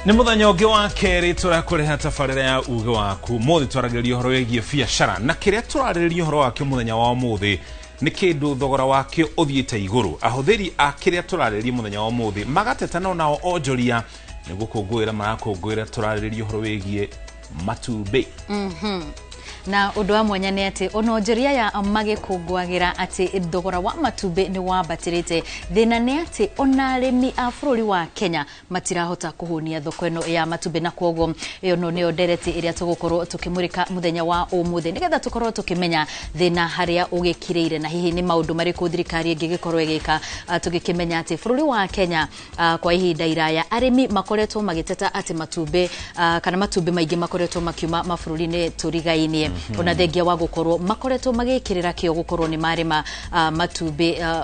Nĩ mũthenya ũngĩ wa kerĩ tũrakũreha tabarĩra ya uge waku. Mũthĩ twaragĩrĩria ũhoro wĩgiĩ biacara, na kĩrĩa tũrarĩrĩria ũhoro wakĩo mũthenya wa ũmũthĩ nĩ kĩndũ thogora wakĩo ũthiĩte igũrũ. Ahũthĩri a kĩrĩa tũrarĩrĩria mũthenya wa ũmũthĩ magateta no nao onjoria nĩ gũkũngũĩra marakũngũĩra. Tũrarĩrĩria ũhoro wĩgiĩ matumbĩ. Na ũndũ wa mwanya nĩ atĩ ona onjoria ya magĩkũngũagĩra atĩ thogora wa matumbĩ nĩ wambatĩrĩte, thĩna nĩ atĩ ona arĩmi a bũrũri wa Kenya matirahota kũhũnia thoko ĩno ya matumbĩ, na kwoguo ĩyo no nĩyo ndereti ĩrĩa tũgũkorwo tũkĩmũrĩka mũthenya wa ũmũthĩ nĩgetha tũkorwo tũkĩmenya thĩna harĩa ũgĩkirĩire na hihi nĩ maũndũ marĩkũ thirikari ĩngĩgĩkorwo ĩgĩka, tũgĩkĩmenya atĩ bũrũri wa Kenya kwa ihinda iraya arĩmi makoretwo magĩteta atĩ matumbĩ kana matumbĩ maingĩ makoretwo makiuma mabũrũri-inĩ tũrigainie, ona thengia wa gũkorwo makoretwo magĩkĩrĩra kĩo gũkorwo nĩ marĩma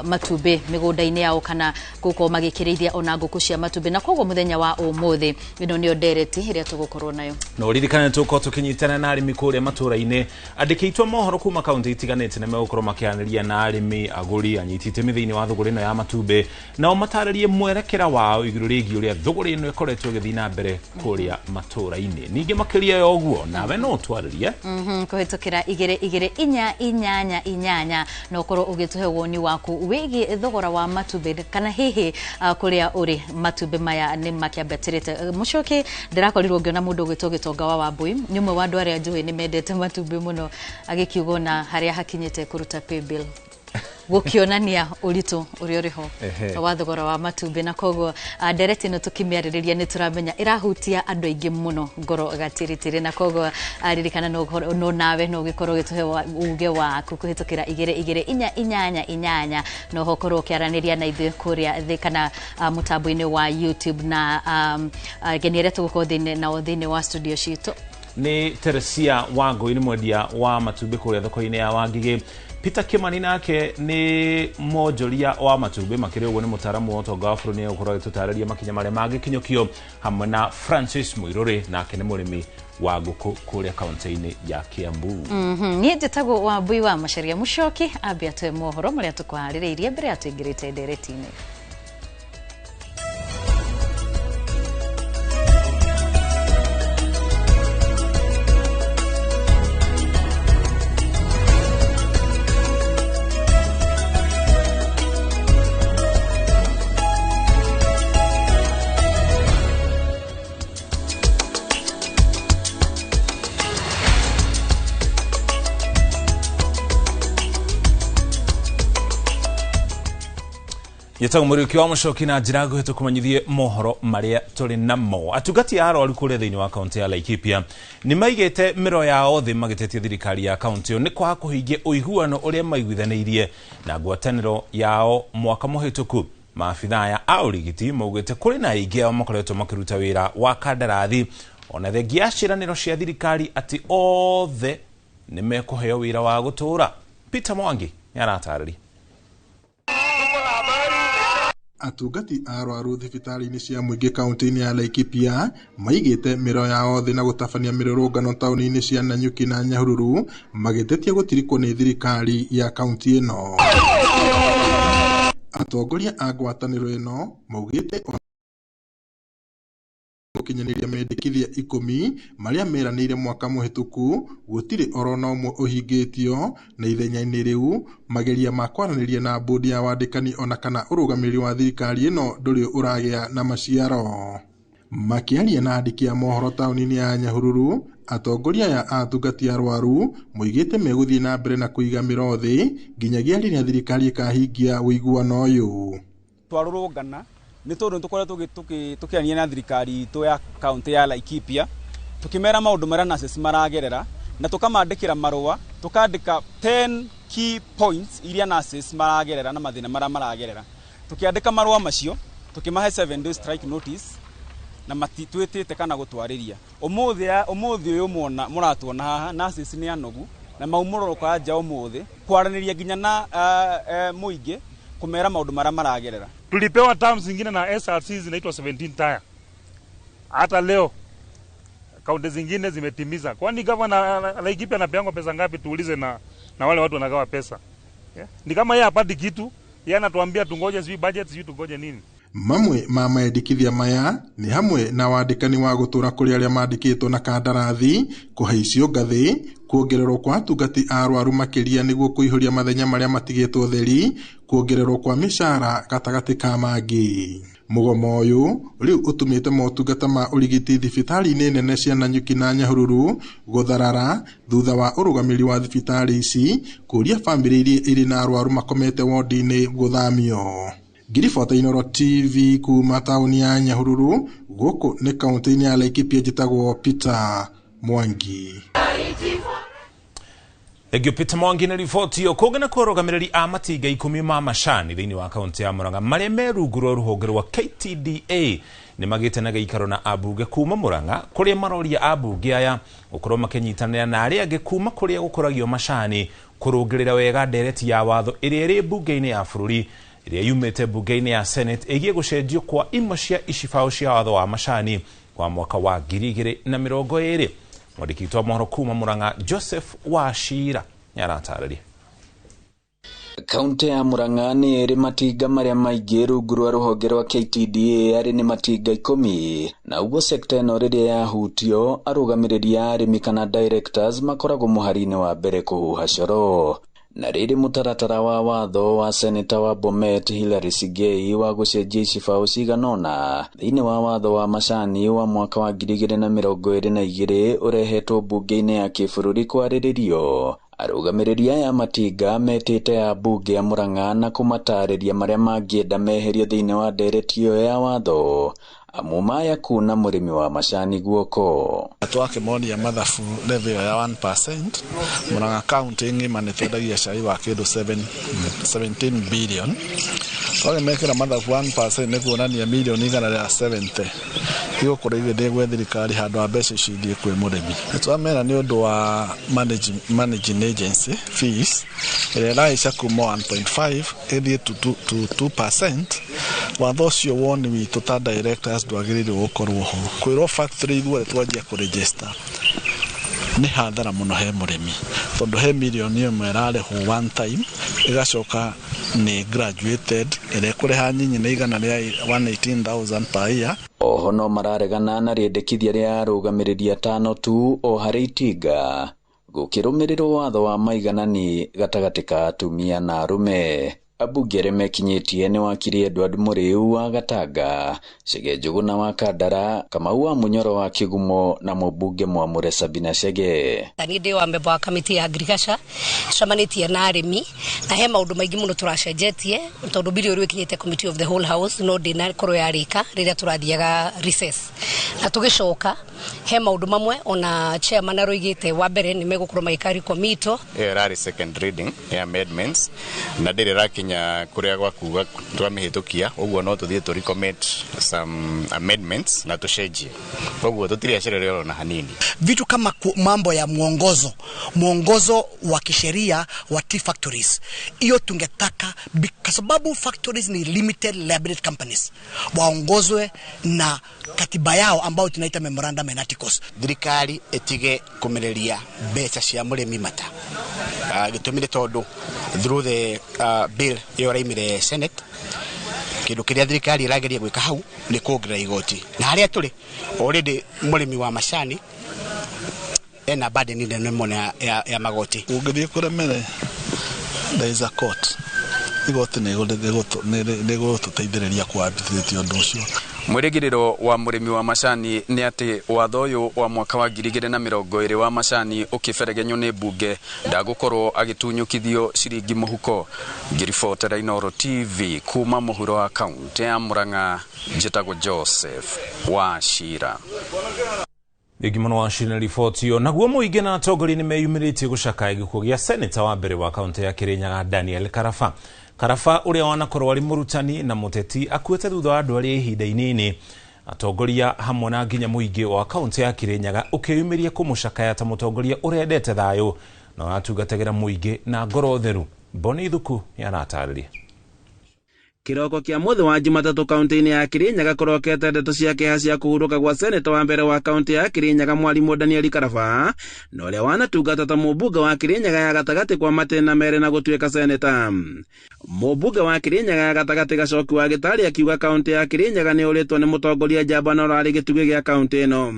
matumbĩ mĩgũnda-inĩ yao kana gũkorwo magĩkĩrĩithia ona ngũkũ cia matumbĩ. Na koguo mũthenya wa ũmũthĩ ĩno nĩyo ndereti ĩrĩa tũgũkorwo nayo. Na ũririkane tũkorwo tũkĩnyitana na arĩmi kũrĩa matũra-inĩ, andĩki aitũ a mohoro kuma kaunti itiganĩte nĩ megũkorwo makĩaranĩria na arĩmi, agũri, anyiti itemi thĩinĩ wa thũgũrĩ ĩno ya matumbĩ, nao matarĩrie mwerekera wao igũrũ rĩgiĩ ũrĩa thũgũrĩ ĩno ĩkoretwo ĩgĩthiĩ na mbere kũrĩa matũra-inĩ. Ningĩ makĩria ya ũguo nawe no ũtwarĩrie kũhĩtũkĩra 2 2 4 8 8 na ũkorwo ũgĩtũhe woni waku wĩgiĩ thogora wa matumbĩ kana hihi kũrĩa ũrĩ matumbĩ maya nĩ makĩambatĩrĩte. Mũcoki, ndĩrakorirwo ngĩona mũndũ ũgwĩtwo Gĩtonga wa Wambui, nĩ ũmwe wa andũ arĩa njũĩ nĩ mendete matumbĩ mũno, agĩkiuga ona harĩa hakinyĩte kũruta pay bill gũkĩonania ũritũ ũrĩa ũrĩ ho wa thogora wa matumbĩ. Na koguo ndereti ĩno tũkĩmĩarĩrĩria nĩ tũramenya ĩrahutia andũ aingĩ mũno ngoro gatiritiri, na koguo ririkana no nawe no ũgĩkorwo ũgĩtũhe uge waku kũhĩtũkĩra 2 2 4 8 8 no ũkorwo ũkĩaranĩria na ithuĩ kũrĩa thĩ kana mũtambo-inĩ wa YouTube. Na ageni arĩa tũgũkorwo thĩinĩ nao thĩinĩ wa studio citũ nĩ Teresia Wangũi, nĩ mwendia wa matumbĩ kũrĩa thoko-inĩ ya Wangigĩ. Peter Kimani nake nĩ mwonjoria wa matumbĩ, makĩria ũguo nĩ mũtaaramu wa ũtonga wa bũrũri, nĩ egũkorwo agĩtũtarĩria makinya marĩa mangĩkinyũkio, hamwe na Francis Mũirũrĩ nake nĩ mũrĩmi wa ngũkũ kũrĩa kaunti-inĩ ya Kiambu. Niĩ njĩtagwo Wambui wa Macharia. Mũcoki ambe atũhe mohoro marĩa tũkũharĩrĩirie mbere ya tũingĩrĩte ndereti-inĩ. Njĩtagwo Mũriũki wa Mũcoki na njĩra nguhĩ tũkũmenyithie mohoro marĩa tũrĩ namo. Atungati a arwaru kũrĩa thĩinĩ wa kaunti ya Laikipia nĩ maigĩte mĩro yao thĩ magĩtetia thirikari ya kaunti ĩyo nĩ kwaga kũhingia ũiguano ũrĩa maiguithanĩirie na ngwatanĩro yao mwaka mũhĩtũku. Maabithaa aya a ũrigiti maugĩte kũrĩ na aingĩ ao makoretwo makĩruta wĩra wa kandarathi ona thengia ya ciĩranĩro cia thirikari atĩ othe nĩ mekũheo wĩra wa gũtũũra. Peter Mwangi nĩ aratarĩria. Atungati a arwaru thibitarĩ-inĩ cia mũingĩ kaunti-inĩ ya Laikipia maigĩte mĩro yao thĩ na gũtabania mĩrũrũngano taũni-inĩ cia Nanyuki na Nyahururu magĩtetia gũtirikwo nĩ thirikari ya kaunti ĩno. Atongoria a ngwatanĩro ĩno maugĩte gũkinyanĩria mendekithia 10 marĩa meranĩire mwaka mũhĩtũku gũtirĩ orona ũmwe ũhingĩtio, na ithenya-inĩ rĩu mageria ma kwaranĩria na bodi ya wandĩkani ona kana ũrũgamĩrĩri wa thirikari ĩno ndũrĩ ũragĩa na maciaro. Makĩaria na andĩki a mohoro taũni-inĩ ya Nyahururu, atongoria aya a atungati arwaru moigĩte megũthiĩ na mbere na kũiga mĩro thĩ nginyagia rĩrĩa thirikari ĩkahingia ũiguano ũyũ. Twarũrũngana nĩ tondũ tũkoretwo tũkĩaria na thirikari itũ ya kaunti ya Laikipia tũkĩmera maũndũ marĩa nurses maragerera na tũkamandĩkĩra marũa, tũkandĩka 10 key points iria nurses maragerera na mathĩna marĩa maragerera. Tũkĩandĩka marũa macio tũkĩmahe 7 day strike notice na matitwĩtĩte kana gũtwarĩria. Ũmũthĩ ũyũ mũratuona haha nurses nĩ anogu na maumũrũrũka nja ũmũthĩ kwaranĩria nginya na mũingĩ kũmera maũndũ marĩa maragerera. Tulipewa terms zingine na SRC zinaitwa 17 tire. Hata leo kaunti zingine zimetimiza. Kwani governor Laikipia anapeangwa pesa ngapi? Tuulize na wale watu wanagawa pesa. Yeah? Ni kama yeye hapati kitu, yeye anatuambia tungoje sijui budget, sijui tungoje nini. Mamwe ma mendekithia maya nĩ hamwe na wandĩkani wa gũtũra kũrĩ arĩa mandĩkĩtwo na kandarathi, kũhaicio ngathĩ, kuongererwo kwa atungati a arwaru makĩria nĩguo kũihũria mathenya marĩa matigĩtwo theri, kuongererwo kwa mĩcara gatagatĩ ka mangĩ. Mũgomo ũyũ rĩu ũtũmĩte motungata ma ũrigiti thibitarĩ-inĩ nene cia Nanyuki na Nyahururu gũtharara thutha wa ũrũgamĩrĩri wa thibitarĩ ici kũũria bamĩrĩ iria irĩ na arwaru makomete wondi-inĩ gũthamio. Ngiribota Inooro TV kuma taũni ya Nyahururu gũkũ nĩ kaũntĩ-inĩ ya Laikipia, njĩtagwo Peter Mwangi. Thengio Peter Mwangi na riboti ĩyo. Kũngĩ na kũrũgamĩrĩri a matinga 10 ma macani thĩinĩ wa kaũntĩ ya Murang'a marĩa me rungu rwa rũhonge rwa KTDA nĩ magĩte na gĩikaro na ambunge kuma Murang'a kũrĩa maroria ambunge aya gũkorwo makĩnyitanĩra na arĩa angĩ kuma kũrĩa gũkũragio macani kũrũngĩrĩra wega ndereti ya watho ĩrĩa ĩrĩ mbunge-inĩ ya bũrũri ĩrĩa yumĩte mbunge-inĩ ya Senate ĩgiĩ gũcenjio kwa imwe cia icibaũ cia watho wa macani wa mwaka wa 2020. Mwandĩki witũ wa mohoro kuma Murang'a Joseph Wachira nĩaratarĩria. Kaunti ya Murang'a nĩ ĩrĩ matinga marĩa maingĩ rungu rwa rũhonge rwa KTDA arĩ nĩ matinga 10, na ũguo sekta ĩno rĩrĩa yahutio arũgamĩrĩri a arĩmi kana directors makoragwo mũhari-inĩ wa mbere kũhuha coro. Na rĩrĩ mũtaratara wa watho wa seneta wa Bomet Hillary Sigei wa gũcenjia icibaũ cigana ũna thĩinĩ wa watho wa macani wa mwaka wa 2022 ũrehetwo mbunge-inĩ ya kĩbũrũri kwarĩrĩrio. Arũgamĩrĩri aya matinga metĩte ambunge a Murang'a na kũmatarĩria marĩa mangĩenda meherio thĩinĩ wa ndereti ĩyo ya watho amu maya kuna mũrĩmi wa macani guoko. Twakĩmonia mathabu level ya 1%, Murang'a county ng'ima nĩ twendagia cai wa kĩndũ 17 billion. Twakĩmekĩra mathabu 1% nĩ kuonania milioni 170 igũkorwo igĩthiĩ gwĩ thirikari handũ ha mbeca ici ithiĩ kwĩ mũrĩmi. Twamera nĩ ũndũ wa managing agency fees ĩrĩa ĩrahaica kuma 1.5 ĩthiĩ to 2%. Watho ũcio woni witũ ta directors ndwagĩrĩirwo gũkorwo ho. Kwĩrwo factory ithuothe twanjia kũregister nĩ hathara mũno he mũrĩmi, tondũ he milioni ĩmwe ĩrarĩhwo one time ĩgacoka nĩ graduated ĩrĩa ĩkũrĩha nyinyi nĩ 118,000 per year. Oho no mararegana na rĩendekithia rĩa arũgamĩrĩri 5 tu o harĩ itinga gũkĩrũmĩrĩrwo watho wa maiganani gatagatĩ ka atumia na arũme. Ambunge arĩa mekinyĩtie nĩ wakiri Edward Mũrĩu wa Gatanga, Chege Njũgũna wa Kandara, Kamau wa Munyoro wa Kĩgumo na mũmbunge Mwamũre Sabina Chege. Niĩ ndĩ wa member wa kamĩtĩ ya agriculture, tũcemanĩtie na arĩmi na he maũndũ maingĩ mũno tũracenjetie tondũ bill rĩu ĩkinyĩte committee of the whole house no ndĩnakorwo yarĩka rĩrĩa tũrathiaga recess. Na tũgĩcoka he maũndũ mamwe ona chairman aroigĩte wa mbere nĩ megũkorwo magĩka recommit. Ĩyo ĩrarĩ second reading ya amendments na ndĩrĩ ĩrakinya kũrĩa gwa kuga twamĩhĩtũkia, ũguo no tũthiĩ tũ recommit some amendments na tũcenjie, koguo tũtirĩ ona hanini. Vitu kama mambo ya mwongozo wa kisheria wa tea factories, hiyo tungetaka kwa sababu factories ni limited liability companies, waongozwe na katiba yao ambao tunaita memorandum and articles. Thirikari ĩtige kũmereria mbeca cia mũrĩmi mata, gĩtũmi nĩ tondũ through the bill ĩyo ĩraimire Senate, kĩndũ kĩrĩa thirikari ĩrageria gwĩka hau nĩ kuongerera igoti, na harĩa tũrĩ already mũrĩmi wa macani ena burden nene mũno ya magoti. Ũngĩthiĩ kũremere there is a court, igoti nĩgũtũteithĩrĩria kũambithĩtie ũndũ ũcio. Mwĩrĩgĩrĩro wa mũrĩmi wa macani nĩ atĩ watho ũyũ wa mwaka wa 2020 wa macani ũkĩberegenywo nĩ mbunge ndagũkorwo agĩtunyũkithio ciringi mũhuko. Ngĩribotera Inooro TV kuma mũhuro wa kaunti ya Murang'a, njĩtagwo Joseph Wachira. Thengi mũno Wachira na riboti ĩyo. Naguo mũingĩ na atongoria nĩ meyumĩrĩtie gũcakaya gĩkuũ gĩa seneta wa mbere wa kaunti ya Kirinyaga Daniel Karaba. Karaba ũrĩa wanakorwo arĩ mũrutani na mũteti akuĩte thutha wa ndwari ya ihinda inini. Atongoria hamwe na nginya mũingĩ wa kaunti ya Kirinyaga ũkĩyumĩria kũmũcakaya ta mũtongoria ũrendete thayũ na ũratungatagĩra mũingĩ na ngoro theru. Boni Thuku nĩaratarĩria. Kiroko kia muthi wa Jumatatu kaunti-inĩ ya Kirinyaga kũrokete ndeto cia kĩeha cia kũhurũka gwa seneta wa mbere wa kaunti ya Kirinyaga mwalimu Daniel Karaba na ũrĩa wanatungata ta mũmbunge wa Kirinyaga ya gatagatĩ kwa matĩna merĩ na gũtuĩka seneta. Mũmbunge wa Kirinyaga ya gatagatĩ Gacoki wa Gĩtarĩ akiuga kaunti ya Kirinyaga nĩ ũrĩtwo nĩ mũtongoria njamba na ũrarĩ gĩtugĩ gĩa kaunti ĩno.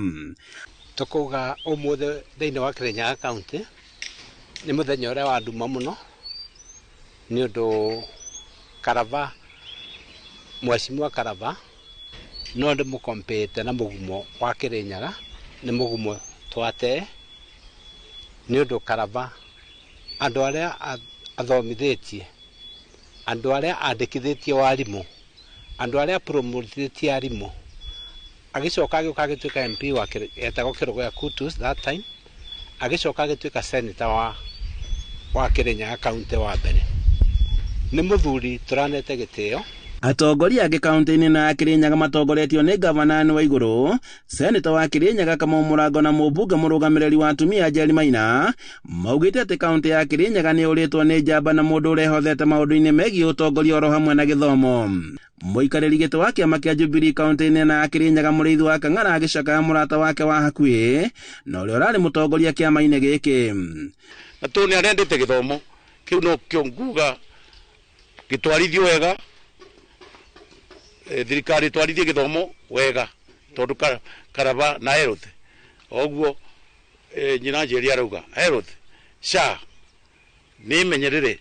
Tũkauga ũmũthĩ thĩinĩ wa Kirinyaga kaunti nĩ mũthenya ũrĩa wa nduma mũno nĩ ũndũ Karaba, Mheshimiwa Karaba no ndĩmũkompete na mũgumo wa Kirinyaga, nĩ mũgumo twate nĩ ũndũ Karaba andũ arĩa athomithĩtie, andũ arĩa andĩkithĩtie warimũ, andũ arĩa promotithĩtie arimũ, agĩcoka agĩũka agĩtuĩka MP wa etagwo Kĩrũgũya Kutus that time, agĩcoka agĩtuĩka senator wa Kirinyaga kaunti wa mbere. Nĩ mũthuri tũranete gĩtĩo. Atongoria angĩ kaunti-inĩ na ya Kirinyaga matongoretio nĩ gavana Anne Waigũrũ, seneta wa Kirinyaga Kamau Mũrango na mũmbunge mũrũgamĩrĩri wa atumia Njeri Maina maugĩte atĩ kaunti ya Kirinyaga nĩ ũrĩtwo nĩ njamba na mũndũ ũrehothete maũndũ-inĩ megiĩ ũtongoria oro hamwe na gĩthomo. Mũikarĩri gĩtĩ wa kĩama kĩa Jubilee kaunti-inĩ na ya Kirinyaga Mũrĩithi wa Kang'ara agĩcakaya mũrata wake wa hakuhĩ na ũrĩa ũrarĩ mũtongoria kĩama-inĩ gĩkĩ. Na tondũ nĩ arendete gĩthomo kĩu no kĩo nguga gĩtwarithio wega, thirikari twarithie gĩthomo wega tondu Karaba na health oguo nyina Njeri arauga health SHA nĩ menyerere.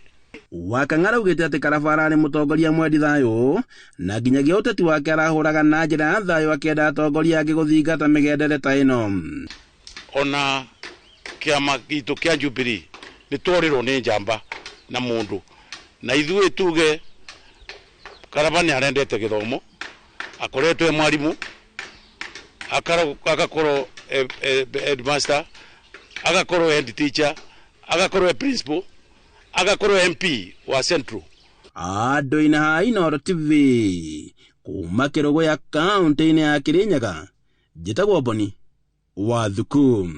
Wakang'ara augĩte atĩ Karaba ararĩ mũtongoria mwendi thayũ na nginyagia ũteti wake arahũraga na njĩra ya thayũ akĩenda atongoria angĩ gũthingata mĩgendere ta ĩno. Ona kĩama gitũ kĩa Jubilee nĩ tworirwo nĩ njamba na mũndũ na ithuĩ tuge Karaba nĩ arendete gĩthomo, akoretwo e mwarimu, agakorwo headmaster, agakorwo head teacher, agakorwo e principal, agakorwo MP wa Central. Andũ-inĩ ha Inooro TV kuma Kĩrũgũya kaunti-inĩ ya Kirinyaga, njĩtagwo Boni wa Thuku.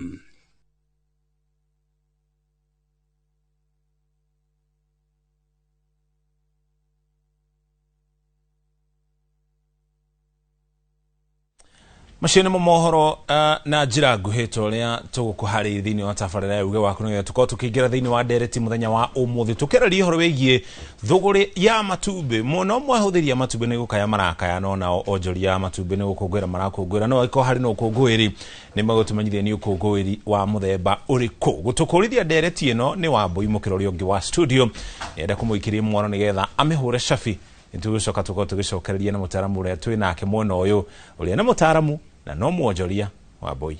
Macio nĩmo mohoro na njĩra nguhĩ ta ũrĩa tũgũkũharĩria thĩinĩ wa tabarĩra ya uge waku nĩgetha tũkorwo tũkĩingĩra thĩinĩ wa ndereti mũthenya wa ũmũthĩ tũkĩarĩria ũhoro wĩgiĩ thũgũrĩ ya matumbĩ. Mũno mwahũthĩri a matumbĩ nĩ gũkaya marakaya, no nao onjoria a matumbĩ nĩ gũkũngũĩra marakũngũĩra, no angĩkorwo harĩ na ũkũngũĩri nĩ megũtũmenyithia nĩ ũkũngũĩri wa mũthemba ũrĩkũ. Gũtũkũrithia ndereti ĩno nĩ Wambui mũkĩra ũrĩa ũngĩ wa studio, nĩenda kũmũikĩria mwaro nĩgetha amĩhũre cabi. Nĩtũgũcoka tũkorwo tũgĩcokereria na mũtaaramu ũrĩa twĩ nake mwena ũyũ ũrĩa nĩ mũtaaramu na no mwonjoria Wambui.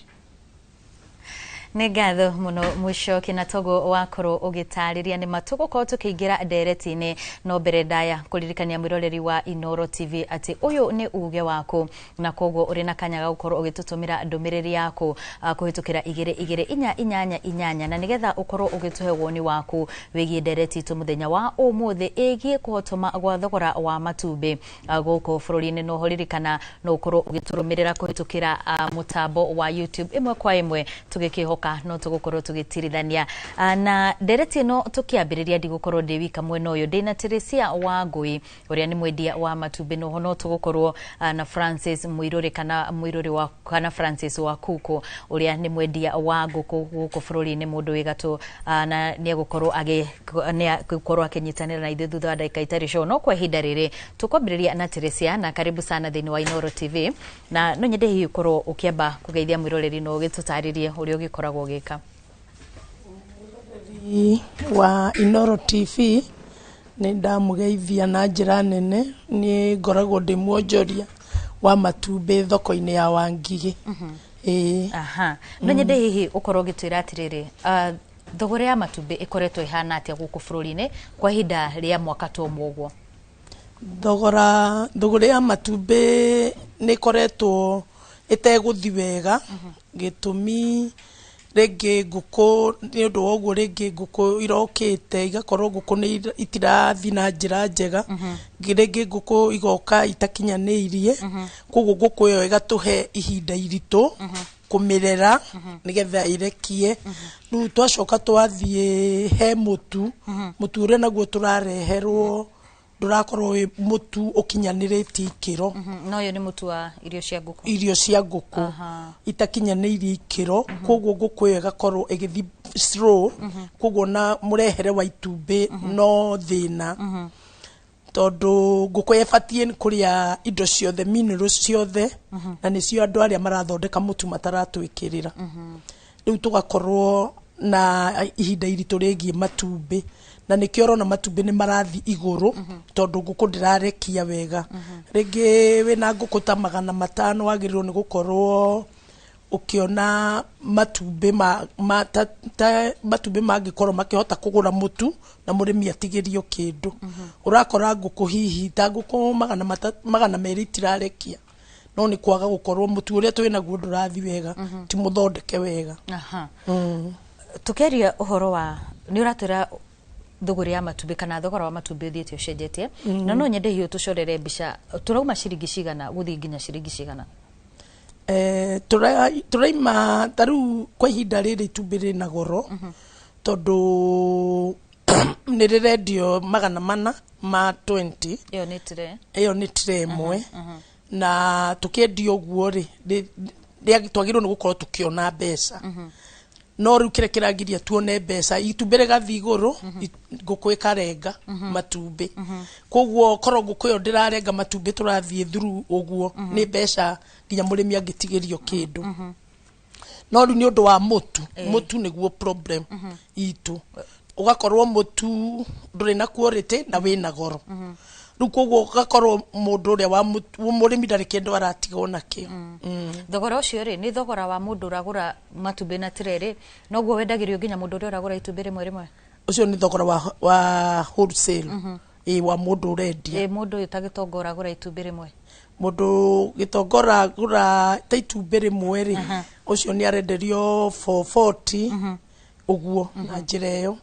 Nĩ ngatho mũno Mũcoki na togo wakorwo ũgĩtarĩria nĩ matũgũkorwo tũkĩingĩra ndereti-inĩ. No mbere ndaya kũririkania mwĩroreri wa Inooro TV atĩ ũyũ nĩ uge waku na koguo ũrĩ na kanya ga gũkorwo ũgĩtũtũmĩra ndũmĩrĩri yaku kũhĩtũkĩra 2 2 4 8 8 na nĩgetha ũkorwo ũgĩtũhe woni waku wĩgiĩ ndereti itũ mũthenya wa ũmũthĩ ĩgiĩ kũhotoma gwa thogora wa matumbĩ gũkũ bũrũri-inĩ. No ririkana no ũkorwo ũgĩtũrũmĩrĩra kũhĩtũkĩra mũtambo wa YouTube ĩmwe kwa ĩmwe tũgĩkĩhoka no tũgũkorwo tũgĩtirithania na ndereti ĩno tũkĩambĩrĩria ndigũkorwo ndĩ wika mwena ũyũ, ndĩna Teresia Wangui ũrĩa nĩ mwendia wa matumbĩ, noho no tũgũkorwo na Francis Muiruri kana Muiruri wa kana Francis wa Kuku ũrĩa nĩ mwendia wa ngũkũ gũkũ bũrũri-inĩ, mũndũ wĩ gatũ na nĩegũkorwo akĩnyitanĩra na ithuĩ thutha wa ndagĩka itarĩ sure. No kwa ihinda rĩrĩ tũkwambĩrĩria na Teresia, na karibu sana thĩinĩ wa Inooro TV, na no nyende hihi ũkorwo ũkĩamba kũgeithia mwĩroreri no ũgĩtũtarĩrie ũrĩa ũgĩkoragwo ũgĩka. Wa Inooro TV nĩ ndamũgeithia na njĩra nene, niĩ ngoragwo ndĩ mwonjoria wa matumbĩ thoko-inĩ ya Wangigĩ. Aha, no nyende hihi ũkorwo ũgĩtwĩra atĩrĩrĩ, thogora ya matumbĩ ĩkoretwo ĩhana atĩa gũkũ bũrũri-inĩ kwa ihinda rĩa mwaka ta ũmwe ũguo? Thogora ya matumbĩ nĩ ĩkoretwo ĩtegũthi wega, gĩtũmi rĩngĩ ngũkũ nĩ ũndũ wa ũguo, rĩngĩ ngũkũ irokĩte igakorwo ngũkũ nĩ itirathi na njĩra njega, rĩngĩ ngũkũ igoka itakinyanĩirie, koguo ngũkũ ĩyo ĩgatũhe ihinda iritũ kũmĩrera nĩgetha ĩrekie. Rĩu twacoka twathiĩ he mũtu, mũtu ũrĩa naguo tũrareherwo Ndũrakorwo wĩ mũtu ũkinyanĩrĩtie ikĩro. No ũyũ nĩ mũtu wa irio cia ngũkũ. Irio cia ngũkũ itakinyanĩirie ikĩro, koguo ngũkũ ĩyo ĩgakorwo ĩgĩthiĩ slow, koguo na mũrehere wa itumbĩ no thĩna, tondũ ngũkũ ĩbatiĩ kũrĩa indo ciothe, minerals ciothe, na nĩcio andũ arĩa marathondeka mũtu mataratwĩkĩrĩra. Rĩu tũgakorwo na ihinda iritũ rĩgiĩ matumbĩ, na nĩkĩo ũrona matumbĩ nĩ marathiĩ igũrũ, tondũ ngũkũ ndĩrarekia wega. Rĩngĩ wĩna ngũkũ ta 500, wagĩrĩirwo nĩ gũkorwo ũkĩona matumbĩ ma, ma, ta, ta, matumbĩ mangĩkorwo makĩhota kũgũra mũtu na mũrĩmi atigĩrio kĩndũ. Ũrakora ngũkũ hihi ta ngũkũ 200 itirarekia, no nĩ kwaga gũkorwo mũtu ũrĩa twĩ naguo ndũrathiĩ wega, ti mũthondeke wega. Tukiaria ũhoro wa nĩ ũratwĩra thũgũrĩ ya matumbĩ kana thogora wa matumbĩ ũthiĩte ũcenjetie, na no nyende hiũ tũcorere mbica, tũrauma ciringi cigana gũthiĩ nginya ciringi cigana? Tũraima ta rĩu kwa ihinda rĩrĩ itumbĩ rĩna goro, tondũ nĩ rĩrendio 400 ma 20. Ĩyo nĩ tray? Ĩyo nĩ tray ĩmwe, na tũkĩendia ũguo rĩ, twagĩrĩirwo nĩ gũkorwo tũkĩona mbeca, no rĩu kĩrĩa kĩragiria tuone mbeca, itumbĩ rĩgathiĩ igũrũ, ngũkũ ĩkarenga matumbĩ, koguo korwo ngũkũ ĩyo ndĩrarenga matumbĩ tũrathiĩ through ũguo nĩ mbeca nginya mũrĩmi angĩtigĩrio kĩndũ. No rĩu nĩ ũndũ wa mũtu, mũtu nĩguo problem itũ, ũgakorwo mũtu ndũrĩ na quality na wĩna goro. Rĩu koguo ũgakorwo mũndũ ũrĩa wa mũrĩmi ndarĩ kĩndũ aratigwo nakĩo. Thogora ũcio rĩ, nĩ thogora wa mũndũ ũragũra matumbĩ na tray rĩ, noguo wendagĩrio nginya mũndũ ũrĩa ũragũra itumbĩ rĩmwe rĩmwe? Ũcio nĩ thogora wa wholesale, ĩ, wa mũndũ ũrendia. Ĩ mũndũ ũyũ ta gĩtonga ũragũra itumbĩ rĩmwe? Mũndũ gĩtonga ũragũra ta itumbĩ rĩmwe rĩ, ũcio nĩ arenderio 440 ũguo na njĩra ĩyo.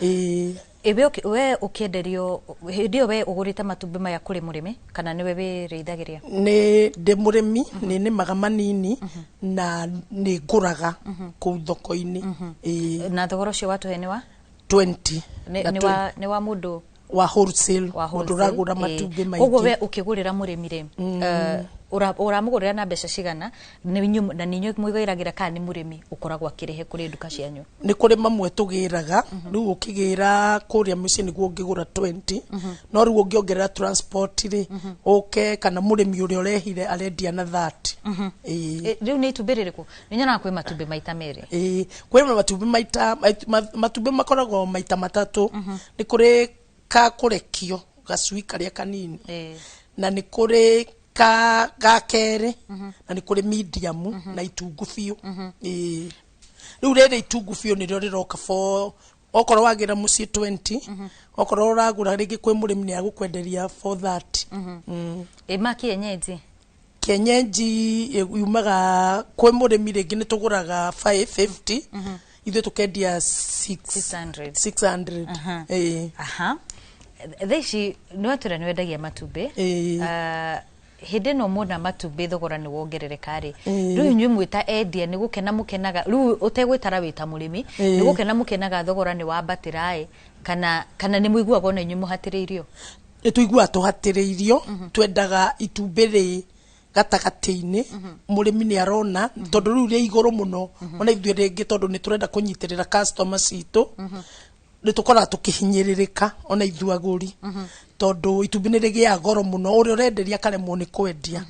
Ĩĩ. Ĩ we ũkĩenderio hĩndĩ ĩyo, we ũgũrĩte matumbĩ maya kũrĩ mũrĩmi kana nĩwe wĩrĩithagĩria? Nĩ ndĩ mũrĩmi, nĩ nĩmaga manini na nĩ ngũraga kũu thoko-inĩ. Ĩĩ. Na thogora ũcio watũhe nĩ wa 20. Nĩ Na nĩ wa mũndũ wa wholesale, wa mũndũ ũragũra wholesale, matumbĩ ĩ. Koguo we maingĩ. Ũkĩgũrĩra mũrĩmi rĩ, ũramũgũrĩra na mbeca cigana? Na nĩ inyuĩ mwĩgĩragĩra kana nĩ mũrĩmi ũkoragwo akĩrĩhe kũrĩ nduka cianyu? Nĩ kũrĩ mamwe tũgĩraga. Rĩu ũkĩgĩra kũrĩa mũciĩ nĩguo ũngĩgũra 20, no rĩu ũngĩongerera transport rĩ, ũke kana mũrĩmi ũrĩa ũrehire arendia na 30. Ĩĩ. Rĩu nĩ itumbĩ rĩrĩkũ? Nĩ nyonaga kwĩ matumbĩ maita merĩ. Ĩĩ, kwĩ matumbĩ maita matumbĩ makoragwo maita matatũ. Nĩ kũrĩ ka kũrekio gacui karĩa kanini, na nĩ kũrĩ ka ga kerĩ, na nĩ kũrĩ medium na itungu biũ. Ĩĩ. Rĩu rĩrĩ itungu biũ nĩrĩo rĩroka for okorwo wagĩra mũciĩ 20, okorwo ũragũra rĩngĩ kwĩ mũrĩmi nĩ agũkwenderia 430. Ĩ ma kienyeji? Kienyeji yumaga kwĩ mũrĩmi rĩngĩ nĩ tũgũraga 550, ithuĩ tũkendia 6 600. 600. Ĩĩ. Aha, thaa ici nĩ watwĩra nĩ wendagia matumbĩ. Ĩĩ. Hĩndĩ ĩno muona matumbĩ thogora nĩ wongerereka rĩ, Ĩĩ. rĩu inyuĩ mwĩta endia nĩ gũkena mũkenaga, rĩu ũtegwĩtara wĩta mũrĩmi, Ĩĩ. nĩ gũkena mũkenaga thogora nĩ wambatĩra ĩ, kana nĩ mũiguaga ona inyuĩ mũhatĩrĩirio? Nĩ tũiguaga tũhatĩrĩirio. Twendaga itumbĩ rĩ gatagatĩ-inĩ, mũrĩmi nĩ arona, tondũ rĩu rĩ igũrũ mũno, ona ithuĩ rĩngĩ tondũ nĩ tũrenda kũnyitĩrĩra customer citũ, nĩ tũkoraga tũkĩhinyĩrĩrĩka ona ithuĩ agũri, tondũ itumbĩ nĩ rĩgĩaga goro mũno, ũrĩa ũrenderia akaremwo nĩ kwendia.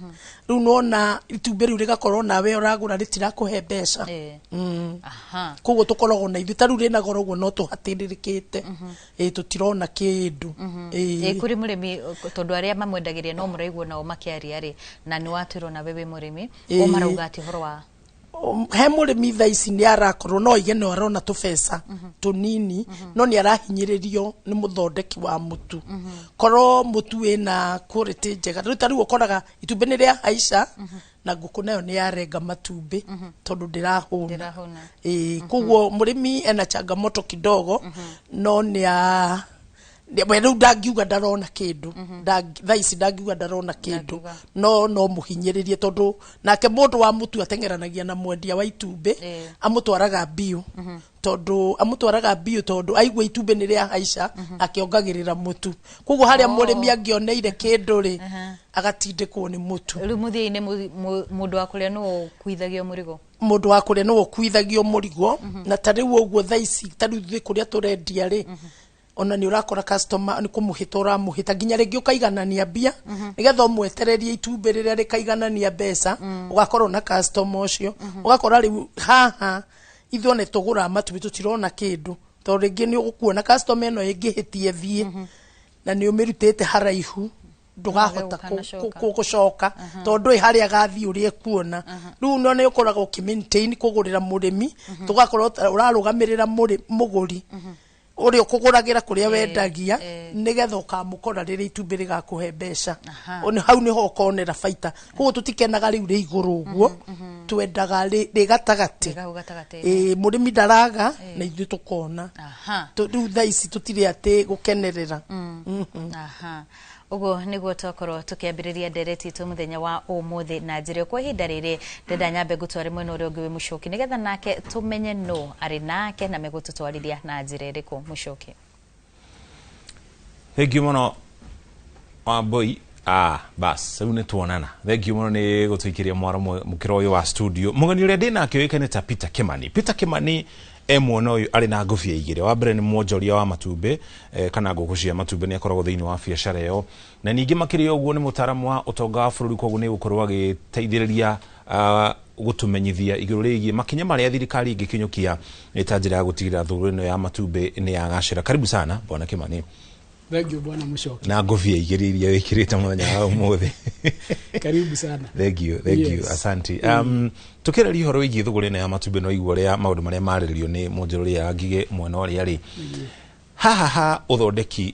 Rĩu nona itumbĩ rĩu rĩgakorwo nawe ũragũra rĩtirakũhe mbeca. Koguo tũkoragwo na ithuĩ ta rĩu rĩna goro ũguo no tũhatĩrĩrĩkĩte, ĩ, tũtirona kĩndũ. Ĩ Ĩĩ. kũrĩ mũrĩmi, tondũ arĩa mamwendagĩria no mũraigua nao makĩaria rĩ, na nĩ watwĩrwo nawe wĩ mũrĩmi, o marauga atĩ ũhoro wa He mũrĩmi thaa ici nĩ arakorwo no aige no arona tũbeca tũnini, no nĩ arahinyĩrĩrio nĩ mũthondeki wa mũtu. Korwo mũtu wĩna quality njega, rĩu ta rĩu ũkoraga itumbĩ nĩ rĩa haica na ngũkũ nayo nĩ yarenga matumbĩ tondũ ndĩrahũna. Ndĩrahũna. Ĩĩ, koguo mũrĩmi ena changamoto kidogo, no nĩ We rĩu ndangiuga ndarona kĩndũ. Thaa ici ndangiuga ndarona kĩndũ. Ndangiuga. No mũhinyĩrĩrie, tondũ nake mũndũ wa mũtu ateng'eranagia na mwendia wa itumbĩ. Amũtwaraga mbiũ, tondũ amũtwaraga mbiũ tondũ aigua itumbĩ nĩ rĩahaica, akĩongagĩrĩra mũtu. Koguo harĩa mũrĩmi angĩoneire kĩndũ rĩ, agatindĩkwo nĩ mũtu. Rĩu mũthia-inĩ mũndũ wa kũrĩa nĩwe ũkuithagio mũrigo. Mũndũ wa kũrĩa nĩwe ũkuithagio mũrigo. Na ta rĩu ũguo thaa ici, ta rĩu ithuĩ kũrĩa tũrendia rĩ, ona nĩ ũrakora customer nĩ kũmũhĩta ũramũhĩta, nginya rĩngĩ ũkaiganania mbia nĩgetha ũmwetererie itumbĩ rĩrĩa rĩkaiganania mbeca. Ũgakorwo na customer ũcio, ũgakora rĩu haha ithuĩ nĩ tũgũraga matumbĩ, tũtirona kĩndũ, tondũ rĩngĩ nĩ ũgũkuona customer ĩno ĩngĩhĩtie thiĩ na nĩ ũmĩrutĩte haraihu, ndũgahota Gũka na coka. gũcoka, tondũ ĩ harĩa agathiĩ ũrĩa ekuona. Rĩu no nĩ ũkoragwo ũkĩ-maintain kũgũrĩra mũrĩmi, tũgakorwo ũrarũgamĩrĩra mũgũri ũrĩa ũkũgũragĩra kũrĩa wendagia, nĩgetha ũkamũkora rĩrĩa itumbĩ rĩgakũhe mbeca. Hau nĩho ũkonera baita. Koguo tũtikenaga rĩu rĩ igũrũ ũguo, twendaga rĩ gatagatĩ. Rĩ hau gatagatĩ. Ĩ, mũrĩmi ndaraga na ithuĩ tũkona. Rĩu thaa ici tũtirĩ atĩ gũkenerera. Aha, ũguo nĩguo twakorwo tũkĩambĩrĩria ndereti itũ mũthenya wa ũmũthĩ na njĩra ĩyo. Kwa ihinda rĩrĩ ndĩrenda nyambe ngũtware mwena ũrĩa ũngĩ wĩ Mũcoki, nĩgetha nake tũmenye nũ arĩ nake na megũtũtwarithia na njĩra ĩrĩkũ. Mũcoki. Thank you mũno, Wambui. Ah, bas rĩu nĩ tuonana. Thank you mũno nĩ gũtũikĩria mwaro mũkĩra ũyũ wa studio. Mũgeni ũrĩa ndĩ nake ũĩkaine ta Peter Kimani. Peter Kimani e mwena ũyũ arĩ na ngũbia igĩrĩ. Wa mbere nĩ mwonjoria wa matumbĩ, kana ngũkũ cia matumbĩ, nĩ akoragwo thĩinĩ wa biacara ĩyo, na ningĩ makĩria ũguo nĩ mũtaaramu wa ũtonga wa bũrũri. Koguo nĩ gũkorwo agĩteithĩrĩria gũtũmenyithia igũrũ rĩgiĩ makinya marĩa thirikari ĩngĩkinyũkia nĩ ta njĩra ya gũtigĩrĩra thũgũrĩ ĩno ya matumbĩ nĩ yagacĩra. Karibu sana, Bwana Kimani. Thank you, Bwana Mushoki. Na ngũbia igĩrĩ iria wĩkĩrĩte mũthenya wa ũmũthĩ. Karibu sana. Thank you, thank you. Asante. Tukĩraria ũhoro wĩgiĩ thũgũrĩ ĩno ya matumbĩ, no igua ũrĩa maũndũ marĩa marĩrĩrio nĩ mwonjoria Ngigĩ mwena ũrĩa rĩ haha ha ũthondeki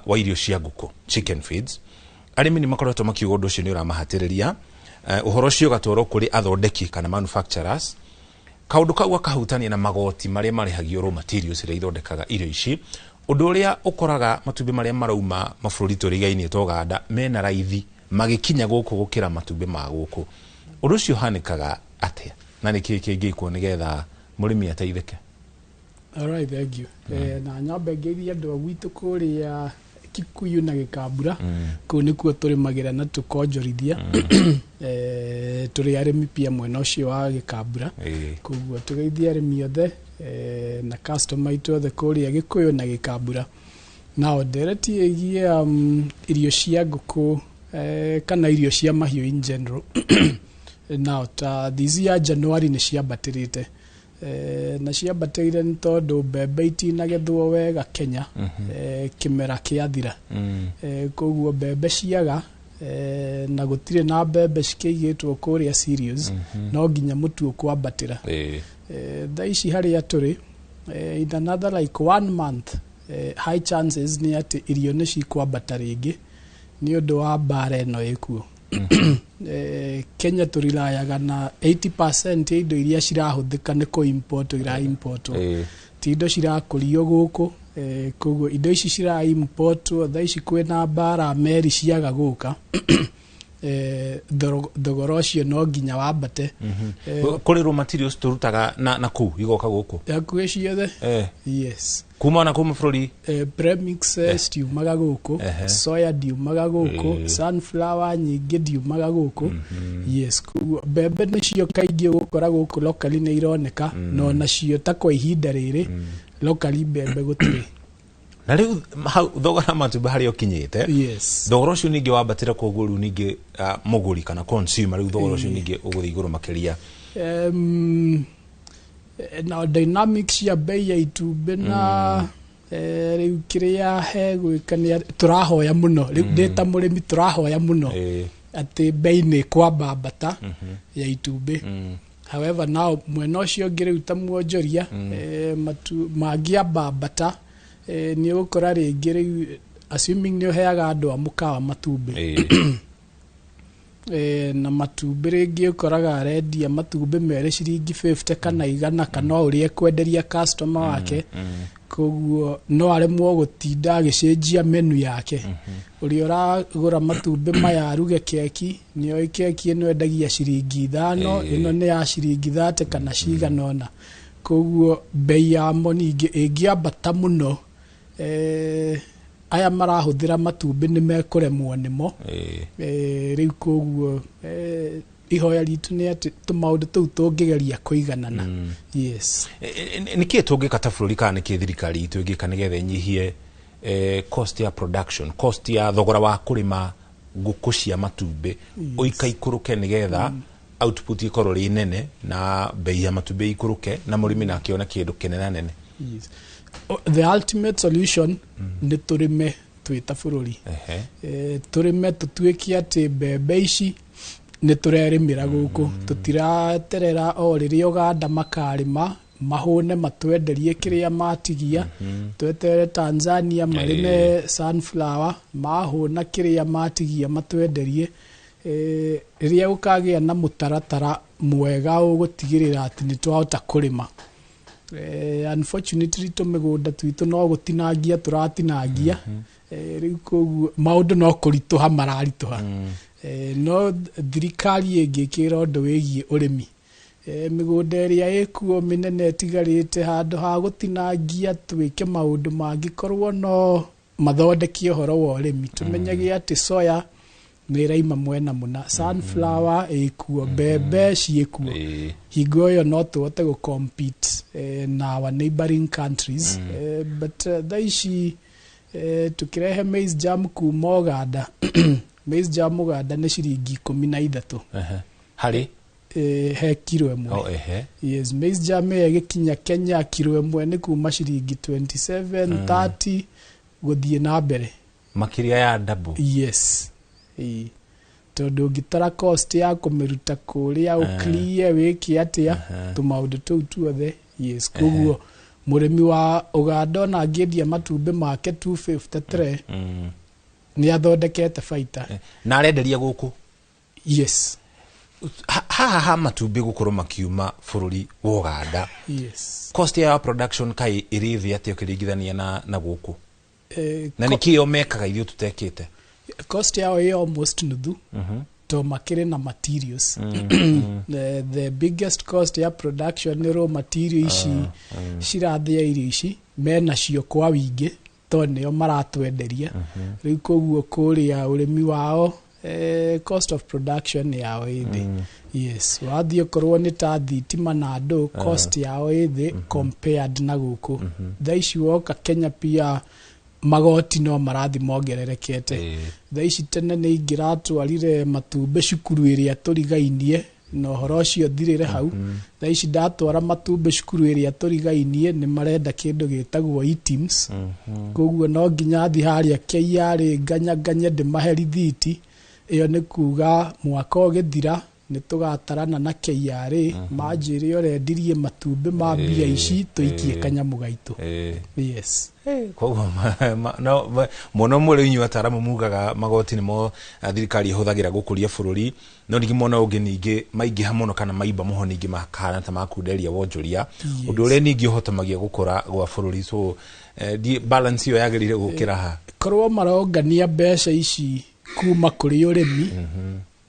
wa irio cia ngũkũ, chicken feeds. Arĩmi nĩ makoretwo makiuga ũndũ ũcio nĩ ũramahatĩrĩria. Ũhoro ũcio ũgatwarwo kũrĩ athondeki kana manufacturers, kaũndũ kau gakahutania na magoti marĩa marĩhagio raw materials iria ithondekaga irio ici, ũndũ ũrĩa ũkoraga matumbĩ marĩa marauma mabũrũri tũrigainie ta Uganda mena raithi magĩkinya gũkũ gũkĩra matumbĩ ma gũkũ. Ũndũ ũcio ũhanĩkaga atĩa, na nĩkĩ kĩngĩkwo nĩgetha mũrĩmi ateithĩke? All right, thank you. Na nyambe ngeithie andũ a gwitũ kũrĩa Kikuyu na Gĩkambura. Kũu nĩkuo tũrĩmagĩra na tũkonjorithia. Tũrĩ arĩmi pia mwena ũcio wa Gĩkambura. Koguo tũgeithie arĩmi othe na customer aitũ othe kũrĩa Gĩkũyũ na Gĩkambura. Nao ndereti ĩgiĩ irio cia ngũkũ, kana irio cia mahiũ in general. Now ta this year January nĩ ciambatĩrĩte, na ciambatĩire nĩ tondũ mbembe itinagethwo wega Kenya. Kĩmera kĩathira. Koguo mbembe ciaga, na gũtirĩ na mbembe cikĩigĩtwo kũrĩa cereals, no nginya mũtu ũkwambatĩra. Thaa ici harĩa tũrĩ, in another like one month, high chances nĩ atĩ irio nĩ cikwambata rĩngĩ nĩ ũndũ wa mbara ĩno ĩkuo. Kenya tũrilayaga na 80% ya indo iria cirahũthĩka nĩ kũ-import ira-importwo, ti indo cirakũrio gũkũ. Koguo indo ici cira-importwo, thaa ici kwĩna mbara, meri ciaga gũka, thogora ũcio no nginya wambate. Kũrĩ raw materials tũrutaga na kũu igoka gũkũ? Hakuhĩ ciothe. Yes. Kuma na kũu mabũrũri. Premix citiumaga gũkũ. Soya ndiumaga gũkũ. Sunflower nyingĩ ndiumaga gũkũ. Yes, koguo mbembe nĩcio kaingĩ ũgũkora gũkũ locally nĩ ironeka, no nacio ta kwa ihinda rĩrĩ locally mbembe gũtirĩ. Na rĩu hau thogora matumbĩ harĩa ũkinyĩte, thogora ũcio ningĩ wambatĩra, koguo rĩu ningĩ mũgũri kana consumer, rĩu thogora ũcio ningĩ ũgũthiĩ igũrũ makĩria. Na dynamics cia bei ya itumbĩ na rĩu kĩrĩa hegwĩka nĩ tũrahoya mũno rĩu, ndĩ ta mũrĩmi tũrahoya mũno atĩ bei nĩ kwambambata ya itumbĩ. However, now mwena ũcio ũngĩ rĩu ta mwonjoria, matu mangĩambambata, nĩ ũgũkora rĩngĩ rĩu, assuming nĩ ũheaga andũ a mũkawa matumbĩ, Na matumbĩ rĩngĩ ũkoraga arendia matumbĩ merĩ ciringi 50 kana 100 kana o ũrĩa ekwenderia customer wake. Koguo no aremwo gũtinda agĩcenjia menu yake. Ũrĩa ũragũra matumbĩ maya aruge keki, nĩoĩ keki ĩno endagia ciringi 5, ĩno nĩ ya ciringi 30 kana cigana ũna. Koguo bei yamo ningĩ ĩngĩambata mũno, aya marahũthĩra matumbĩ nĩ mekũremwo nĩmo. Rĩu koguo ihoya ritũ nĩ atĩ tũmaũndũ tũu tũngĩgeria kũiganana. Yes. Nĩkĩ tũngĩka ta bũrũri, kana nĩkĩ thirikari itũ ĩngĩka nĩgetha ĩnyihie cost ya production, cost ya thogora wa kũrĩma ngũkũ cia matumbĩ ũikaikũrũke, nĩgetha output ĩkorwo rĩ nene na bei ya matumbĩ ikũrũke na mũrĩmi nake one kĩndũ kĩnene nene? Yes. The ultimate solution nĩ tũrĩme twĩ ta bũrũri. Tũrĩme tũtuĩke atĩ mbembe ici nĩ tũrerĩmĩra gũkũ, tũtiraterera o rĩrĩa Uganda makarĩma mahũne matwenderie kĩrĩa matigia, tweterere Tanzania marĩme sunflower mahũna kĩrĩa matigia matwenderie. Rĩrĩa gũkagĩa na mũtaratara mwega ũgũtigĩrĩra atĩ nĩ twahota kũrĩma. Unfortunately tũmĩgũnda twitũ no gũtinangia tũratinangia. Rĩu koguo maũndũ no kũritũha mararitũha. No thirikari ĩngĩkĩra ũndũ wĩgiĩ ũrĩmi, mĩgũnda ĩrĩa ĩkuo mĩnene ĩtigarĩte, handũ ha gũtinangia twĩke maũndũ mangĩkorwo no mathondeke ũhoro wa ũrĩmi, tũmenyage atĩ soya nĩ ĩraima mwena mũna, sunflower ĩkuo, mbembe ciĩkuo, hingo ĩyo no tũhote gũ compete na our neighboring countries. But thaa ici tũkĩrehe maize jam kuma Uganda, maize jam Uganda nĩ ciringi 13. Harĩ? He kiro 1. Oh, ehe. Yes, maize jam ĩyo ĩgĩkinya Kenya, kiro 1 nĩ kuma ciringi 27, 30 gũthiĩ na mbere. Makĩria ya double. Yes. Ĩĩ. Tondũ ũngĩtara cost ya kũmĩruta kũrĩa, ũclear, wĩke atĩa, tũmaũndũ tũu tuothe. Yes, koguo mũrĩmi wa Uganda ona angĩendia matumbĩ make 253, nĩ athondekete baita. Na arenderia gũkũ? Yes. Haha ha matumbĩ gũkorwo makiuma bũrũri wa Uganda, cost ya production kai ĩrĩ thĩ atĩa ũkĩringithania na gũkũ? Na nĩkĩ o mekaga ithuĩ tũtekĩte? Cost yao ĩ almost nuthu, to makĩrĩ na materials. The biggest cost ya production nĩ raw material ici cirathĩa irio ici, menacio kwa wingĩ to nĩo maratwenderia. Rĩu koguo kũrĩa ũrĩmi wao, cost of production yao ĩ thĩ. Yes, wathiĩ okorwo nĩ ta thitima na andũ, cost yao ĩ thĩ compared na gũkũ. Thaa ici woka Kenya pia magoti no marathi mongererekete. Thaa ici tene nĩ ingĩratwarire matumbĩ cukuru ĩrĩa tũrigainie na ũhoro ũcio thirĩre hau. Thaa ici ndatwara matumbĩ cukuru ĩrĩa tũrigainie, nĩ marenda kĩndũ gĩtagwo eTIMS. Koguo no nginya thiĩ harĩa KRA nganyanganye ndĩmahe rithiti ĩyo, nĩ kuga mwaka ũgĩthira nĩ tũgatarana na KRA manjĩre ũrendirie matumbĩ ma mbia ici, tũikie kanyamũ gaitũ. Yes. Koguo no mũno mũrĩ inyuĩ ataramu mugaga magoti nĩmo thirikari ĩhũthagĩra gũkũria bũrũri, no ningĩ mwena ũngĩ ningĩ maingĩha mũno kana maimba mũho ningĩ makahana ta makunderia wonjoria, ũndũ ũrĩa ningĩ ũhotomagia gũkũra gwa bũrũri. So balance ĩyo yagĩrĩire gũkĩra ha? Korwo marongania mbeca ici kuma kũrĩ ũrĩmi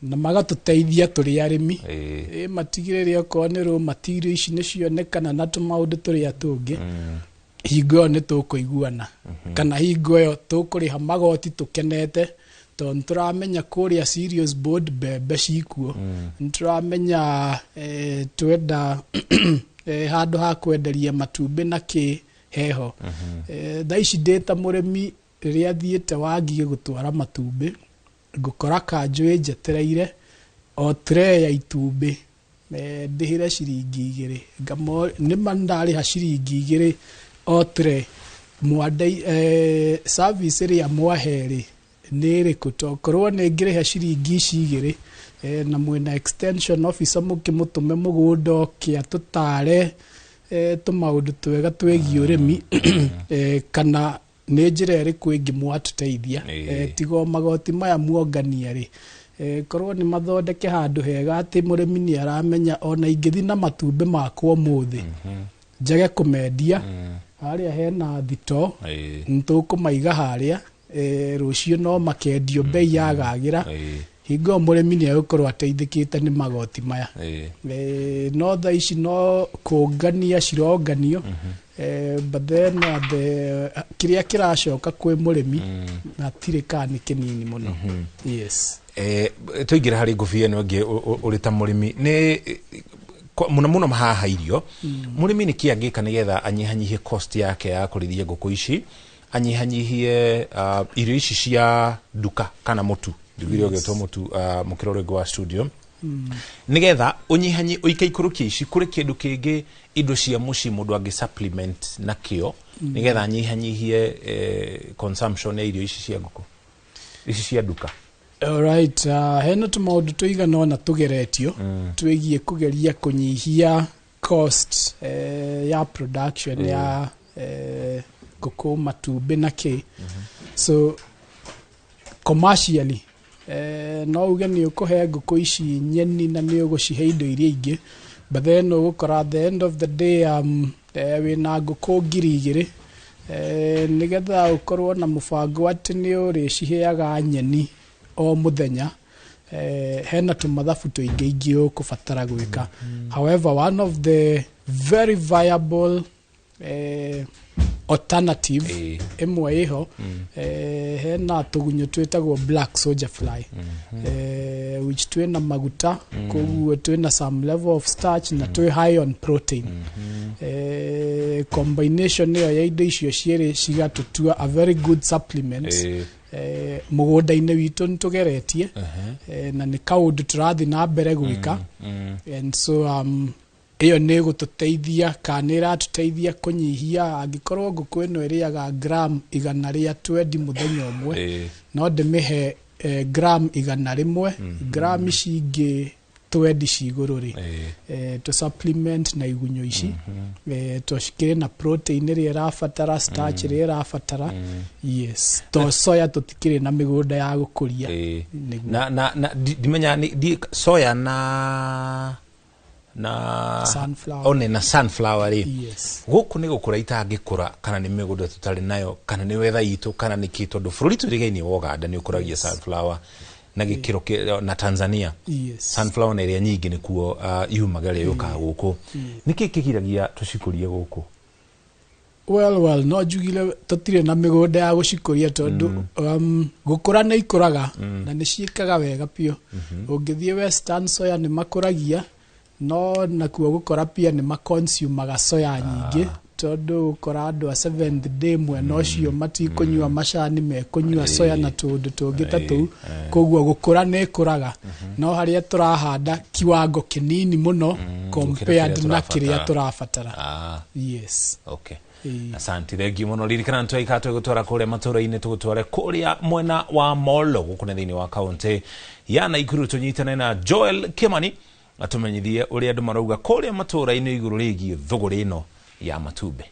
na magatũteithia tũrĩ arĩmi, matigĩrĩre okorwo nĩ raw material ici nĩ cionekana na tũmaũndũ tũrĩa tũngĩ, hingo ĩyo nĩ tũkũiguana, kana hingo ĩyo tũkũrĩha magoti tũkenete, tondũ nĩ tũramenya kũrĩa Cereals Board mbembe cikuo, nĩ tũramenya twenda handũ ha kwenderia matumbĩ na kĩ heho. Thaa ici ndĩ ta mũrĩmi, rĩrĩa thiĩte Wangigĩ gũtwara matumbĩ, ngũkora kanjũ ĩnjetereire o tray ya itumbĩ, ndĩhĩre ciringi 2. Nĩma ndarĩha ciringi 2 o tray, mwande service ĩrĩa mwahe rĩ nĩ ĩrĩkũ? Tokorwo nĩ ngĩrĩha ciringi ici 2, na mwĩna extension officer mũkĩmũtũme mũgũnda oke atũtare tũmaũndũ twega twĩgiĩ ũrĩmi, kana nĩ njĩra ĩrĩkũ ĩngĩ mwatũteithia, tiga o magoti maya muongania rĩ? Korwo nĩ mathondeke handũ hega atĩ mũrĩmi nĩ aramenya ona ingĩthi na matumbĩ makwa ũmũthĩ njage kũmendia, harĩa hena thito, nĩtũkũmaiga harĩa, rũciũ no makendio bei yagagĩra. Hingo ĩyo mũrĩmi nĩ egũkorwo ateithĩkĩte nĩ magoti maya. No thaa ici no kũngania cironganio, but then the kĩrĩa kĩracoka kwĩ mũrĩmi hatirĩ kana nĩ kĩnini mũno, yes. Tũingĩre harĩ ngũbia ĩno ĩngĩ. Ũrĩ ta mũrĩmi nĩ mũno mũno haha irio, mũrĩmi nĩ kĩ angĩka nĩgetha anyihanyihie cost yake ya kũrĩithia ngũkũ ici, anyihanyihie irio ici cia nduka kana mũtu, njugire ũgĩtwo mũtu, mũkĩra ũrĩa ũngĩ wa studio, nĩgetha ũnyihanyi ũikaikũrũkie ici kũrĩ kĩndũ kĩngĩ, indo cia mũciĩ mũndũ angĩ supplement nakĩo, nĩgetha anyihanyihie consumption ya irio ici cia ngũkũ, ici cia nduka? Alright, hena tũmaũndũ tũigana ũna tũgeretio twĩgiĩ kũgeria kũnyihia cost ya production ya ngũkũ, matumbĩ na kĩ. So commercially, no uge nĩ ũkũhe ngũkũ ici nyeni na nĩ ũgũcihe indo iria ingĩ, but then ũgũkora at the end of the day wĩna ngũkũ 2000, nĩgetha ũkorwo na mũbango atĩ nĩ ũrĩciheaga nyeni o mũthenya, hena tũmathabu tũingĩ ingĩ ũkũbatara gwĩka. However, one of the very viable alternative ĩmwe ĩho, hena tũgunyũ twĩtagwo black soldier fly, which twĩna maguta, koguo twĩna some level of starch na twĩ high on protein. Combination ĩyo ya indo icio cierĩ cigatũtua a very good supplement. Mũgũnda-inĩ witũ nĩ tũgeretie, na nĩ kaũndũ tũrathiĩ na mbere gwĩka, and so ĩyo nĩ ĩgũtũteithia kana nĩ ĩratũteithia kũnyihia. Angĩkorwo ngũkũ ĩno ĩrĩaga gram 120 mũthenya ũmwe, no ndĩmĩhe gram 100, gram ici ingĩ 20 ci igũrũ rĩ, tũ supplement na igunyũ ici, to cikĩrĩ na protein ĩrĩa ĩrabatara, starch ĩrĩa ĩrabatara. Yes, to soya tũtikĩrĩ na mĩgũnda ya gũkũria. Nĩguo. Na ndimenya soya na Sunflower. One na sunflower rĩ, gũkũ nĩ gũkũra itangĩkũra, kana nĩ mĩgũnda tũtarĩ nayo, kana nĩ wetha itũ, kana nĩ kĩ? Tondũ bũrũri tũrigainie wa Uganda nĩ ũkũragia sunflower na gĩkĩro na Tanzania, sunflower na ĩrĩa nyingĩ nĩkuo yumaga ĩrĩa yũkaga gũkũ. Nĩkĩ kĩgiragia tũcikũrie gũkũ? Well, no njugire tũtirĩ na mĩgũnda ya gũcikũria, tondũ gũkũra nĩ ikũraga na nĩ ciĩkaga wega biũ. Ũngĩthiĩ Western, soya nĩ makũragia, no nakuo gũkora pia nĩ maconsumaga soya nyingĩ, tondũ gũkora andũ a Seventh Day mwena ũcio matikũnyua macani, mekũnyua soya na tũũndũ tũngĩ ta tũu. Koguo gũkũra nĩ ĩkũraga, no harĩa tũrahanda kiwango kĩnini mũno compared kĩrĩa na kĩrĩa tũrabatara. Tũrabatara. Yes. Okay. Asante, thengiũ mũno. Ririkana nĩtwaikara tũgũtwara kũrĩa matũra-inĩ, tũgũtware kũrĩa mwena wa Molo gũkũ nĩ thĩinĩ wa kaũntĩ ya Naikuru, tũnyitane na Joel Kimani atũmenyithie ũrĩa andũ marauga kũrĩa matũra-inĩ igũrũ rĩgiĩ thũgũrĩ ĩno ya matumbĩ.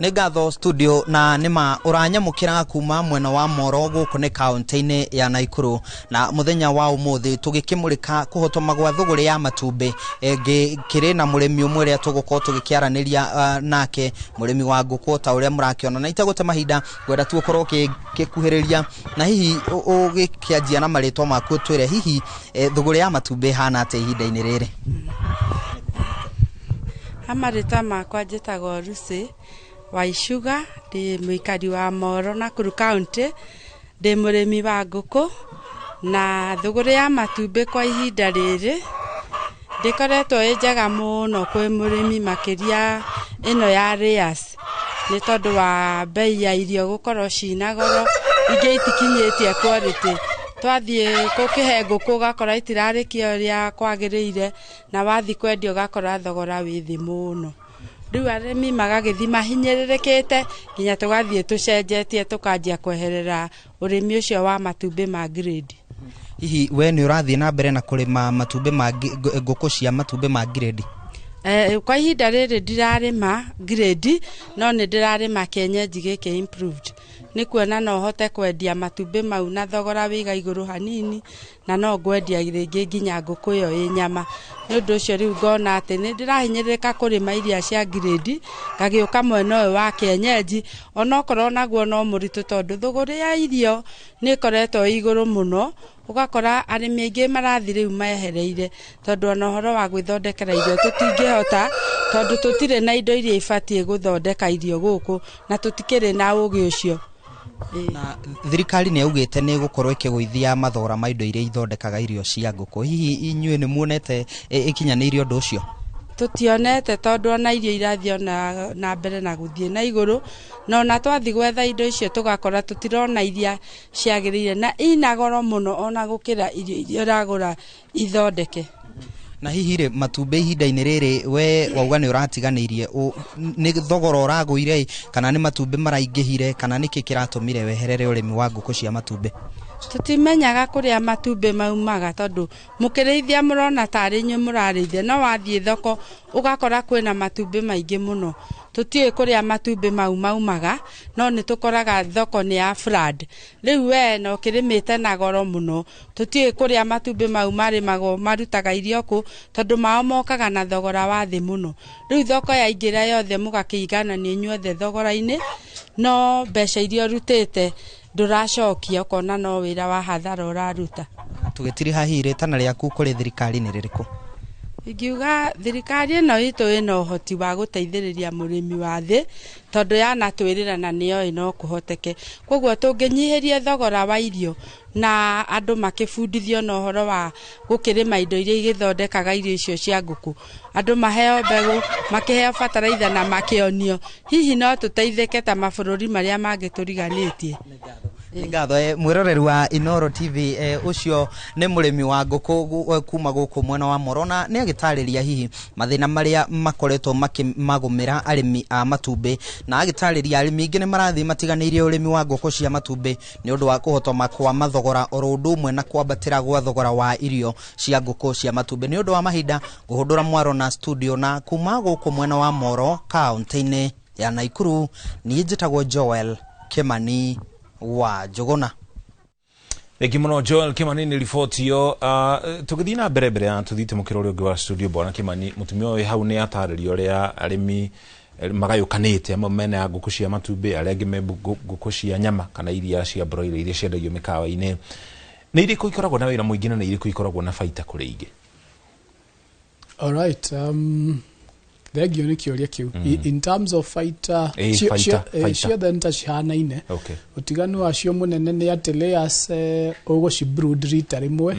Nĩ ngatho studio, na nĩma ũranyamũkĩra kuma mwena wa Moro gũkũ nĩ kaũntĩ-inĩ ya Naikuru, na mũthenya wa ũmũthĩ tũgĩkĩmũrĩka kũhotoma gwa thũgũrĩ ya matumbĩ. Ngĩkĩrĩ na mũrĩmi ũmwe ũrĩa tũgũkorwo tũgĩkĩaranĩria nake, mũrĩmi wa ngũkũ ta ũrĩa mũrakĩona, na itegũte mahinda ngwenda tu ũkorwo ũgĩkuhĩrĩria na hihi ũgĩkĩanjia na marĩtwa maku, ũtwĩre hihi thũgũrĩ ya matumbĩ ĩhana atĩa ihinda-inĩ rĩrĩ. Ha marĩtwa makwa njĩtagwo Lucy Waishuga, ndĩ mũikari wa Moro, Nakuru County, ndĩ mũrĩmi wa ngũkũ, na thũgũrĩ ya matumbĩ kwa ihinda rĩrĩ ndĩkoretwo ĩ njega mũno kwĩ mũrĩmi, makĩria ĩno ya layers, nĩ tondũ wa bei ya irio gũkorwo cina goro, ingĩ itikinyĩtie quality. Twathiĩ gũkĩhe ngũkũ ũgakora itirarĩkia ũrĩa kwagĩrĩire, na wathiĩ kwendia ũgakora thogora wĩ thĩ mũno. Rĩu arĩmi magagĩthiĩ mahinyĩrĩrĩkĩte nginya tũgathiĩ tũcenjetie, tũkanjia kweherera ũrĩmi ũcio wa matumbĩ ma grade. Hihi we nĩ ũrathiĩ na mbere na kũrĩma matumbĩ ma ngũkũ cia matumbĩ ma grade? Kwa ihinda rĩrĩ ndirarĩma grade, no nĩ ndĩrarĩma kienyeji gĩkĩ improved, Nĩ kuona no hote kwendia matumbĩ mau na thogora wĩiga igũrũ hanini, na no ngwendia rĩngĩ nginya ngũkũ ĩyo ĩ nyama. Nĩ ũndũ ũcio rĩu ngona atĩ nĩ ndĩrahinyĩrĩrĩka kũrĩma iria cia grade, ngagĩũka mwena ũyũ wa kĩenyenji, onokorwo naguo no mũritũ tondũ thũgũrĩ ya irio nĩ ĩkoretwo ĩ igũrũ mũno. Ũgakora arĩmi aingĩ marathi rĩu mehereire, tondũ ona ũhoro wa gwĩthondekera irio tũtingĩhota, tondũ tũtirĩ na indo iria ibatiĩ gũthondeka irio gũkũ, na tũtikĩrĩ na ũgĩ ũcio. Na thirikari nĩ yaugĩte nĩ ĩgũkorwo ĩkĩgũithia mathogora ma indo iria ithondekaga irio cia ngũkũ. Hihi inyuĩ nĩ muonete ĩkinyanĩirie ũndũ ũcio? Tũtionete, tondũ ona irio irathiĩ ona na mbere na gũthiĩ na igũrũ, na ona twathiĩ gwetha indo icio tũgakora tũtirona iria ciagĩrĩire, na ina goro mũno ona gũkĩra irio iria ũragũra ithondeke. Na hihi rĩ, matumbĩ ihinda-inĩ rĩrĩ we wauga nĩ ũratiganĩirie, nĩ thogora ũragũire kana nĩ matumbĩ maraingĩhire, kana nĩkĩ kĩratũmire weherere ũrĩmi wa ngũkũ cia matumbĩ? Tũtimenyaga kũrĩa matumbĩ maumaga, tondũ mũkĩrĩithia mũrona tarĩ inyuĩ mũrarĩithia, no wathiĩ thoko ũgakora kwĩna matumbĩ maingĩ mũno. Tũtiũĩ kũrĩa matumbĩ mau maumaga, no nĩ tũkoraga thoko nĩ ya flood. Rĩu we na ũkĩrĩmĩte na goro mũno, tũtiũĩ kũrĩa matumbĩ mau marĩmagwo marutaga irio kũ, tondũ mao mokaga na thogora wa thĩ mũno. Rĩu thoko yaingĩra yothe mũgakĩiganania inyuothe thogora-inĩ, no mbeca iria ũrutĩte ndũracokia, ũkona no wĩra wa hathara ũraruta. Tũgĩtiriha hihi rĩtana rĩaku kũrĩ thirikari nĩ rĩrĩkũ? Ingiuga thirikari ĩno itũ ĩna ũhoti wa gũteithĩrĩria mũrĩmi wa thĩ, tondũ yanatwĩrĩra na nĩyoĩ no kũhoteke. Koguo tũngĩnyihĩria thogora wa irio na andũ makĩbundithio na ũhoro wa gũkĩrĩma indo iria igĩthondekaga irio icio cia ngũkũ, andũ maheo mbegũ, makĩheo bataraitha na makĩonio, hihi no tũteithĩke ta mabũrũri marĩa mangĩ tũriganĩtie. Nĩ ngatho mwĩroreri wa Inooro TV, ũcio nĩ mũrĩmi wa ngũkũ kuma gũkũ mwena wa Moro, na nĩ agĩtarĩria hihi mathĩna marĩa makoretwo makĩmagũmĩra arĩmi a matumbĩ, na agĩtarĩria arĩmi aingĩ nĩ marathiĩ matiganĩirie ũrĩmi wa ngũkũ cia matumbĩ nĩ ũndũ wa kũhotoma kwa mathogora oro ũndũ ũmwe na kwambatĩra gwa thogora wa irio cia ngũkũ cia matumbĩ. Nĩ ũndũ wa mahinda ngũhũndũra mwaro na studio, na kuma gũkũ mwena wa Moro kaunti-inĩ ya Naikuru, niĩ njĩtagwo Joel Kimani wa Njũgũna. Thengi mũno Joel Kimani nĩ riboti ĩyo. Tũgĩthiĩ na mbere mbere ya tũthiĩte mũkĩra ũrĩa ũngĩ wa studio, bwana Kimani, mũtumia ũyũ hau nĩ atarĩria ũrĩa arĩmi magayũkanĩte, amwe mena ya ngũkũ cia matumbĩ, arĩa angĩ me ngũkũ cia nyama kana iria cia broiler iria ciendagio mĩkawa-inĩ. Nĩ irĩkũ ikoragwo na wĩra mũingĩ na nĩ irĩkũ ikoragwo na baita kũrĩ ingĩ? All right, thengio nĩ kĩũria kĩu. In terms of fighter, ciothe nĩ ta cihanaine. Ũtiganu wacio mũnene nĩ atĩ layers ũgũcibrood rita rĩmwe,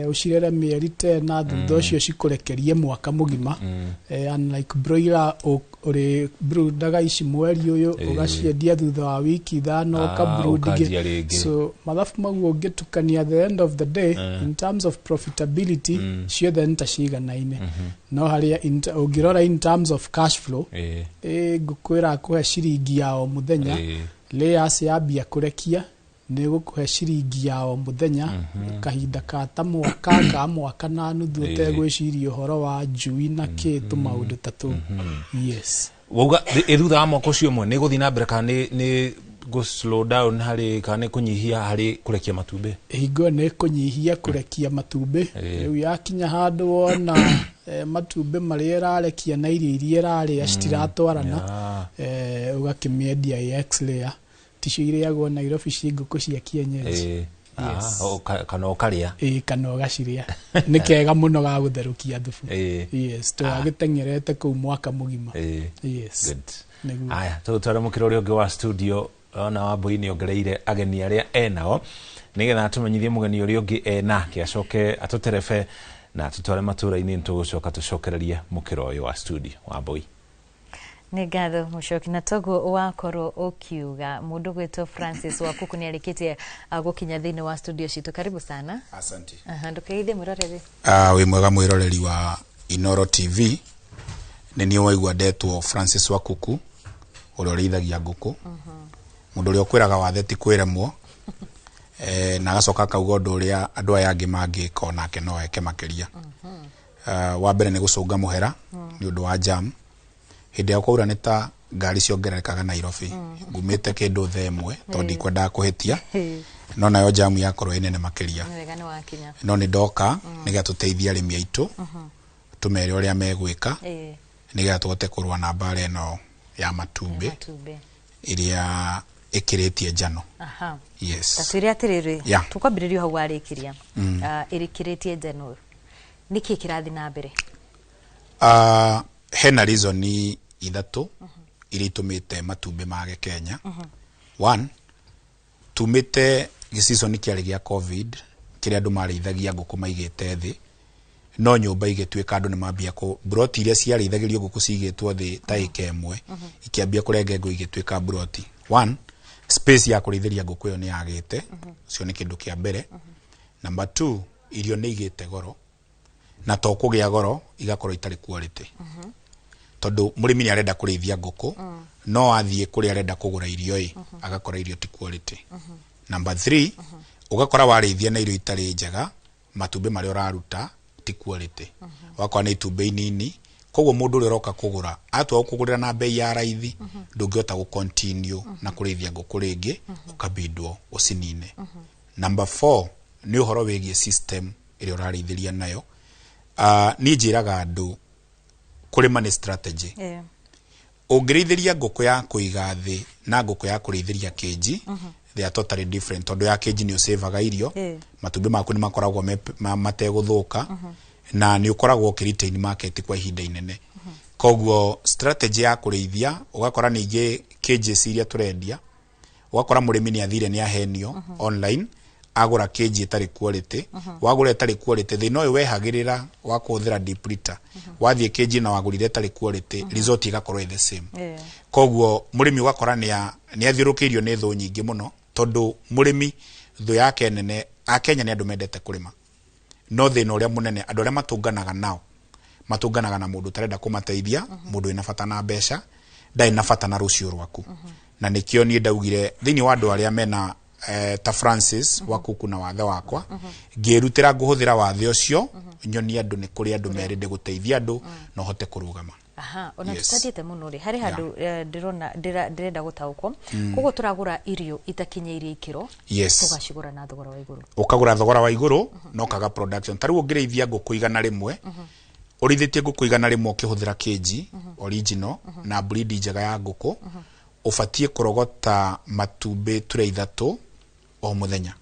ũcirere mĩeri ta ĩna, thutha ũcio cikũrekerie mwaka mũgima. Unlike broiler, ũrĩ broodaga ici mweri ũyũ, ũgaciendia thutha wa wiki 5, ũkabrood ingĩ. So mathabu mau ũngĩtukania, at the end of the day, in terms of profitability, ciothe nĩ ta ciganaine. No harĩa ũngĩrora in terms of cash flow, ngũkũ ĩrakũhe ciringi ya o mũthenya, layers yambia kũrekia nĩ gũkũhe ciringi ya o mũthenya kahinda ka ta mwaka ka mwaka na nuthu, ũtegwĩciria ũhoro wa njui na kĩ tũmaũndũ ta tũu. Yes. Wauga thutha wa mwaka ũcio ũmwe nĩ gũthiĩ na mbere kana nĩ go slow down harĩ kana nĩ kũnyihia harĩ kũrekia matumbĩ? Hingo nĩ kũnyihia kũrekia matumbĩ. Rĩu yakinya handũ wona matumbĩ marĩa ĩrarekia na irio iria ĩrarĩa citiratwarana, ũgakĩmĩendia ĩ ex layer. Ticio irĩagwo Nairobi ci ngũkũ cia kienyeji. Yes. Kana ũkarĩa. Kana ũgaciria. Nĩ kega mũno ga gũtherũkia thubu. Yes, tũgagĩteng'erete kũu mwaka mũgima. Yes. Good. Aya, tũgũtwara mũkĩra ũrĩa ũngĩ wa studio, ona Wambui nĩ ongereire ageni arĩa enao nĩgetha atũmenyithie mũgeni ũrĩa ũngĩ enake, acoke atũterebe na atũtware matũra-inĩ, nĩtũgũcoka tũcokererie mũkĩra ũyũ wa studio. Wambui. Nĩ ngatho mũcoki, na toguo wakorwo ũkiuga mũndũ gwĩtwo Francis Wakuku nĩ arĩkĩtie gũkinya thĩinĩ wa studio citũ. Karibu sana. Asante. Ndũkeithie mwĩroreri. Wĩ mwega mwĩroreri wa Inooro TV. Nĩ niĩ waigua ndetwo Francis Wakuku, ũrĩa ũrĩithagia ngũkũ. Mũndũ ũrĩa ũkwĩraga wathe ti kwĩremwo, na agacoka akauga ũndũ ũrĩa andũ aya angĩ mangĩka onake no eke makĩria. Wa mbere nĩ gũcũnga mũhera nĩ ũndũ wa jam. Hĩndĩ ya kwaura nĩ ta Ngari ciongererekaga Nairobi. Ngumĩte kĩndũ thaa 1 tondũ ndikwendaga kũhĩtia, no nayo jamu yakorwo ĩ nene makĩria. Nĩ wega nĩ wakinya. No nĩ ndoka nĩgetha tũteithie arĩmi aitũ, tũmere ũrĩa megwĩka nĩgetha tũhote kũrũa na mbara ĩno ya matumbĩ matumbĩ ĩrĩa ĩkĩrĩtie njano. Yes. Ta twĩre atĩrĩrĩ, tũkwambĩrĩria hau warĩkĩria. Ĩrĩkĩrĩtie njano, nĩkĩ kĩrathiĩ na mbere? Hena reason ithatũ iria itũmĩte matumbĩ mage Kenya. One, tumĩte gĩciconi kĩarĩ gĩa COVID kĩrĩa andũ marĩithagia ngũkũ maigĩte thĩ, no nyũmba igĩtuĩka andũ nĩ mambia kũ mburoti iria ciarĩithagĩrio ngũkũ cigĩtwo thĩ ta ĩka 1 ikĩambia kũrengengwo igĩtuĩka mburoti. One, space ya kũrĩithĩria ngũkũ ĩyo nĩ yagĩte, ũcio nĩ kĩndũ kĩa mbere. Number two, irio nĩ igĩte goro, na to kũgĩa goro igakorwo itarĩ quality, tondũ mũrĩmi nĩ arenda kũrĩithia ngũkũ, no athiĩ kũrĩa arenda kũgũra irio ĩ agakora irio ti quality. Number three, ũgakora warĩithia na irio itarĩ njega, matumbĩ marĩa ũraruta ti quality, ũgakora nĩ itumbĩ inini. Koguo mũndũ ũrĩa ũroka kũgũra atua gũkũgũrĩra na bei ya raithi, ndũngĩhota gũ continue na kũrĩithia ngũkũ rĩngĩ, ũkabindwo ũcinine. Number four nĩ ũhoro wĩgiĩ system ĩrĩa ũrarĩithĩria nayo. Niĩ njĩraga andũ kũrĩma nĩ strategy. Ũngĩrĩithĩria ngũkũ ya kũiga thĩ na ngũkũ ya kũrĩithĩria kĩnji, they are totally different, tondũ ya kĩnji nĩ ũcĩvaga irio, matumbĩ maku nĩ makoragwo mategũthũka, na nĩ ũkoragwo ũkĩ retain market kwa ihinda inene. Koguo strategy ya kũrĩithia, ũgakora ningĩ cages iria tũrendia, ũgakora mũrĩmi nĩ athire nĩ ahenio online, agũra cage ĩtarĩ quality. Wagũra ĩtarĩ quality, thĩna ũyũ wehagĩrĩra wa kũhũthĩra deep litter, wathiĩ cage na wagũrire ĩtarĩ quality, result ĩgakorwo ĩ the same. Koguo mũrĩmi ũgakora nĩ athiũrũkĩirio nĩ thũ nyingĩ mũno, tondũ mũrĩmi thũ yake nene, Akenya nĩ andũ mendete kũrĩma, no thĩna ũrĩa mũnene andũ arĩa matũnganaga nao matũnganaga na mũndũ ũtarenda kũmateithia, mũndũ wĩna bata na mbeca, ndarĩ na bata na rũciũ rwaku. Na nĩkĩo niĩ ndaugire thĩinĩ wa andũ arĩa mena ta Francis Wakuku na wathe wakwa, ngĩrutĩra ngũhũthĩra wathe ũcio nyonie andũ nĩ kũrĩ andũ merĩndĩ gũteithia andũ na ũhote kũrũgama. Aha, ona tutathiĩte mũno rĩ, harĩ handũ ndĩrona ndĩrenda gũtaũkwo. Koguo tũragũra irio itakinyĩirie ikĩro, tũgacigũra na thogora wa igũrũ. Ũkagũra thogora wa igũrũ na ũkaga production. Ta rĩu ũngĩrĩithia ngũkũ 100, ũrĩithĩtie ngũkũ 100 ũkĩhũthĩra kĩnji original na breed njega ya ngũkũ, ũbatiĩ kũrogota matumbĩ tray 3 o mũthenya.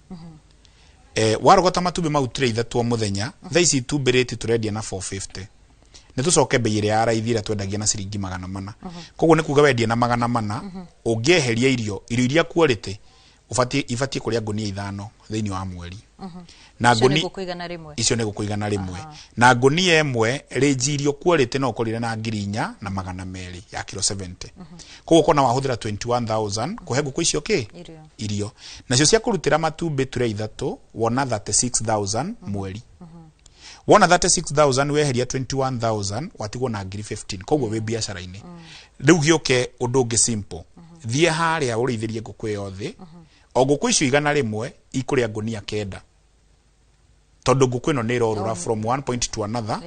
Warogota matumbĩ mau tray 3 o mũthenya, thaa ici itumbĩ rĩti tũrendia na 450. Nĩ tũcoke bei ĩrĩa ya raithi ĩrĩa twendagia na ciringi 400. Koguo nĩ kuga wendia na 400, ũngĩeheria irio iria quality, ibatiĩ kũrĩa ngũnia 5 thĩinĩ wa mweri. Na Icio nĩ ngũkũ 100. Icio nĩ ngũkũ 100. Na ngũnia ĩmwe rĩnji irio quality no ũkorire na 4,200 ya kilo 70. Koguo ũkona wahũthĩra 21,000 kũhe ngũkũ icio kĩ? Irio. Nacio cia kũrutĩra matumbĩ tray 3 wona 36,000 mweri. Wona 36,000 weheria 21,000 watigwo na 15,000. Koguo wĩ biacara-inĩ. Rĩu gĩũke ũndũ ũngĩ simple. Thiĩ harĩa ũrĩithĩrie ngũkũ ĩyo thĩ, o ngũkũ icio 100 ikũrĩa ngũnia 9. Tondũ ngũkũ ĩno nĩ ĩrorũra from one point to another,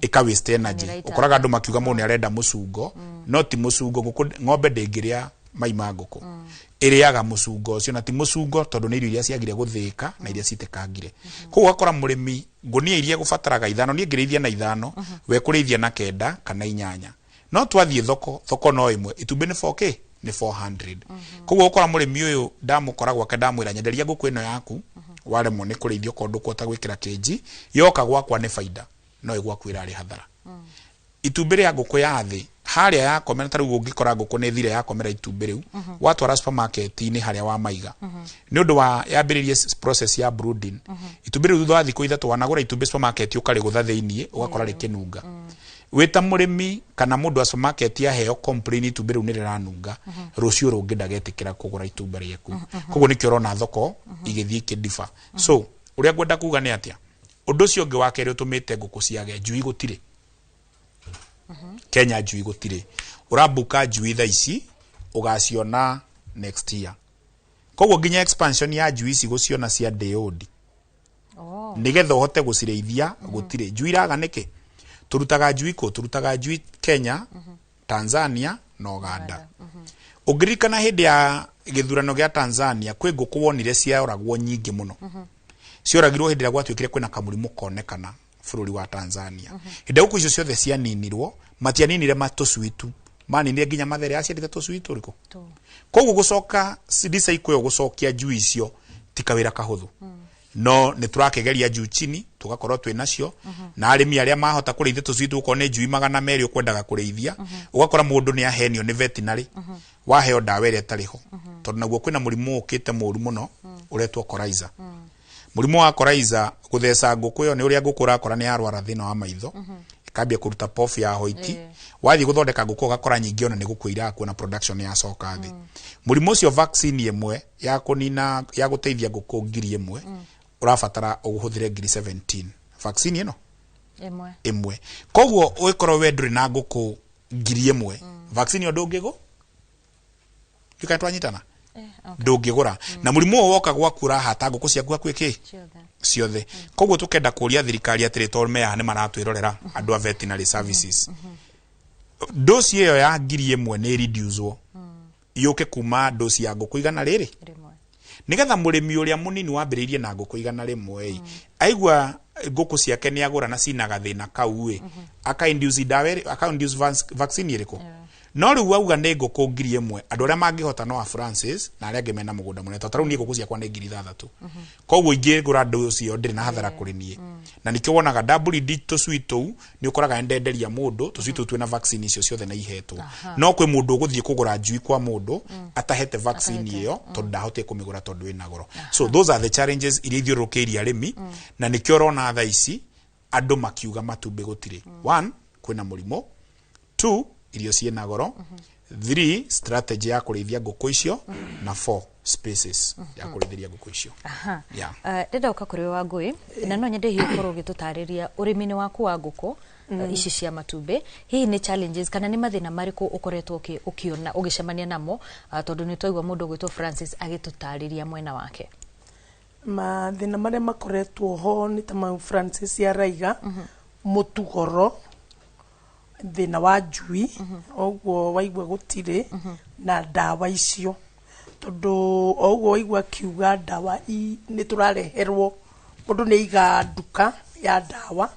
ĩka waste energy. Ũkoraga andũ makiuga mũndũ nĩ arenda mũcungo, no ti mũcungo, ngũkũ ng'ombe ndĩngĩrĩa mai ma ngũkũ. Ĩrĩaga mũcungo ũcio, na ti mũcungo tondũ nĩ irio iria ciagire gũthĩĩka na iria citekangire. Koguo ũgakora mũrĩmi ngũnia iria egũbataraga 5, niĩ ngĩrĩithia na 5, we kũrĩithia na 9 kana 8. No twathiĩ thoko, thoko no ĩmwe, itumbĩ nĩ 4K, nĩ 400. Koguo ũgakora mũrĩmi ũyũ ndamũkora gwake ndamwĩra nyenderia ngũkũ ĩno yaku, waremwo nĩ kũrĩithia okorwo ndũkũhota gwĩkĩra kĩnji, yoka gwakwa nĩ baida, no ĩgwaku ĩrarĩ hathara. Itumbĩ rĩa ngũkũ ya thĩ harĩa yakomera, ta rĩu ũngĩkora ngũkũ nĩ thire yakomera itumbĩ rĩu, watwara supermarket-inĩ harĩa wamaiga, nĩ ũndũ wa yambĩrĩrie process ya brooding, itumbĩ rĩu thutha wa thikũ 3 wanagũra itumbĩ supermarket ũkarĩgũtha thĩiniĩ ũgakora rĩkĩnunga. Wĩ ta mũrĩmi kana mũndũ wa supermarket aheo complain itumbĩ rĩu nĩ rĩranunga, rũciũ rũngĩ ndagetĩkĩra kũgũra itumbĩ rĩaku. Koguo nĩkĩo ũrona thoko igĩthiĩ ikĩdifa. So ũrĩa ngwenda kuga nĩ atĩa, ũndũ ũcio ũngĩ wa kerĩ ũtũmĩte ngũkũ ciage njui gũtirĩ. Kenya njui gũtirĩ. Ũrambuka njui thaa ici ũgaciona next year. Koguo nginya expansion ya njui ici gũciona cia day old, nĩgetha ũhote gũcirĩithia gũtirĩ. Njui iraga nĩkĩ? Tũrutaga njui kũ? Tũrutaga njui Kenya, Tanzania na Ũganda. Ũngĩririkana hĩndĩ ya gĩthurano gĩa Tanzania, kwĩ ngũkũ wonire cioragwo nyingĩ mũno. Cioragirwo hĩndĩ ĩrĩa gwatuĩkire kwĩna kamũrimũ konekana bũrũri wa Tanzania. Hĩndĩ ĩrĩa ngũkũ icio ciothe cianinirwo, matianinire matũcui tu, maninire nginya mathere aciarĩte tũcui tũrĩkũ. Koguo gũcoka recycle ĩyo, gũcokia njui icio ti kawĩra kahũthũ, no nĩ tũrakĩgeria juu chini tũgakorwo twĩ nacio. Na arĩmi arĩa mahota kũrĩithia tũcui, tũgũkorwo nĩ njui 200 ũkwendaga kũrĩithia, ũgakora mũndũ nĩ ahenio nĩ veterinary, waheo ndawa ĩrĩa ĩtarĩ ho, tondũ naguo kwĩna mũrimũ ũkĩte mũru mũno ũretwo coryza. Mũrimũ wa coryza, gũtheca ngũkũ ĩyo nĩ ũrĩa ngũkũ ũrakora nĩ yarwara thĩna wa maitho, ĩkambia kũruta pofu ya hoiti. Wathiĩ gũthondeka ngũkũ, ũgakora nyingĩ ona nĩ gũkua irakua na production yacoka thĩ. Mũrimũ ũcio, vaccine ĩmwe ya kũnina, ya gũteithia ngũkũ 1000, ũrabatara ũhũthĩre ngiri 17 vaccine ĩno ĩmwe. Ĩmwe. Koguo ũgĩkorwo we ndũrĩ na ngũkũ 1000, vaccine ĩyo ndũngĩgũ ndikana twanyitana, ndũngĩgũra. Na mũrimũ ũyũ woka gwaku, ũrahata ngũkũ ciaku hakuhĩ kĩ ciothe. Koguo tũkenda kũria thirikari atĩrĩ, tondũ meyaha nĩ maratwĩrorera andũ a veterinary services, dosi ĩyo ya 1000 nĩ reducewo yũke kuma dosi ya ngũkũ igana rĩrĩ, nĩgetha mũrĩmi ũrĩa mũnini wambĩrĩirie na ngũkũ 100 ĩ, aigua ngũkũ ciake nĩ agũra na cina gathĩna kau ĩ, aka induce ndawa aka induce vaccine ĩrĩkũ. No rĩu auga nĩ ngũkũ 1000, andũ arĩa mangĩhota no a Francis na arĩa angĩ mena mũgũnda mũnene. Tondũ ta rĩu niĩ ngũkũ ciakwa nĩ 6000, koguo ingĩgũra dosi ĩyo ndĩrĩ na hathara kũrĩ niĩ. Na nĩkĩo wonaga WD tũcui tũu nĩ ũkoraga ndenderia mũndũ tũcui tũu twĩna vaccine icio ciothe na ihetwo. No kwĩ mũndũ ũgũthiĩ kũgũra njui kwa mũndũ atahete vaccine ĩyo, tondũ ndahotire kũmĩgũra tondũ ĩna goro. So those are the challenges iria ithiũrũrũkĩirie arĩmi, na nĩkĩo ũrona thaa ici andũ makiuga matumbĩ gũtirĩ. One, kwĩna mũrimũ; two, irio ciĩna goro; three, strategy ya kũrĩithia ngũkũ icio; na four, spaces ya kũrĩithĩria ngũkũ icio. Yeah. Ndĩrenda ũka kũrĩ Wangũi, na no nyende hihi ũkorwo ũgĩtũtarĩria ũrĩmi-inĩ waku wa ngũkũ ici cia matumbĩ, hihi nĩ challenges kana nĩ mathĩna marĩkũ ũkoretwo ũkĩona ũgĩcemania namo, tondũ nĩ twaigua mũndũ ũgwĩtwo Francis agĩtũtarĩria mwena wake. Mathĩna marĩa makoretwo ho nĩ ta mau Francis araiga, mũtu goro, thĩna wa njui ũguo waigua gũtirĩ, na ndawa icio, tondũ o ũguo waigua akiuga ndawa nĩ tũrareherwo, mũndũ nĩ aiga nduka ya ndawa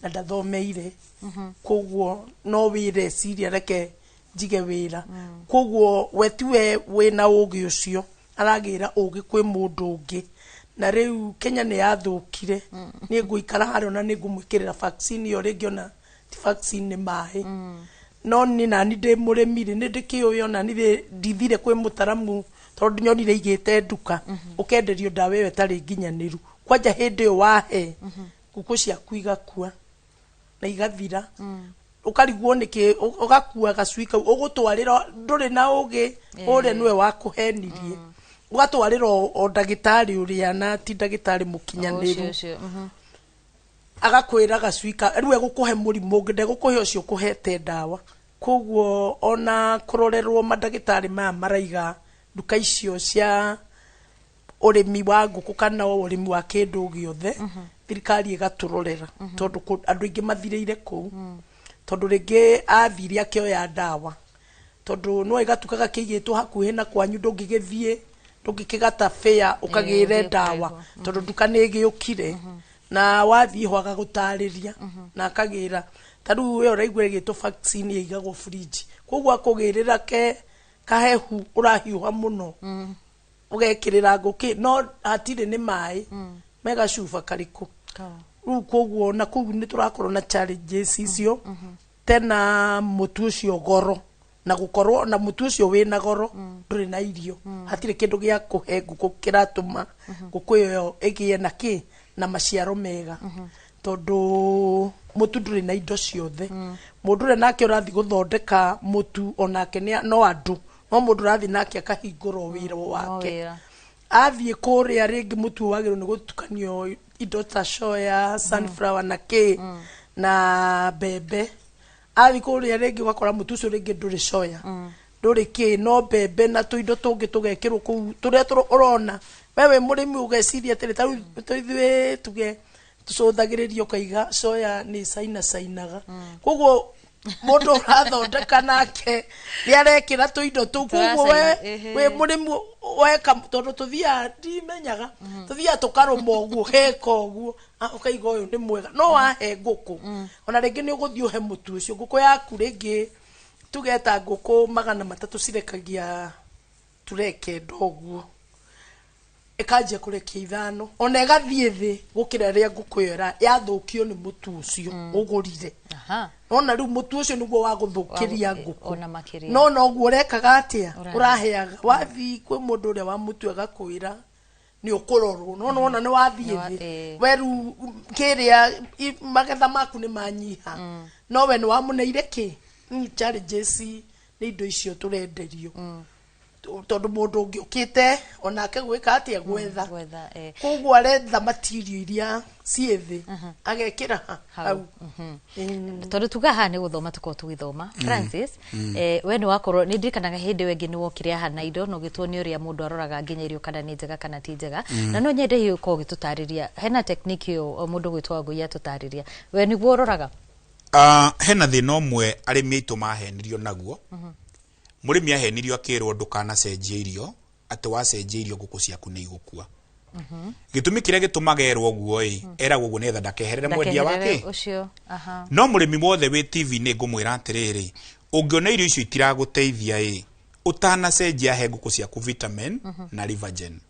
na ndathomeire, koguo no wĩra eciria reke njige wĩra, koguo we tiwe wĩna ũgĩ ũcio, aragĩra ũgĩ kwĩ mũndũ ũngĩ. Na rĩu Kenya nĩ yathũkire, niĩ ngũikara harĩa ona nĩ ngũmwĩkĩrĩra vaccine ĩyo, rĩngĩ ona ti vaccine, nĩ maĩ. No niĩ nani ndĩ mũrĩmi rĩ, nĩ ndĩkĩũĩ ona niĩ ndithire kwĩ mũtaramu, tondũ nyonire igĩte nduka ũkenderio ndawa ĩyo ĩtarĩ nginyanĩru. Kwanja hĩndĩ ĩyo wahe ngũkũ ciaku igakua na igathira, ũkarigwo nĩkĩ, ũgakua gacui kau ũgũtwarĩra, ndũrĩ na ũgĩ ũrĩa nĩwe wakũhenirie, ũgatwarĩra o ndagĩtarĩ ũrĩa na ti ndagĩtarĩ mũkinyanĩru. Ũcio, ũcio. Agakwĩra gacui ka rĩu egũkũhe mũrimũ ũngĩ, ndegũkũhe ũcio ũkũhete ndawa. Koguo ona kũrorerwo mandagĩtarĩ maya maraiga nduka icio cia ũrĩmi wa ngũkũ kana ũrĩmi wa kĩndũ gĩothe, thirikari ĩgatũrorera, tondũ andũ aingĩ mathirĩire kũu, tondũ rĩngĩ athire akĩoya ndawa, tondũ no ĩgatuka gakĩigĩtwo hakuhĩ na kwanyu, ndũngĩgĩthiĩ, ndũngĩkĩgata bĩa ũkagĩre ũthiĩ ndawa kũrĩhwo. Tondũ nduka nĩ ĩgĩũkire na wathiĩ ho agagũtarĩria na akagĩra ta rĩu ĩyo ũraigua ĩgĩtwo vaccine ĩigagwo fridge, koguo akũgĩrĩra ke kahehu ũrahiũha mũno, ũgekĩrĩra ngũkĩ no hatirĩ nĩ maĩ megacuba karĩkũ rĩu. Koguo na kũu nĩ tũrakorwo na challenges icio tena, mũtu ũcio goro, na gũkorwo na mũtu ũcio wĩna goro, ndũrĩ na irio, hatirĩ kĩndũ gĩa kũhe ngũkũ kĩratũma ngũkũ ĩyo ĩgĩe na kĩ na maciaro mega, tondũ mũtu ndũrĩ na indo ciothe. Mũndũ ũrĩa nake ũrathiĩ gũthondeka mũtu onake no andũ, no mũndũ ũrathiĩ nake akahingũra o wĩra wake. Wĩra. Athiĩ kũrĩa rĩngĩ mũtu ũyũ wagĩrĩirwo nĩ gũtukanio indo ta soya, sunflower na kĩ na mbembe, athiĩ kũrĩa rĩngĩ ũgakora mũtu ũcio rĩngĩ ndũrĩ soya, ndũrĩ kĩ, no mbembe na tũindo tũngĩ tũgekĩrwo kũu tũrĩa ũrona we wĩ mũrĩmi ũgeciria atĩrĩ, ta rĩu ithuĩ tuge tũcũthagĩrĩria ũkaiga soya nĩ caina cainaga, koguo Mũndũ ũrathondeka nake nĩ arekĩra tũindo tũu, koguo we wĩ mũrĩmi weka, tondũ tũthiaga, ndimenyaga, tũthiaga tũkarũma ũguo heka ũguo. Ah, ũkaiga ũyũ nĩ mwega, no wahe ngũkũ ona rĩngĩ nĩ ũgũthiĩ ũhe mũtu ũcio ngũkũ yaku. Rĩngĩ tuge ta ngũkũ 300 cirekagia turee 9 ũguo, ĩkanjia kũrekia 5, ona ĩgathiĩ thĩ gũkĩra ĩrĩa ngũkũ ĩyo yathũkio nĩ mũtu ũcio ũgũrire. Nona rĩu mũtu ũcio nĩguo wa gũthũkĩria ngũkũ. Ona makĩria. No noguo ũrekaga atĩa? Ũrahe. Ũraheaga wathiĩ kwĩ mũndũ ũrĩa wa mũtu, agakwĩra nĩ ũkũrorwo, no nona nĩ wathiĩ thĩ. We rĩu kĩrĩa magetha maku nĩ manyiha, no we nĩ wamũneire kĩ. Rĩu challenges nĩ indo icio tũrenderio, tondũ mũndũ ũngĩ ũkĩte onake gwĩka atĩa? Gwetha. Gwetha. Koguo aretha material iria ciĩ thĩ, agekĩra ha? Hau. Tondũ tuga haha nĩ gũthoma tũkorwo tũgĩthoma. Francis, we nĩ wakorwo, nĩ ndirikanaga hĩndĩ ĩyo ĩngĩ nĩ wokire haha na indo na ũgĩtuonia ũrĩa mũndũ aroraga nginya irio kana nĩ njega kana ti njega. Na no nyende hihi ũkorwo ũgĩtũtarĩria, hena technique ĩyo o mũndũ gwĩtwo Wangũi atũtarĩria, we nĩguo ũroraga? Hena thĩna ũmwe arĩmi aitũ mahenirio naguo. Mũrĩmi ahenirio akĩrwo ndũkanacenjie irio, atĩ wacenjia irio ngũkũ ciaku nĩ igũkua. Gĩtũmi kĩrĩa gĩtũmaga erwo ũguo ĩ, eragwo ũguo nĩgetha ndakeherere mwendia Ndakeherere wake. Ũcio, aha. No mũrĩmi wothe wĩ TV nĩ ngũmwĩra atĩrĩrĩ, ũngĩona irio icio itiragũteithia ĩ, ũtanacenjia he ngũkũ ciaku vitamin na Livergen,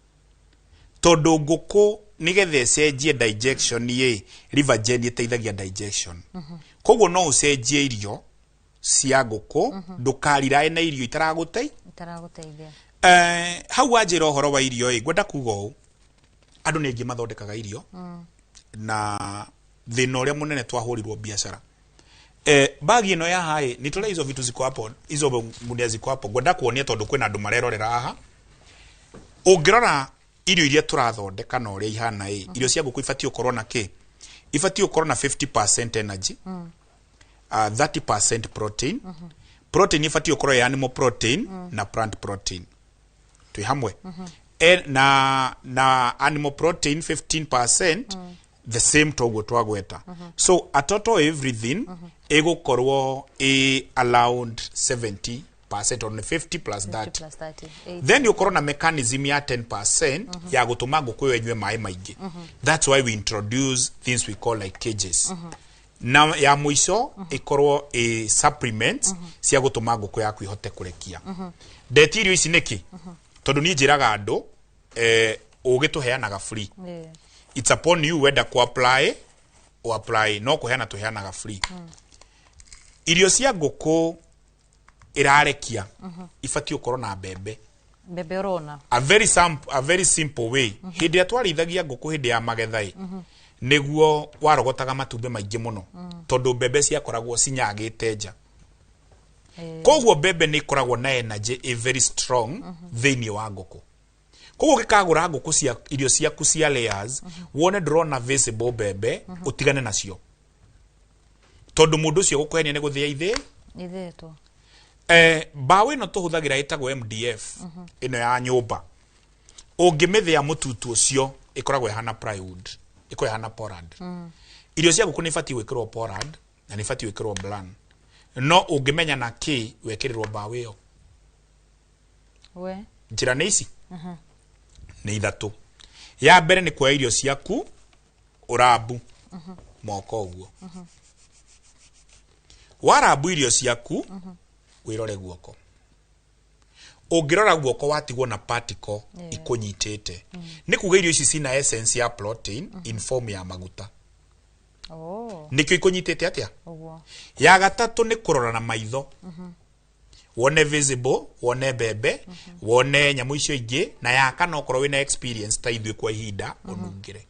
tondũ ngũkũ nĩgetha ĩcenjie digestion ĩ, Livergen ĩteithagia digestion. Koguo no ũcenjie irio cia ngũkũ, ndũkarirae na irio itaragũtei Itaragũteithia. Hau wanjĩra ũhoro wa irio ĩ, ngwenda kuga ũũ, andũ nĩ aingĩ mathondekaga irio na thĩna ũrĩa mũnene twahũrirwo biacara, bagi ĩno ya haĩ nĩ hizo vitu ziko hapo, hizo gunia ziko hapo. Ngwenda kuonia tondũ kwĩna andũ marerorera haha. Ũngĩrora irio iria tũrathondeka na ũrĩa ihana ĩ, irio cia ngũkũ ibatiĩ gũkorwo na kĩ? Ibatiĩ gũkorwo na 50% energy, 30% protein. Protein ibatiĩ gũkorwo ya animal protein na plant protein, twĩ hamwe? Na animal protein 15%, the same toguo twagweta. So a total everything ĩgũkorwo ĩ around 70% on 50 plus 50 30. Plus 30, 80. Then ũkorwo na mechanism ya 10% ya gũtũma ngũkũ ĩyo ĩnyue maĩ maingĩ. That's why we introduce things we call like cages. Na ya mũico ĩkorwo ĩ supplements cia gũtũma ngũkũ yaku ihote kũrekia. Ndeti irio ici nĩkĩ? Tondũ niĩ njĩraga andũ, ũgĩ tũheanaga free. It's upon you wenda ku apply o apply, no kũheana tũheanaga free. Irio cia ngũkũ ĩrarekia ibatiĩ gũkorwo na mbembe. Mbembe ũrona. A very simple way, hĩndĩ ĩrĩa twarĩithagia ngũkũ hĩndĩ ya magetha ĩ, nĩguo warogotaga matumbĩ maingĩ mũno, tondũ mbembe ciakoragwo cinyagĩte nja. Koguo mbembe nĩ ikoragwo na energy ĩ very strong thĩinĩ wa ngũkũ. Koguo ũngĩkagũra ngũkũ cia irio ciaku cia layers, wone ndũrona visible mbembe, ũtigane nacio, tondũ mũndũ ũcio gũkũhenia nĩ gũthĩa ithĩ. Ithĩtwo. Mbaũ ĩno tũhũthagĩra ĩtagwo MDF, ĩno ya nyũmba. Ũngĩmĩthĩa mũtutu ũcio ĩkoragwo ĩhana plywood, ĩkoragwo ĩhana pollard. Irio cia ngũkũ nĩ ibatiĩ gwĩkĩrwo pollard na nĩ ibatiĩ gwĩkĩrwo bran, no ũngĩmenya na kĩ wekĩrĩrwo mbaũ ĩyo? We. Njĩra nĩ ici, nĩ ithatũ. Ya mbere nĩ kuoya irio ciaku ũrambu moko ũguo. Warambu irio ciaku, wĩrore guoko. Ũngĩrora guoko watigwo na particle ikũnyitĩte, nĩ kuga irio ici cina essence ya protein in form ya maguta. Nĩkĩo ikũnyitĩte atĩa? Ũguo. Ya gatatũ nĩ kũrora na maitho, wone visible, wone mbembe, wone nyamũ icio ingĩ. Na ya kana, okorwo wĩna experience ta ithuĩ kwa ihinda, ũnungĩre.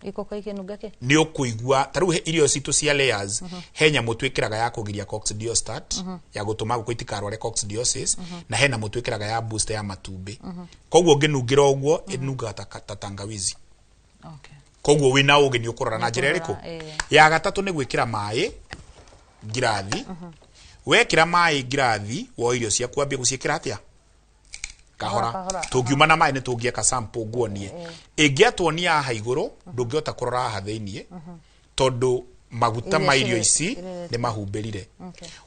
Ikoko ikĩnunga kĩ? Nĩ ũkũigua ta rĩu irio citũ cia layers, he nyamũ twĩkĩraga ya kũgiria coccidiostat, ya gũtũma ngũkũ itikarware coccidiosis, na he nyamũ twĩkĩraga ya booster ya matumbĩ. Koguo ũngĩnungĩra ũguo, ĩnungaga ta tangawizi. Koguo wĩna ũgĩ nĩ ũkũrora na njĩra ĩrĩkũ. Ya gatatũ nĩ gwĩkĩra maĩ ngirathi. Wekĩra maĩ ngirathi, woe irio ciaku wambie gũciĩkĩra atĩa? Kahora. Kahora. Tũngiuma na maĩ nĩ tũngĩeka sample nguonie. Ĩngĩatuonia haha igũrũ, ndũngĩhota kũrora haha thĩiniĩ, tondũ Maguta Iria ma irio ici nĩ mahumbĩrire.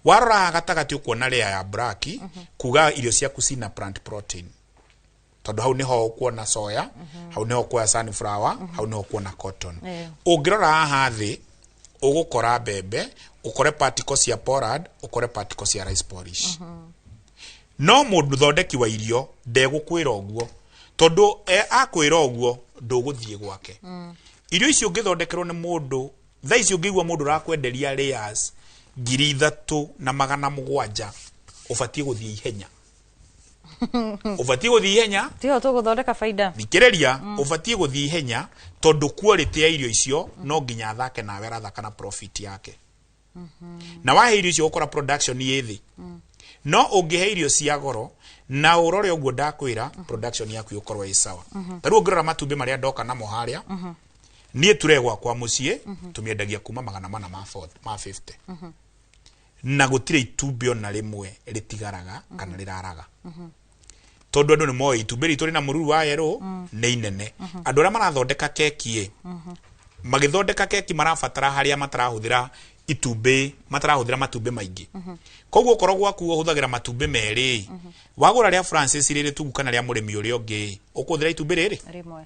Warora haha gatagatĩ ũkuona layer ya black, kuga irio ciaku cina plant protein, tondũ hau nĩho ũkuona soya, hau nĩho ũkuona sunflower, hau nĩho ũkuona cotton. Ũngĩrora haha thĩ ũgũkora mbembe, ũkore particles cia pollard, ũkore particles cia rice polish. No mũndũ thondeki wa irio ndegũkwĩra ũguo, tondũ akwĩra ũguo ndũgũthiĩ gwake. Irio icio ũngĩthondekerwo nĩ mũndũ thaa ici, ũngĩigua mũndũ ũrakwenderia layers 3700, ũbatiĩ gũthiĩ ihenya, ũbatiĩ gũthiĩ ihenya. Tiho tũgũthondeka baida. Thikĩrĩria. Ũbatiĩ gũthiĩ ihenya tondũ quality ya irio icio no nginya athake nawe, arathaka na profit yake. Na wahe irio icio ũkora production ĩ thĩ. No ũngĩhe irio cia goro na ũrore ũguo ndakwĩra, production yaku ĩgũkorwo ĩ sawa. Ta rĩu ũngĩrora matumbĩ marĩa ndoka namo harĩa, niĩ ture gwakwa mũciĩ tũmĩendagia kuma 400 ma 40 ma 50, na gũtirĩ itumbĩ ona rĩmwe rĩtigaraga kana rĩraraga, tondũ andũ nĩ moĩ itumbĩ ritũ rĩna mũruru wa yerũ nĩ inene. Andũ arĩa marathondeka keki ĩ, magĩthondeka keki marabatara harĩa matarahũthĩra itumbĩ, matarahũthĩra matumbĩ maingĩ. Koguo okorwo gwaku ũhũthagĩra matumbĩ merĩ, wagũra rĩa Francis rĩrĩ tugu kana rĩa mũrĩmi ũrĩa ũngĩ, ũkũhũthĩra itumbĩ rĩrĩ rĩmwe.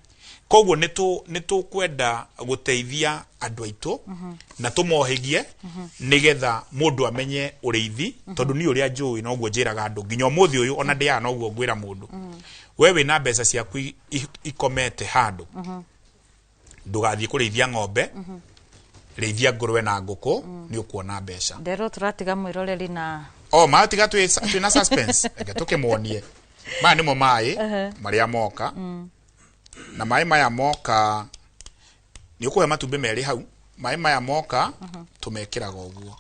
Koguo nĩ tũkwenda gũteithia andũ aitũ na tũmohĩgie nĩgetha mũndũ amenye ũrĩithi, tondũ niĩ ũrĩa njũĩ noguo njĩraga andũ nginya ũmũthĩ ũyũ, ona ndĩaga noguo ngwĩra mũndũ, we wĩna mbeca ciaku ikomete handũ, ndũgathiĩ kũrĩithia ng'ombe, rĩithia ngũrwe na ngũkũ, nĩ ũkuona mbeca. Nderwo tũratiga mwĩroreri na O matiga twĩ na suspense, reke tũkĩmuonie. Maya nĩmo maĩ marĩa moka, na maĩ maya moka nĩ ũkũhe matumbĩ merĩ hau. Maĩ maya moka tũmekĩraga ũguo.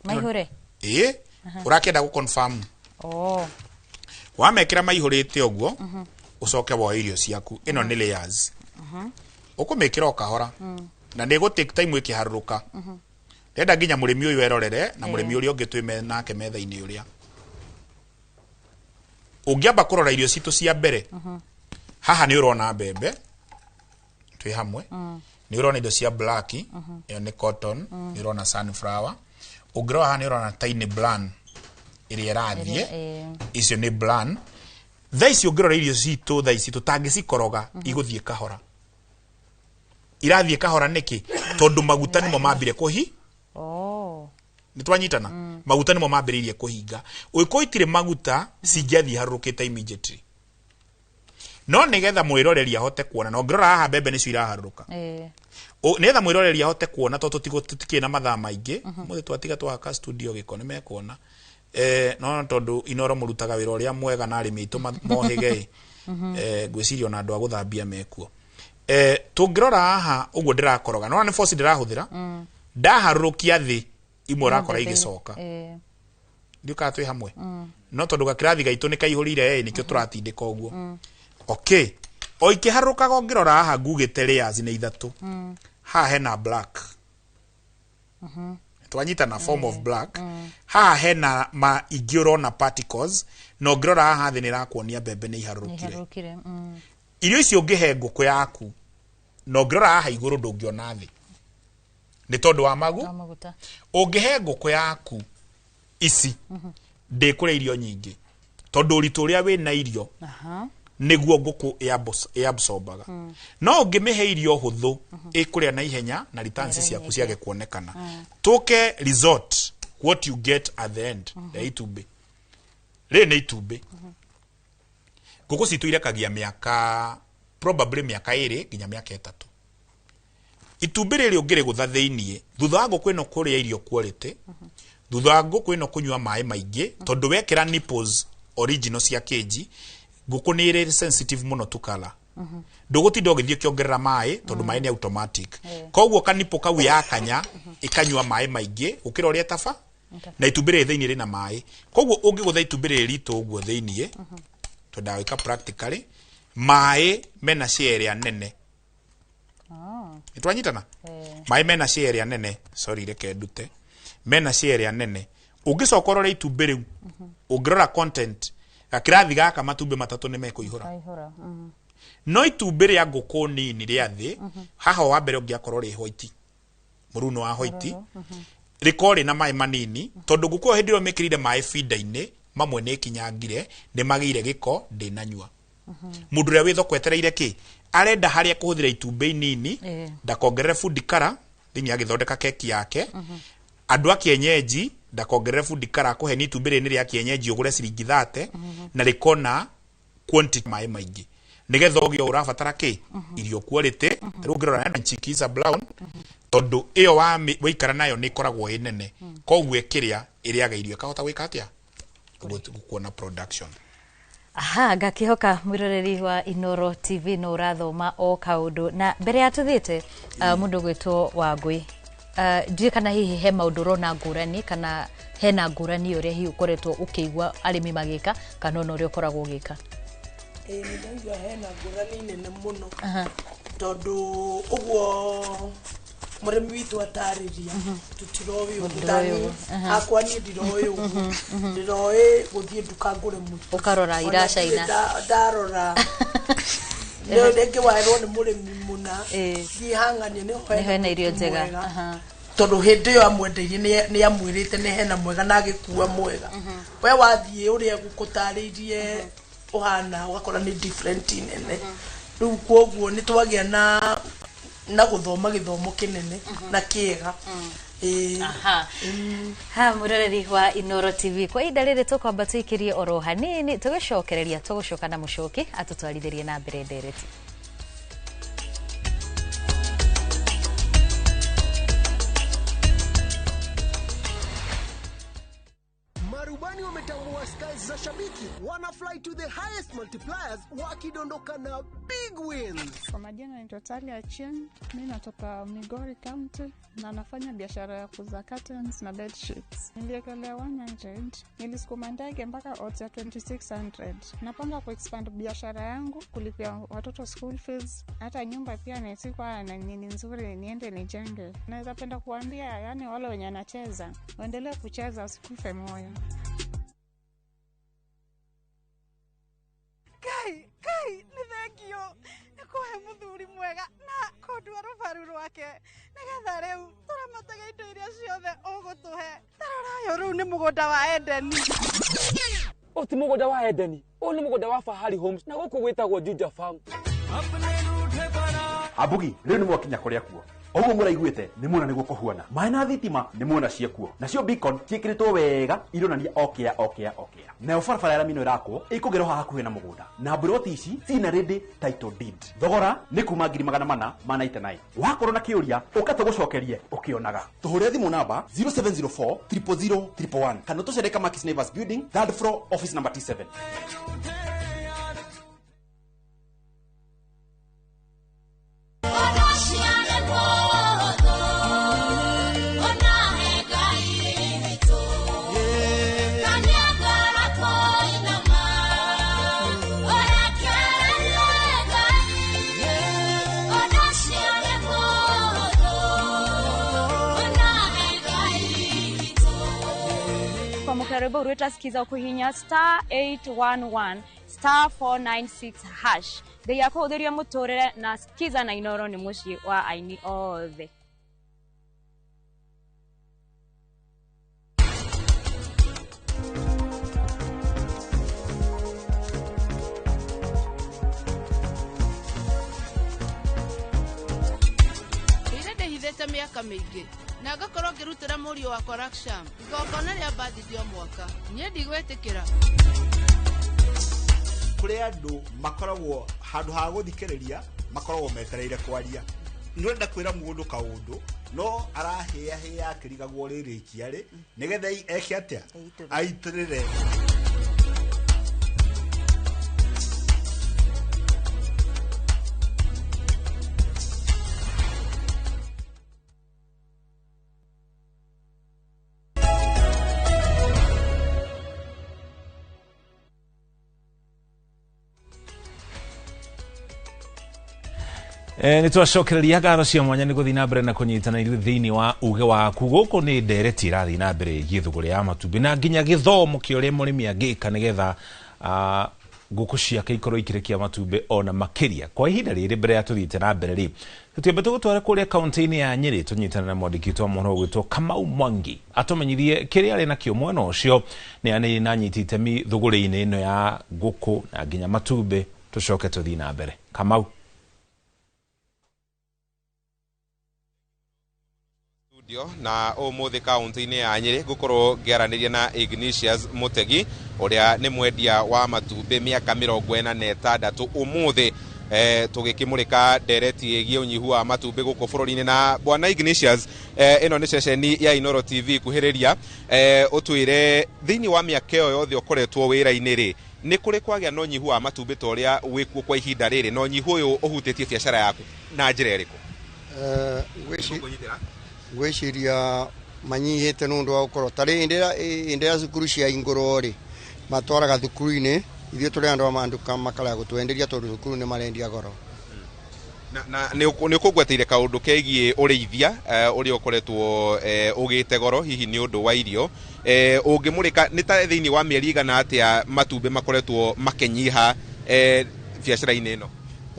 Maihũre. Ĩĩ, ũrakĩenda gũ confirm. Oh. Wamekĩra maihũrĩte ũguo, ũcoke woe irio ciaku. Ĩno nĩ layers, ũkũmĩkĩra o kahora na nĩ ĩgũ take time ĩkĩharũrũka. Ndĩrenda nginya mũrĩmi ũyũ erorere na mũrĩmi ũrĩa ũngĩ twĩ nake metha-inĩ. Ũrĩa ũngĩamba kũrora irio citũ cia mbere haha, nĩ ũrona mbembe twĩ hamwe, nĩ ũrona indo cia black, ĩyo nĩ cotton, nĩ ũrona sunflower. Ũngĩrora haha nĩ ũrona tiny bran ĩrĩa ĩrathiĩ. Icio nĩ bran. Thaa ici ũngĩrora irio citũ thaa ici tũtangĩcikoroga, igũthiĩ kahora. Irathiĩ kahora nĩkĩ? Tondũ maguta nĩmo mambire kũhi. Oh. Nĩ twanyitana? Maguta nĩmo mambĩrĩirie kũhinga. Ũngĩkorwo itirĩ maguta, cingĩathiĩ harũrũkĩte immediately. No nĩgetha mwĩroreri ahote kuona, na ũngĩrora haha mbembe nĩcio iraharũrũka. Nĩgetha mwĩroreri ahote kuona, tondũ tũtikĩrĩ na mathaa maingĩ mũthĩ, twatiga twahaka studio gĩko nĩ mekuona. No tondũ Inoro mũrutaga wĩra ũrĩa mwega na arĩmi aitũ mohĩge ĩ, ngwĩciria ona andũ a gũthambia mekuo. Tũngĩrora haha ũguo ndĩrakoroga, nona nĩ force ndĩrahũthĩra, ndaharũrũkia thĩ imwe ũrakora igĩcoka. Ndiũkaga twĩ hamwe? No tondũ gakĩrathi gaitũ nĩ kaihũrire ĩ, nĩkĩo tũratindĩka ũguo. Okay, o ikĩharũrũkaga, ũngĩrora haha ngugĩte layers nĩ ithatũ. Haha hena black, twanyitana? Form of black. Haha hena ma ingĩ ũrona particles, na ũngĩrora haha thĩ nĩ ĩrakuonia mbembe nĩ iharũrũkire. Iharũrũkire. Irio icio ũngĩhe ngũkũ yaku, na ũngĩrora haha igũrũ ndũngĩona thĩ nĩ tondũ wa magu Wa maguta. Ũngĩhe ngũkũ yaku ici, ndĩkũrĩa irio nyingĩ tondũ ũritũ ũrĩa wĩna irio nĩguo ngũkũ ĩabsorbaga. No ũngĩmĩhe irio hũthũ, ĩkũrĩa na ihenya na returns ciaku ciage kuonekana. Tũke result, what you get at the end ya itumbĩ rĩrĩ nĩ itumbĩ. Ngũkũ citũ irekagia mĩaka, probably mĩaka 2 nginya mĩaka 3. Itumbĩ rĩrĩ ũngĩrĩgũtha thĩiniĩ, thutha wa ngũkũ ĩno kũrĩa irio quality, thutha wa ngũkũ ĩno kũnyua maĩ maingĩ, tondũ wekĩra nipples original cia kĩnji, ngũkũ nĩ ĩrĩ sensitive mũno to color, ndũgũtinda ũgĩthiĩ ũkĩongerera maĩ tondũ maĩ nĩ automatic. Koguo kanipo kau yakanya ĩkanyua maĩ maingĩ gũkĩra ũrĩa ĩtaba, na itumbĩ rĩrĩ thĩiniĩ rĩna maĩ. Koguo ũngĩgũtha itumbĩ rĩrĩ ritũ ũguo thĩiniĩ, twendaga gwĩka practically, maĩ mena share ĩrĩa nene. Nĩ twanyitana? Maĩ mena share ĩrĩa nene. Sorry, reke ndute. Mena share ĩrĩa nene. Ũngĩcoka ũrore itumbĩ rĩu, ũngĩrora content, gakĩrathi gaka matumbĩ matatũ nĩ mekũihũra. Kaihũra. No itumbĩ rĩa ngũkũ nini rĩa thĩ haha wa mbere ũngĩakorwo rĩ white, mũruno wa white, rĩkorwo rĩna maĩ manini, tondũ ngũkũ ĩyo hĩndĩ ĩrĩa ũmĩkĩrire maĩ feeder-inĩ mamwe nĩ ĩkinyangire, nĩ magĩire gĩko, ndĩnanyua. Mũndũ ũrĩa wĩ thoko etereire kĩ arenda harĩa kũhũthĩra itumbĩ inini, ndakongerere food color thĩinĩ agĩthondeka keki yake. Andũ a kienyeji, ndakongerere food color, akũhe nĩ itumbĩ rĩrĩ nĩ rĩa kienyeji, ũgũre ciringi 30 na rĩkona quantity maĩ maingĩ, nĩgetha ũgĩe ũrabatara kĩ irio quality. Rĩu ũngĩrora hena Chiquisa Brown, tondũ ĩyo waikara nayo nĩ ĩkoragwo ĩ nene, koguo ĩkĩrĩa ĩrĩaga irio ĩkahota gwĩka atĩa, kuona production. Aha, ngakihoka mwiroreri wa Inoro TV no ũrathoma o kaũndũ. Na mbere ya tũthiĩte, mũndũ gwĩtwo Wangũi, ndiũĩ kana hihi he maũndũ ũrona ngũrani, kana hena ngũrani ũrĩa hihi ũkoretwo ũkĩigua arĩmi magĩka, kana ona ũrĩa ũkoragwo ũgĩka. Ĩĩ, nĩ ndaigua hena ngũrani nene mũno, tondũ ũguo mũrĩmi witũ atarĩria tũtiroĩ ũguo. Mũtiroĩ ũguo. Hakwa niĩ ndiroĩ ũguo, ndĩroĩ gũthiĩ nduka ngũre mũtu. Ũkarora Ona iracaina. ndirĩ ndarora. Nĩ rĩngĩ waerwo nĩ mũrĩmi mũna, thiĩ hang'anie nĩho nĩho hena irio mũtu njega. mwega. Tondũ hĩndĩ ĩyo amwendeirie nĩ amwĩrĩte nĩ hena mwega na agĩkua mwega. We wathiĩ ũrĩa gũkũtarĩirie ũhana, ũgakora nĩ different nene. Rĩu koguo nĩ twagĩa na gũthoma gĩthomo kĩnene na kĩega. Ĩĩ. Aha. Ha, mwiroreri wa Inoro TV, kwa ihinda rĩrĩ tũkwamba tũikĩrie oro hanini, tũgĩcokereria tũgũcoka na mũcoki atũtwarithĩrie na mbere ndereti. Marubani wametambua skies za shabiki, wana fly to the highest multipliers wakidondoka na big wins. Kwa majina naitwa Talia Achieng, mi natoka Migori County na nafanya biashara ya kuuza curtains na bed sheets. Niliekelea 100, nilisukuma ndege mpaka odds ya 2600. Napanga kuexpand biashara yangu, kulipia watoto school fees, hata nyumba pia nisikuwa na nini nzuri niende nijenge. Naweza penda kuambia yani wale wenye wanacheza waendelee kucheza, wasikufe moyo. Ngai, Ngai, nĩ thengio nĩ kũhe mũthuri mwega na kũndua rũbaru rwake, nĩgetha rĩu tũramatage indo iria ciothe ũgũtũhe. Tarora ũyũ rĩu nĩ mũgũnda wa Edeni. Ũyũ ti mũgũnda wa Edeni, ũyũ nĩ mũgũnda wa Fahari Homes na gũkũ gwĩtagwo Juja Farm. Ambugi rĩu nĩ mwakinya kũrĩa kuo ũguo mũraiguĩte, nĩ muona nĩguo kũhuana maĩ na thitima, nĩ muona ciekuo nacio beacon ciĩkĩrĩtwo wega, ironania okĩa okĩa okĩa. Nayo barabara ya rami ĩno ĩrakwo ĩkũgerwo haha hakuhĩ na mũgũnda, na mburoti ici cina ready title deed. Thogora nĩ kuma 499,000. Wakorwo na kĩũria, ũka tũgũcokerie ũkĩonaga. Tũhũrĩre thimũ namba 0704 000 111 kana ũtũcere Kamakis Neighbors Building, third floor, office number T7. Kwamũkĩra rwĩmbo rwĩta skiza ũkũhihinya star 811 star 496 hash. Ngai akũhũthĩrie mũtũrĩre na skiza na Inoro nĩ mũciĩ wa aini othe. Rĩrĩa ndĩhithĩte mĩaka mĩingĩ na ngakorwo ngĩrutĩra mũriũ wakwa Raksham igongona rĩa birthday o mwaka, niĩ ndigwĩtĩkĩra. Kũrĩ andũ makoragwo handũ ha gũthikĩrĩria, makoragwo metereire kwaria. Nĩ ũrenda kwĩra mũndũ kaũndũ, no arahĩahĩa akĩrigagwo rĩrĩkia rĩ, nĩgetha eke atĩa, aitĩrĩre. Nä twacokereria ngatho cia mwanya nä gå thiä na mbere na kå nyitana ithuĩ thĩinĩ wa uge waku. Gũkũ nĩ ndereti ĩrathiĩ na mbere ĩgiĩ thũgũrĩ ya matumbĩ na nginya gĩthomo kĩa ũrĩa mũrĩmi angĩka nĩgetha Ngũkũ ciake ikorwo ikĩrekia matumbĩ ona makĩria. Kwa ihinda rĩrĩ, mbere ya tũthiĩte na mbere rĩ, tũtiambe tũgũtware kũrĩa kaunti-inĩ ya Nyĩrĩ, tũnyitane na mwandĩki witũ wa mohoro ũgwĩtwo Kamau Mwangi atũmenyithie kĩrĩa arĩ nakĩo mwena ũcio, nĩ anĩ na anyiti itemi thũgũrĩ-inĩ ĩno ya ngũkũ na nginya matumbĩ. Tũcoke tũthiĩ na mbere. Kamau. Studio na umuthi kaunti-inĩ ya Nyĩrĩ ngũkorwo ngĩaranĩria na Ignatius Mutegi, ũrĩa nĩ mwendia wa matumbĩ mĩaka 46 umuthi, tũgĩkĩmũrĩka ndereti ĩgiĩ ũnyihu wa matumbĩ gũkũ bũrũri-inĩ. Na bwana Ignatius, ĩno nĩ ceceni ya Inooro TV, kuhĩrĩria ũtwĩre thĩinĩ wa mĩaka ĩyo yothe ũkoretwo wĩra-inĩ rĩ, nĩ kũrĩ kwagĩa na ũnyihu wa matumbĩ ta ũrĩa wĩkuo kwa ihinda rĩrĩ, na ũnyihu ũyũ ũhutĩtie biacara yaku na njĩra ĩrĩkũ? Ngwĩciria manyihĩte nĩ ũndũ wa gũkorwo tarĩ hĩndĩ ĩrĩa cukuru ciahingũrwo rĩ, matwaraga thukuru-inĩ, ithuĩ tũrĩ andũ a manduka makarega gũtwenderia tondũ thukuru nĩ marendia goro. Na nĩ ũkũgweteire kaũndũ kegiĩ ũrĩithia ũrĩa ũkoretwo ũgĩte goro hihi nĩ ũndũ wa irio. Ũngĩmũrĩka nĩ ta thĩinĩ wa mĩeri igana atĩa matumbĩ makoretwo makĩnyiha biacara-inĩ ĩno?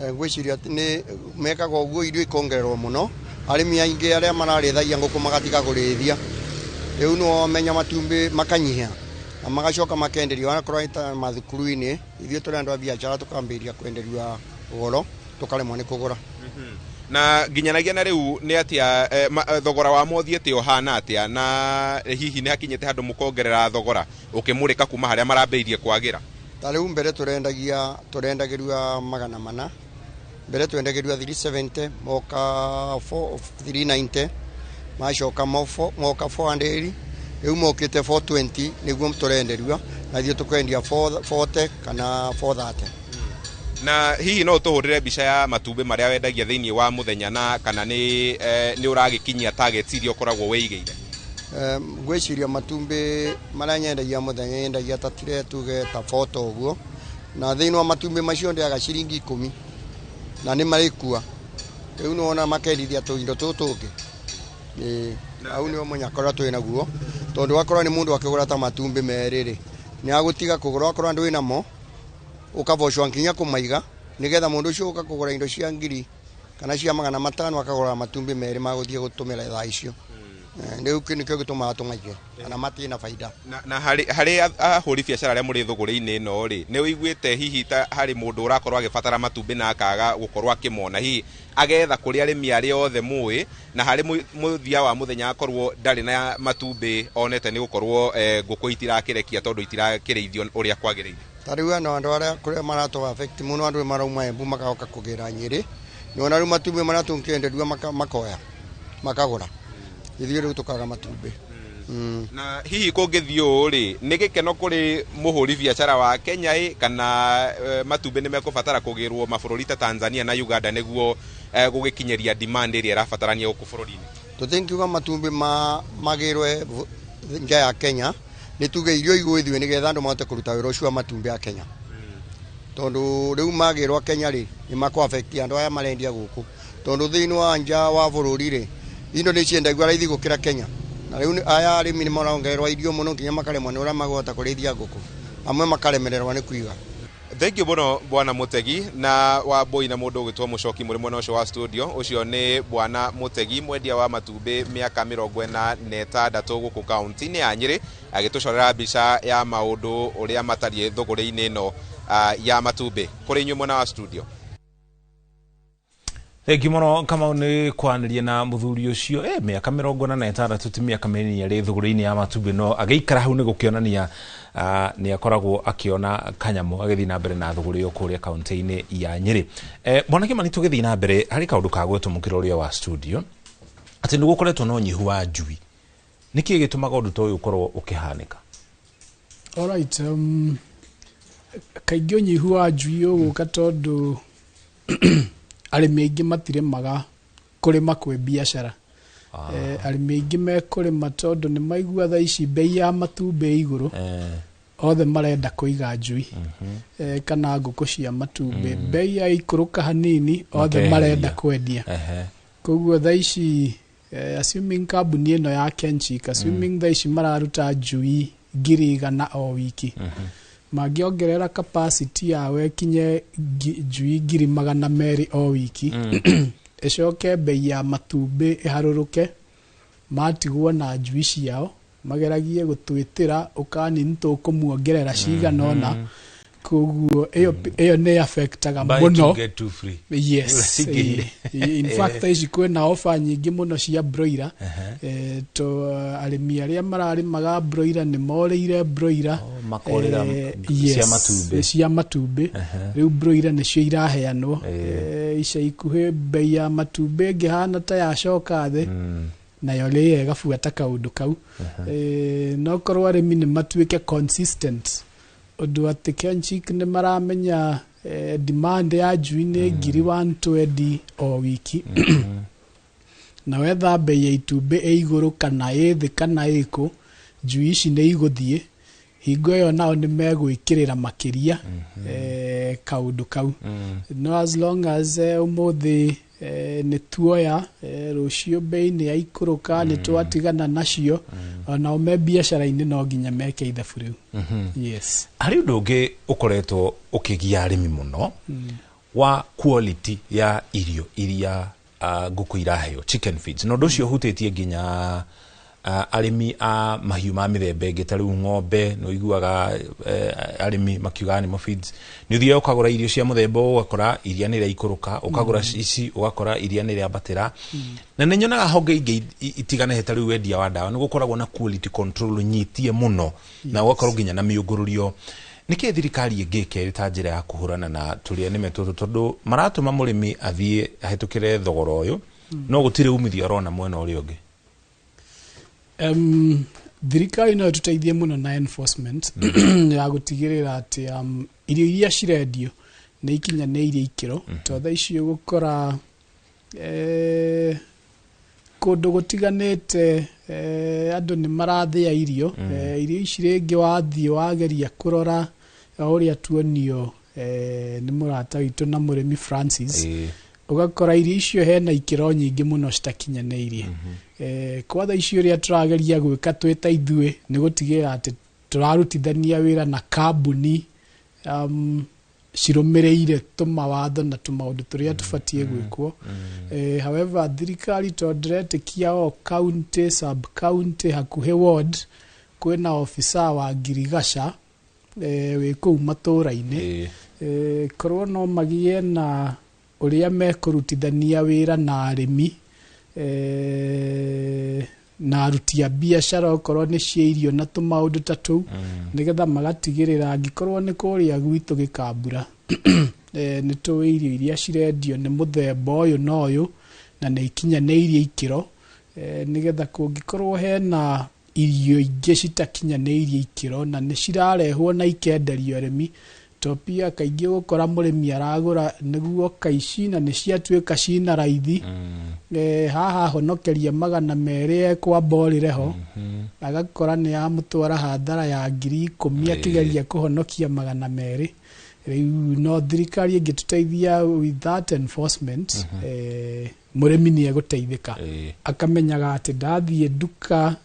Ngwĩciria nĩ mekaga ũguo irio ikongererwo mũno, arĩmi aingĩ arĩa mararĩithagia ngũkũ magatiga kũrĩithia, rĩu nĩo menya matumbĩ makanyiha na magacoka makenderio onakorwo nĩ ta mathukuru-inĩ. Ithuĩ tũrĩ andũ a biacara tũkambĩrĩria kwenderio goro, tũkaremwo nĩ kũgũra. Na nginyanagia na rĩu nĩ atĩa thogora wa mothiĩte ũhana atĩa, na hihi nĩ hakinyĩte handũ mũkongerera thogora ũkĩmũrĩka kuma harĩa marambĩrĩirie kwagĩra? Ta rĩu mbere tũrendagĩrua 400, mbere twendagĩrua 370, moka 390, macoka moka 400, rĩu mokĩte 420 nĩguo tũrenderua, na ithuĩ tũkendia 440 kana 430. Na hihi no ũtũhũrĩre mbica ya matumbĩ marĩa wendagia thĩinĩ wa mũthenya, na kana nĩ ũragĩkinyia targets iria ũkoragwo wĩigĩire? Ngwĩciria matumbĩ marĩa nyendagia mũthenya nyendagia ta tire tuge ta 40 ũguo, na thĩinĩ wa matumbĩ macio ndĩaga ciringi 10 na nĩ marĩkua. Rĩu nĩwona makendithia tũindo tũtũ tũngĩ. Hau nĩho mũnyaka ũrĩa twĩ naguo, tondũ wakorwo nĩ mũndũ akĩgũra ta matumbĩ merĩ rĩ, nĩ agũtiga kũgũra, wakorwo ndwĩ namo ũkabocwa nginya kũmaiga, nĩgetha mũndũ ũcio ũka kũgũra indo cia 1000 kana cia 500 akagũra matumbĩ merĩ ma gũthiĩ gũtũmĩra thaa icio. Rĩu nĩkĩo gĩtũmaga tũmaige kana matirĩ na baida. Na harĩ ahũri biacara arĩa mũrĩ thũgũrĩ-inĩ ĩno rĩ, nĩ ũiguĩte hihi ta harĩ mũndũ ũrakorwo agĩbatara matumbĩ na akaga gũkorwo akĩmona, hihi agetha kũrĩ arĩmi arĩa othe mũĩ, na harĩ mũthia wa mũthenya akorwo ndarĩ na matumbĩ onete nĩ gũkorwo ngũkũ itirakĩrekia tondũ itirakĩrĩithio ũrĩa kwagĩrĩire? Ta rĩu ano andũ arĩa kũrĩa maratũ affect mũno, andũ marauma Embu magoka kũgĩra Nyĩrĩ, nĩwona rĩu matumbĩ marĩa tũngĩenderio makoya makagũra, ithuĩ rĩu tũkaga matumbĩ. Na hihi kũngĩthiĩ ũũ rĩ, nĩ gĩkeno kũrĩ mũhũri biacara wa Kenya ĩ, kana matumbĩ nĩ mekũbatara kũgĩrwo mabũrũri ta Tanzania na Uganda nĩguo gũgĩkinyĩria demand ĩrĩa ĩrabatarania gũkũ bũrũri-inĩ? Tũtingiuga matumbĩ magĩrwe nja ya Kenya, nĩ tuge irio igũithio nĩgetha andũ mahote kũruta wĩra ũcio wa matumbĩ a Kenya, tondũ rĩu magĩrwo Kenya rĩ, nĩ makũ affect andũ aya marendia gũkũ, tondũ thĩinĩ wa nja wa bũrũri rĩ, indo nĩ ciendagio raithi gũkĩra Kenya, na rĩu aya arĩmi nĩ marongererwo irio mũno nginya makaremwo nĩ ũrĩa magũhota kũrĩithia ngũkũ, amwe makaremererwo nĩ kũiga. Thank you mũno bwana Mutegi na Wambui na mũndũ ũgwĩtwo Mũcoki mũrĩ mwena ũcio wa studio. Ũcio nĩ bwana Mutegi, mwendia wa matumbĩ mĩaka 46 gũkũ kaunti-inĩ ya Nyĩrĩ, agĩtũcorera mbica ya maũndũ ũrĩa matariĩ thũgũrĩ-inĩ ĩno ya matumbĩ. Kũrĩ inyuĩ mwena wa studio. Thank you mũno Kamau nĩ kwaranĩria na mũthuri ũcio. Mĩaka 46 ti mĩaka mĩnini arĩ thũgũrĩ-inĩ ya matumbĩ, no agĩikara hau nĩ gũkĩonania nĩ akoragwo akĩona kanyamũ agĩthiĩ na mbere na thũgũrĩ ĩyo kũrĩa kaunti-inĩ ya Nyĩrĩ. Bwana Kĩmani, tũgĩthiĩ na mbere harĩ kaũndũ ka gwĩtũmũkĩra ũrĩa wa studio atĩ nĩ gũkoretwo na ũnyihu wa njui. Nĩkĩ gĩtũmaga ũndũ ta ũyũ ũkorwo ũkĩhanĩka? Alright, kaingĩ ũnyihu wa njui ũgũka tondũ arĩmi aingĩ matirĩmaga kũrĩma kwĩ biacara. Arĩmi aingĩ mekũrĩma tondũ nĩ maigua thaa ici bei ya matumbĩ igũrũ, othe marenda kũiga njui kana ngũkũ cia matumbĩ. Bei ya ikũrũka hanini, othe marenda kwendia. Koguo thaa ici assuming kambuni ĩno ya Kenchic, assuming thaa ici mararuta njui 100,000 o wiki, Mangĩongerera capacity yao ĩkinye njui 200,000 o wiki, ĩcoke bei ya matumbĩ ĩharũrũke, matigwo na njui ciao mageragie gũtwĩtĩra ũkani nĩ tũkũmuongerera cigana ũna. Koguo ĩyo nĩ affectaga Buy mũno. two, get two free. Yes. Cingĩhire. In fact, ici kwĩna offer nyingĩ mũno cia broiler. To arĩmi arĩa mararĩmaga broiler nĩ morĩire broiler. Makorĩra cia matumbĩ. Cia matumbĩ. Rĩu broiler nĩcio iraheanwo. Ica ikuhĩ bei ya matumbĩ ĩngĩhana ta yacoka thĩ, nayo rĩya ĩgabuata kaũndũ kau. No korwo arĩmi nĩ matuĩke consistent ũndũ atĩ Kenchic nĩ maramenya demand ya njui nĩ 120,000 o wiki, na wetha bei ya itumbĩ ĩ igũrũ kana ĩ thĩ kana ĩkũ, njui ici nĩ igũthiĩ hingo ĩyo, nao nĩ megwĩkĩrĩra makĩria kaũndũ kau. No as long as ũmũthĩ nĩ tuoya, rũciũ bei nĩ yaikũrũka, nĩ twatigana nacio, onao me biacara-inĩ no nginya meke ithabu rĩu. Yes. Harĩ ũndũ ũngĩ ũkoretwo ũkĩgia arĩmi mũno wa quality ya irio iria ngũkũ iraheo, chicken feeds, na ũndũ ũcio ũhutĩtie nginya arĩmi a mahiũ ma mĩthemba ĩngĩ ta rĩu ng'ombe. Nĩ ũiguaga arĩmi makiuga animal feeds, nĩ ũthiaga ũkagũra irio cia mũthemba ũyũ, ũgakora iria nĩ rĩaikũrũka, ũkagũra ici ũgakora iria nĩ rĩambatĩra. Na nĩ nyonaga honge ingĩ itiganĩte ta rĩu wendia wa ndawa, nĩ gũkoragwo na quality control nyitie mũno na ũgakorwo nginya na mĩũngũrũrio. Nĩkĩ thirikari ĩngĩka ĩrĩ ta njĩra ya kũhũrana na tũrĩa nĩme tũtũ, tondũ maratũma mũrĩmi athiĩ ahĩtũkĩre thogora ũyũ, no gũtirĩ umithio arona mwena ũrĩa ũngĩ? Thirikari no ĩtũteithie mũno na enforcement ya gũtigĩrĩra atĩ irio iria cirendio nĩ ikinyanĩirie ikĩro, to thaa ici ũgũkora kũndũ gũtiganĩte andũ nĩ marathĩa irio. Irio ici rĩngĩ wathiĩ wageria kũrora o ũrĩa tuonio nĩ mũrata witũ na mũrĩmi Francis, ũgakora irio icio hena ikĩro nyingĩ mũno citakinyanĩirie. Kwa thaa ici ũrĩa tũrageria gwĩka twĩ ta ithuĩ nĩ gũtigĩrĩra atĩ tũrarutithania wĩra na kambuni cirũmĩrĩire tũmawatho na tũmaũndũ tũrĩa tũbatiĩ gwĩkwo. However, thirikari to ndĩretĩkia o county, sub county, hakuhĩ ward kwĩna officer wa ngirigaca wĩ kũu matũra-inĩ. Korwo no magĩe na ũrĩa mekũrutithania wĩra na arĩmi na aruti a biacara, okorwo nĩ cia irio na tũmaũndũ ta tũu, nĩgetha magatigĩrĩra angĩkorwo nĩ kũrĩa gwitũ Gĩkambura, nĩ tũĩ irio iria cirendio nĩ mũthemba ũyũ na ũyũ na nĩ ikinyanĩirie ikĩro, nĩgetha kũngĩkorwo hena irio ingĩ citakinyanĩirie ikĩro na nĩ cirarehwo na ikenderio arĩmi, to pia kaingĩ ũgũkora mũrĩmi aragũra nĩguo kaici na nĩ ciatuĩka cina raithi. Haha honokeria 200 ekwamba orĩre ho, agakora nĩ yamũtwara hathara ya 10,000 akĩgeria kũhonokia 200. Rĩu no thirikari ĩngĩtũteithia with that enforcement, mũrĩmi nĩ egũteithĩka akamenyaga atĩ ndathiĩ nduka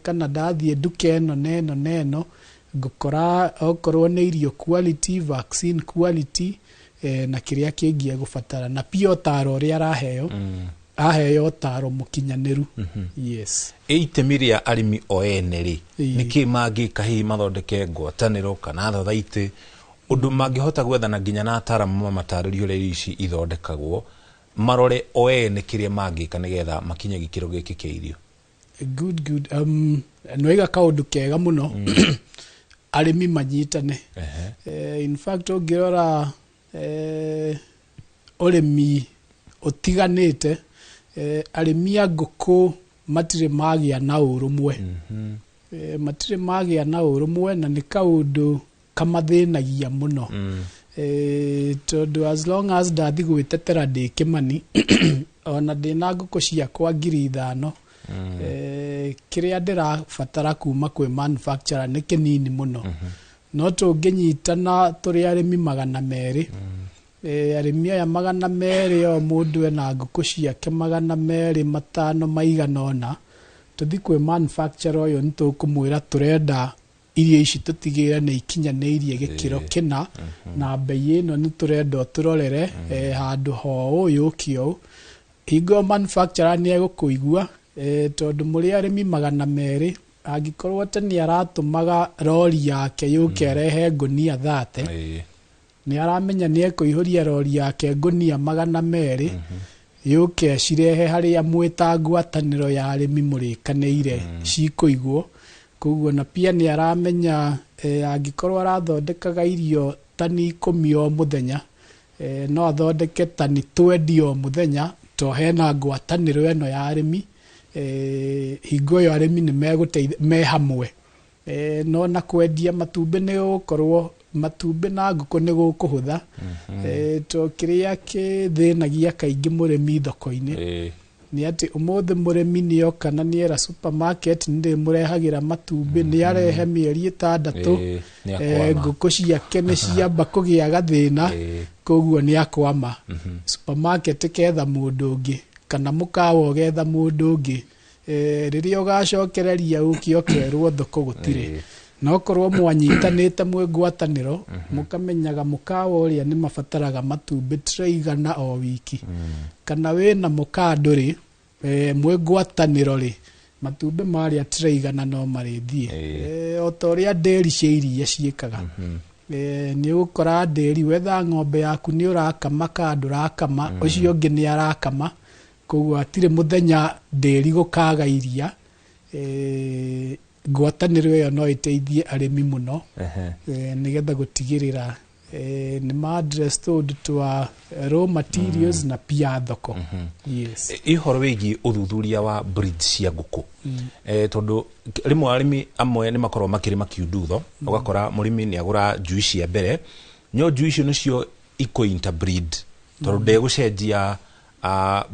kana ndathiĩ nduka ĩno na ĩno na ĩno, ngũkora okorwo nĩ irio quality, vaccine quality, na kĩrĩa kĩngĩ egũbatara, na pia ũtaro ũrĩa araheo, aheo ũtaro mũkinyanĩru. Yes. Ĩ itemi rĩa arĩmi o ene rĩ, nĩkĩ mangĩka hihi mathondeke ngwatanĩro kana thothaitĩ ũndũ mangĩhota gwethana nginya na ataramu mamatarĩrie ũrĩa irio ici ithondekagwo, marore o ene kĩrĩa mangĩka nĩgetha makinye gĩkĩro gĩkĩ kĩa irio? Good, good. Nĩwaiga kaũndũ kega mũno, arĩmi manyitane. In fact, ũngĩrora ũrĩmi ũtiganĩte, arĩmi a ngũkũ matirĩ magĩa na ũrũmwe. Matirĩ magĩa na ũrũmwe na nĩ kaũndũ kamathĩnagia mũno. Tondũ as long as ndathi gwĩtetera ndĩ Kĩmani ona ndĩna ngũkũ ciakwa 5,000, kĩrĩa ndĩrabatara kuma kwĩ manufacturer nĩ kĩnini mũno. No tũngĩnyitana tũrĩ arĩmi 200, arĩmi aya 200, o mũndũ ena ngũkũ ciake 200, 500, maigana ũna, tũthi kwĩ manufacturer ũyũ, nĩ tũkũmwĩra tũrenda Irio ici tũtigĩrĩre nĩ ikinyanĩirie gĩkĩro kĩna, na mbei ĩno nĩ tũrenda ũtũrorere handũ ho ũũ yũke ũũ. Hingo ĩyo manufacturer nĩ egũkũigua, tondũ mũrĩ arĩmi 200, angĩkorwo atĩ nĩ aratũmaga rori yake yũke ĩrehe ngũnia 30, nĩ aramenya nĩ ekũihũria rori yake ngũnia 200 yũke cirehe harĩa mwĩta ngwatanĩro ya arĩmi mũrĩkanĩire cikũigwo. Koguo na pia nĩ aramenya angĩkorwo arathondekaga irio tani 10 o mũthenya, no athondeke tani 20 o mũthenya, to hena ngwatanĩro ĩno ya arĩmi. Hingo ĩyo arĩmi nĩ megũteithia me hamwe. No na kwendia matumbĩ nĩ gũgũkorwo matumbĩ na ngũkũ nĩ gũkũhũtha, to kĩrĩa kĩthĩnagia kaingĩ mũrĩmi thoko-inĩ nĩ atĩ ũmũthĩ mũrĩmi nĩoka na nĩera supermarket nĩ ndĩmũrehagĩra matumbĩ, nĩ arehe mĩeri 6, Nĩ akwama. Ngũkũ ciake nĩ ciamba kũgĩa gathĩna, koguo nĩ akwama. Supermarket ĩketha mũndũ ũngĩ kana mũkawa ũgetha mũndũ ũngĩ. Rĩrĩa ũgacokereria ũke ũkerwo thoko gũtirĩ. No korwo mwanyitanĩte mwĩ ngwatanĩro, mũkamenyaga mũkawa ũrĩa nĩ mabataraga matumbĩ tray 100 o wiki, kana wĩna mũkaa ndũrĩ, mwĩ ngwatanĩro rĩ, matumbĩ marĩa tray 100 no marĩthiĩ. O ta ũrĩa ndĩri cia iria ciĩkaga. Nĩ ũgũkora ndĩri wetha ng'ombe yaku nĩ ũrakama kana ndũrakama, ũcio ũngĩ nĩ arakama, koguo hatirĩ mũthenya ndĩri gũkaga iria. Ngwatanĩro ĩyo no ĩteithie arĩmi mũno, nĩgetha gũtigĩrĩra nĩ ma address tũũndũ twa raw materials na pia thoko. Yes. Ũhoro wĩgiĩ ũthuthuria wa breed cia ngũkũ, tondũ rĩmwe arĩmi amwe nĩ makoragwo makĩrĩma kiundutho, ũgakora mũrĩmi nĩ agũra njui cia mbere, no njui icio nĩcio ikũ interbreed, tondũ ndegũcenjia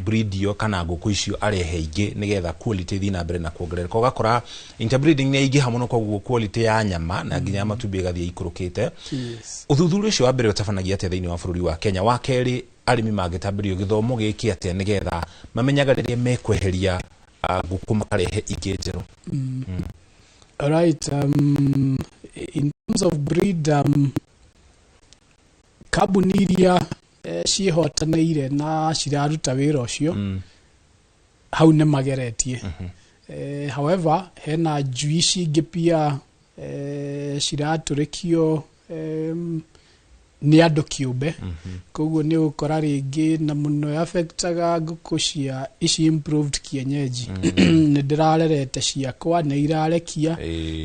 breed iyo kana ngũkũ icio arehe ingĩ nĩgetha quality ĩthiĩ na mbere na kuongerereka. Ũgakora interbreeding nĩ yaingĩha mũno, koguo quality ya nyama na nginya ya matumbĩ ĩgathiĩ ikũrũkĩte. Ũthuthuria ũcio wa mbere ũtabanagia atĩa thĩinĩ wa bũrũri wa Kenya? Wa kerĩ, arĩmi mangĩtambĩrio gĩthomo gĩkĩ atĩa nĩgetha mamenyaga rĩrĩa mekweheria ngũkũ makarehe ingĩ njerũ? Right. In terms of breed, kambuni iria ciĩhotanĩire na ciraruta wĩra ũcio hau nĩ mageretie. However, hena njui cingĩ pia ciratũrĩkio nĩ andũ kĩũmbe, koguo nĩ ũgũkora rĩngĩ na mũno affectaga ngũkũ cia ici improved kienyeji. Nĩ ndĩrarerete ciakwa, nĩ irarekia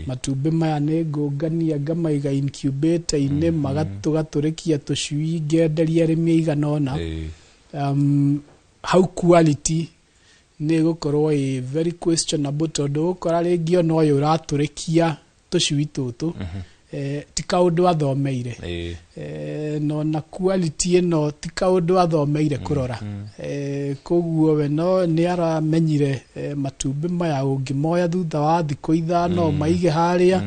matumbĩ maya, nĩ ngũngania ngamaiga incubator-inĩ, tũgatũrĩkia tũcui, ngenderia arĩmi aigana ũna. Hau quality nĩ ĩgũkorwo ĩ very questionable, tondũ ũgũkora rĩngĩ ona ũyũ ũratũrĩkia tũcui tũtũ, ti kaũndũ athomeire, na ona quality ĩno ti kaũndũ athomeire kũrora. Koguo we no nĩ aramenyire matumbĩ maya ũngĩmoya thutha wa thikũ 5 maige harĩa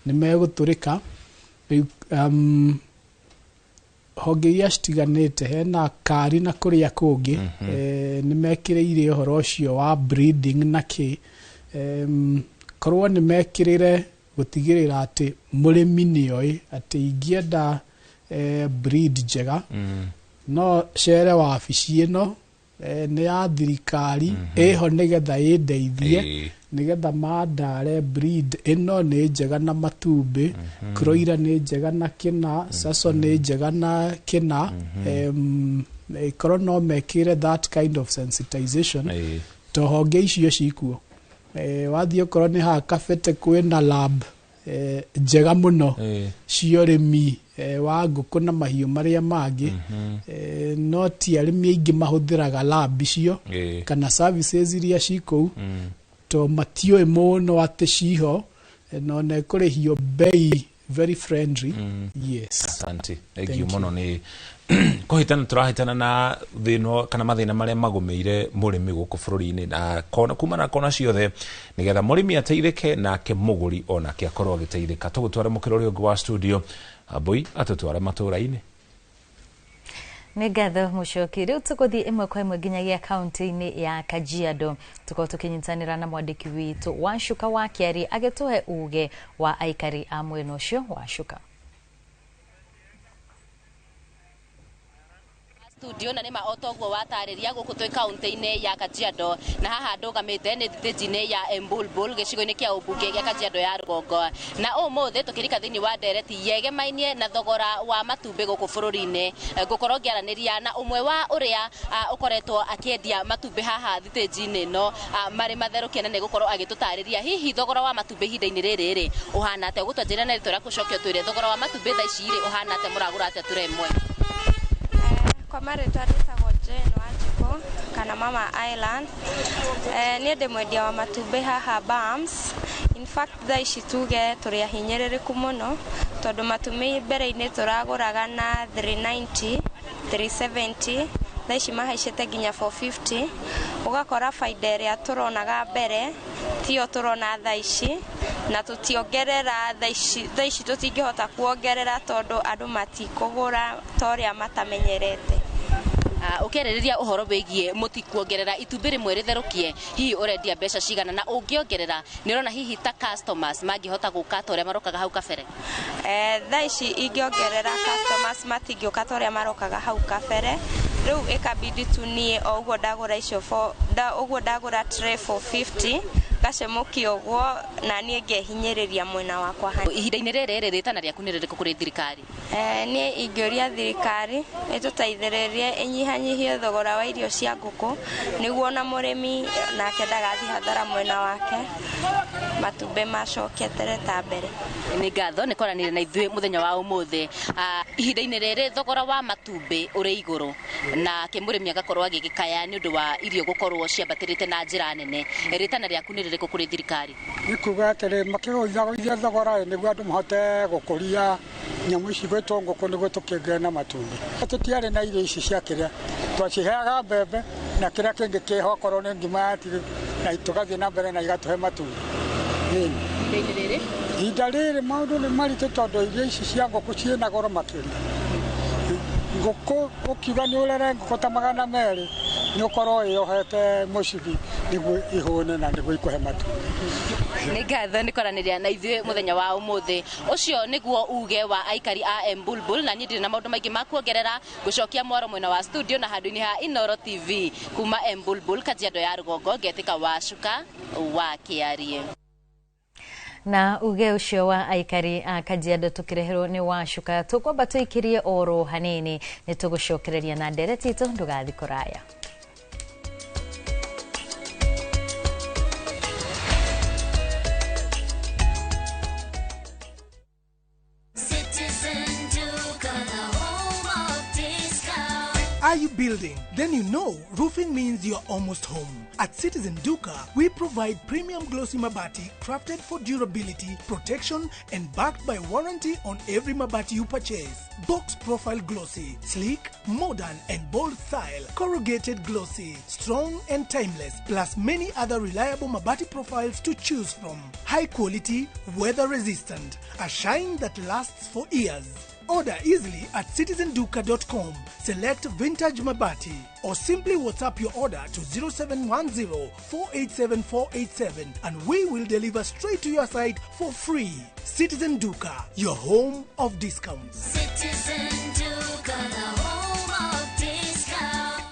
nĩ megũtũrĩka. Rĩu honge iria citiganĩte, hena kari na kũrĩa kũngĩ, nĩ mekĩrĩire ũhoro ũcio wa breeding na kĩ, korwo nĩ mekĩrĩre gũtigĩrĩra atĩ mũrĩmi nĩoĩ atĩ ingĩenda breed njega, no cere wabici ĩno, nĩ ya thirikari ĩho nĩgetha ĩndeithie, nĩgetha mandare breed ĩno nĩ njega na matumbĩ, kroira nĩ njega na kĩna, saso nĩ njega na kĩna. Ĩkorwo no mekĩre that kind of sensitization, to honge icio cikuo. Wathiĩ okorwo nĩ haha Kabete kwĩna lab njega mũno cia ũrĩmi wa ngũkũ na mahiũ marĩa mangĩ, no ti arĩmi aingĩ mahũthĩraga lab icio kana services iria ci kũu, to matiũĩ mũno atĩ ciho, na ona ĩkũrĩhio bei very friendly. Yes. Asante. Thank Thank you you. Mũno nĩ kũhĩtana tũrahĩtana na thĩna kana mathĩna marĩa magũmĩire mũrĩmi gũkũ bũrũri-inĩ na kona kuma na kona ciothe, nĩgetha mũrĩmi ateithĩke nake mũgũri onake akorwo agĩteithĩka. Tũgũtware mũkĩra ũrĩa ũngĩ wa studio, Ambui atũtware matũra-inĩ. Nĩ ngatho Mũcoki. Rĩu tũgũthiĩ ĩmwe kwa ĩmwe nginyagia kaunti-inĩ ya Kajiado, tũkorwo tũkĩnyitanĩra na mwandĩki witũ Wacuka wa Kĩari agĩtũhe uge wa aikari a mwena ũcio. Wacuka. Studio na nĩma otoguo watarĩria gũkũ twĩ kaunti-inĩ ya Kajiado, na haha ndũgamĩte nĩ thitĩnji-inĩ ya Embulbul gĩcigo-inĩ kĩa ũmbunge gĩa Kajiado ya rũgongo. Na ũmũthĩ tũkĩrika thĩinĩ wa ndereti yegemainie na thogora wa matumbĩ gũkũ bũrũri-inĩ, ngũkorwo ngĩaranĩria na ũmwe wa ũrĩa ũkoretwo akĩendia matumbĩ haha thitĩnji-inĩ ĩno marĩ matherũkie, na nĩgũkorwo agĩtũtarĩria hihi thogora wa matumbĩ ihinda-inĩ rĩrĩ rĩ ũhana atĩa. Ũgũtwanjĩra na rĩtwa rĩaku ũcoke ũtwĩre thogora wa matumbĩ thaa ici rĩ ũhana atĩa, mũragũra atĩa ture ĩmwe? Kwa marĩtwa ndĩtagwo Jane Wanjikũ kana Mama Island. Niĩ ndĩ mwendia wa matumbĩ haha Bams. In fact thaa ici tuge tũrĩ ahinyĩrĩrĩku mũno, tondũ matumbĩ mbere-inĩ tũragũraga na 390, 370, thaa ici mahaicĩte nginya 450. Ũgakora baida ĩrĩa tũronaga mbere tiyo tũrona thaa ici, na tũtiongerera thaa ici tũtingĩhota kuongerera tondũ andũ matikũgũra ta ũrĩa matamenyerete. Ũkĩarĩrĩria ũhoro wĩgiĩ mũtikuongerera itumbĩ rĩmwe rĩtherũkie, hihi ũrendia mbeca cigana, na ũngĩongerera nĩ ũrona hihi ta customers mangĩhota gũka ta ũrĩa marokaga hau kabere? Thaa ici ingĩongerera customers matingĩũka ta ũrĩa marokaga hau kabere. Rĩu ĩkabidi tu niĩ o ũguo ndagũra icio ũguo ndagũra tray 450 ngacemũkia ũguo na niĩ ngehinyĩrĩria mwena wakwa. Ihinda-inĩ rĩrĩ rĩtana rĩaku nĩ rĩrĩkũ kũrĩ thirikari? Niĩ ingĩũria thirikari ĩtũteithĩrĩrie ĩnyihanyihie thogora wa irio cia ngũkũ, nĩguo ona mũrĩmi nake ndagathiĩ hathara mwena wake, matumbĩ macoketere ta mbere. Nĩ ngatho nĩ kwaranĩria na ithuĩ mũthenya wa ũmũthĩ. Ihinda-inĩ rĩrĩ thogora wa matumbĩ ũrĩ igũrũ, na kĩmũrĩmi agakorwo agĩgĩkaya nĩ ũndũ wa irio gũkorwo ciambatĩrĩte na njĩra nene. Rĩtana rĩaku nĩ rĩrĩkũ kũrĩ thirikari? Nĩ kuga atĩrĩ, makĩgũithagũithia thogora nĩguo andũ mahote gũkũria nyamũ ici gwĩtwo ngũkũ nĩguo tũkĩgĩe na matumbĩ. Tũtiarĩ na irio ici cia kĩrĩa twaciheaga mbembe na kĩrĩa kĩngĩ kĩho okorwo nĩ ngima ya tiri, na tũgathiĩ na mbere na igatũhe matumbĩ. Ihinda rĩrĩ maũndũ nĩ maritũ tondũ irio ici cia ngũkũ ciĩna goro makĩria. Ngũkũ ũkiuga nĩ ũrere ngũkũ ta 200 nĩ ũkorwo ĩyohete mũcibi nĩguo ihũne na nĩguo ikũhe matumbĩ. Nĩ ngatho nĩ kwaranĩria na ithuĩ mũthenya wa ũmũthĩ. Ũcio nĩguo uge wa aikari a Embulbul, na niĩ ndirĩ na maũndũ maingĩ ma kuongerera. Ngũcokia mwaro mwena wa studio na handũ-inĩ ha Inooro TV kuma Embulbul, Kajiado ya rũgongo, ngetĩka Wacuka wa Kĩarie. Na uge ũcio wa aikari a Kajiado tũkĩreherwo nĩ Wacuka. Tũkwamba tũikĩrie oro hanini, nĩ tũgũcokereria na ndereti itũ, ndũgathiĩ kũraya. Are you building? Then you know roofing means you're almost home. At Citizen Duka, we provide premium glossy mabati crafted for durability, protection, and backed by warranty on every mabati you purchase. Box profile glossy, sleek, modern, and bold style. Corrugated glossy, strong and timeless, plus many other reliable mabati profiles to choose from. High quality, weather resistant, a shine that lasts for years. Order easily at citizenduka.com. Select Vintage Mabati or simply WhatsApp your order to 0710 487 487 and we will deliver straight to your site for free. Citizen Duka, your home of discounts. Citizen Duka, the home of discounts.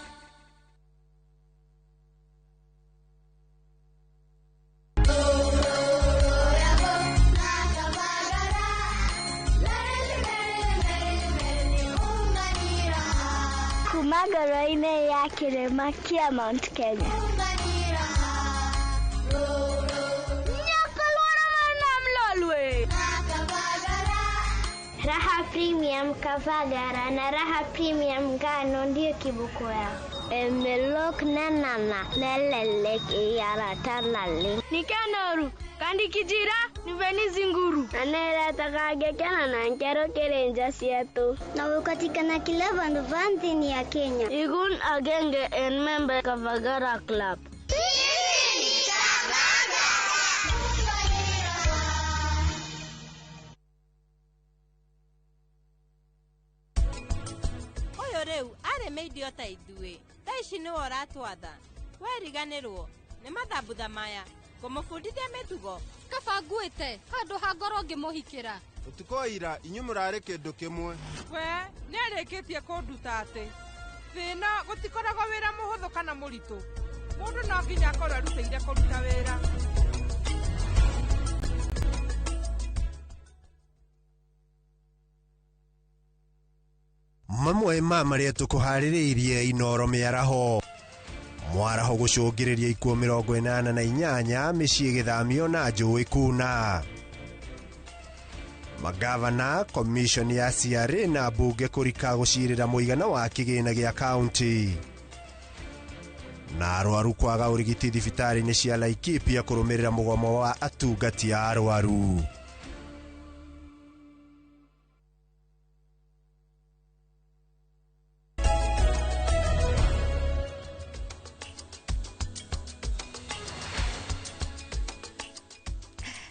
Magoro-inĩ ya kĩrĩma kĩa Mount Kenya. Raha Premium Kavagara na Raha Premium Ngano ndiyo kiboko yao. Emelok na nana lelelek iyaratalale. Nikanoru kandi kijira niveni zinguru. Anera na nkero kerenja sietu. Na ukatikana kila vandu vanthini ya Kenya. Igun agenge en member Kavagara Club. rĩu arĩ mĩindi o ta ithuĩ. Thaa ici nĩwe ũratwatha. Weriganĩrwo nĩ mathambutha maya kũmũbundithia mĩtugo. Kaba nguĩte handũ ha ngorwo ngĩmũhikĩra. Ũtukũ wa ira inyuĩ mũrarĩ kĩndũ kĩmwe. We nĩarĩkĩtie kũnduta atĩ thĩna gũtikoragwo wĩra mũhũthũ kana mũritũ. Mũndũ no nginya akorwo erutĩire kũruta wĩra. Mamwe ma marĩa tũkũharĩrĩirie Inoro mĩaraho. Mwaraho gũcũngĩrĩria ikuũ 88 mĩciĩ gĩthamio na njũĩ kuna. Magavana, commission ya CRA na mbunge kũrika gũcirĩra mũigana wa kĩgĩna gĩa kaunti. Na arwaru kwaga ũrigiti thibitarĩ-inĩ cia Laikipia kũrũmĩrĩra mũgomo wa atungati a arwaru.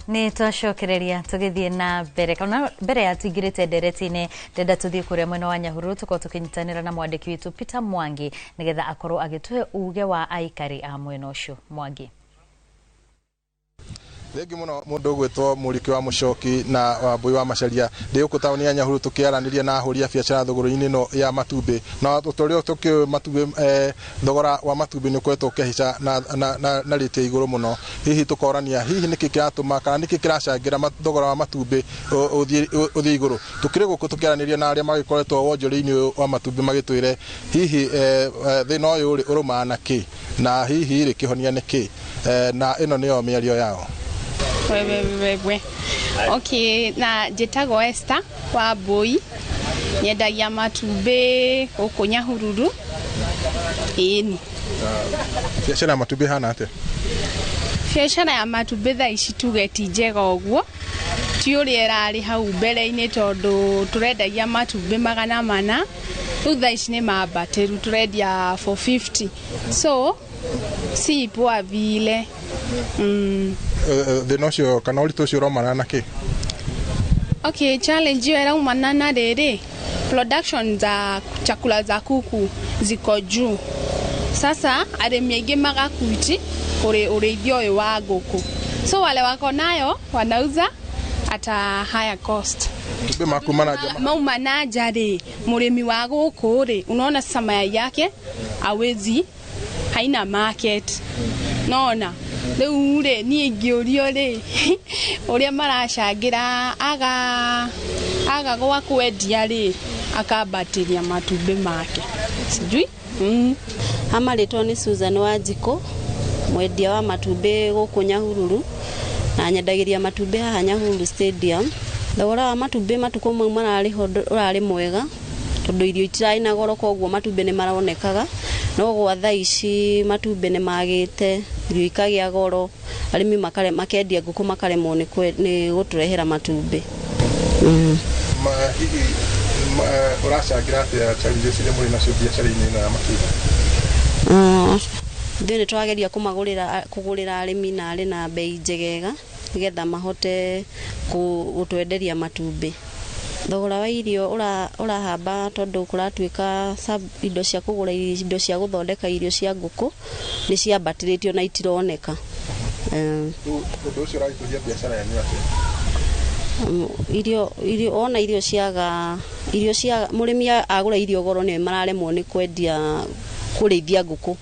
Nĩ twacokereria tũgĩthiĩ na mbere kana mbere ya tũingĩrĩte ndereti-inĩ ndenda tũthiĩ kũrĩa mwena wa Nyahururu tũkorwo tũkĩnyitanĩra na mwandĩki witũ Peter Mwangi nĩgetha akorwo agĩtũhe uge wa aikari a mwena ũcio. Mwangi. Thengi muno mundu ugwitwo Muriki wa Mucoki na Wambui wa Macharia. Ndi guku tauni ya Nyahururu tukiaraniria na ahuri a biacara thogora-inĩ ĩno ya matumbĩ, na ũtoria tukĩ matumbĩ thogora wa matumbĩ nĩ ũkoretwo ũkĩhaica na rĩti ya igũrũ mũno. Hihi tũkorania hihi nĩkĩ kĩratũma kana nĩkĩ kĩracangĩra thogora wa matumbĩ ũthiĩ igũrũ. Tukĩrĩ gũkũ tũkĩaranĩria na arĩa magĩkoretwo wonjoria-inĩ ũyũ wa matumbĩ magĩtwĩre hihi thĩna ũyũ rĩ ũrũmana na kĩ, na hihi rĩ kĩhonia nĩ kĩ, na ĩno nĩyo mĩario yao. We. Okay, na njĩtagwo Esther wa Mbui, nyendagia matumbĩ gũkũ Nyahururu. Ĩni. Biacara ya matumbĩ hana atĩa? Biacara ya matumbĩ thaa ici tuge ti njega ũguo, ti ũrĩa ĩrarĩ hau mbere-inĩ tondũ tũrendagia matumbĩ 400, rĩu thaa ici nĩ mambatĩru tũrendia 450. So si poa vile. Thĩna ũcio kana ũritũ ũcio ũraumana na kĩ? Okay, challenge hiyo ĩraumana na rĩrĩ, production za chakula za kuku ziko juu. Sasa arĩmi aingĩ magakuiti kũrĩ ũrĩithia ũyũ wa ngũkũ. So wale wako nayo wanauza at a higher cost. Matumbĩ makuma na nja. Mauma na nja rĩ, mũrĩmi wa gũkũ rĩ, unaona sasa mayai yake awezi, haina market. Nona rĩu rĩ niĩ ingĩũrio rĩ ũrĩa maracangĩra aga gwa kwendia rĩ akambatĩria matumbĩ make sijui. Ama rĩtwa nĩ Susan Wanjikũ, mwendia wa matumbĩ gũkũ Nyahururu, na nyendagĩria matumbĩ haha Nyahururu Stadium. Thogora wa matumbĩ matukũ mau mararĩ ũrarĩ mwega tondũ irio itirarĩ na goro, koguo matumbĩ nĩ maronekaga. No gwa thaa ici matumbĩ nĩ magĩte, irio ikagĩa goro, arĩmi makendia ngũkũ makaremwo nĩ gũtũrehera matumbĩ. Hihi ũracangĩra atĩa challenges iria mũrĩ nacio biacara-inĩ ĩno ya matumbĩ? Ithuĩ nĩ tũrageria kũgũrĩra arĩmi na arĩ na bei njegega nĩgetha mahote gũtwenderia matumbĩ. Thogora wa irio ũrahamba tondũ kũratuĩka indo cia kũgũra indo cia gũthondeka irio cia ngũkũ nĩ ciambatĩrĩtio na itironeka. Ũndũ ũcio ũragĩtũria biacara yanyu atĩa? Irio ona irio ciaga, irio cia mũrĩmi agũra irio goro nĩ mararemwo nĩ kwendia kũrĩithia ngũkũ,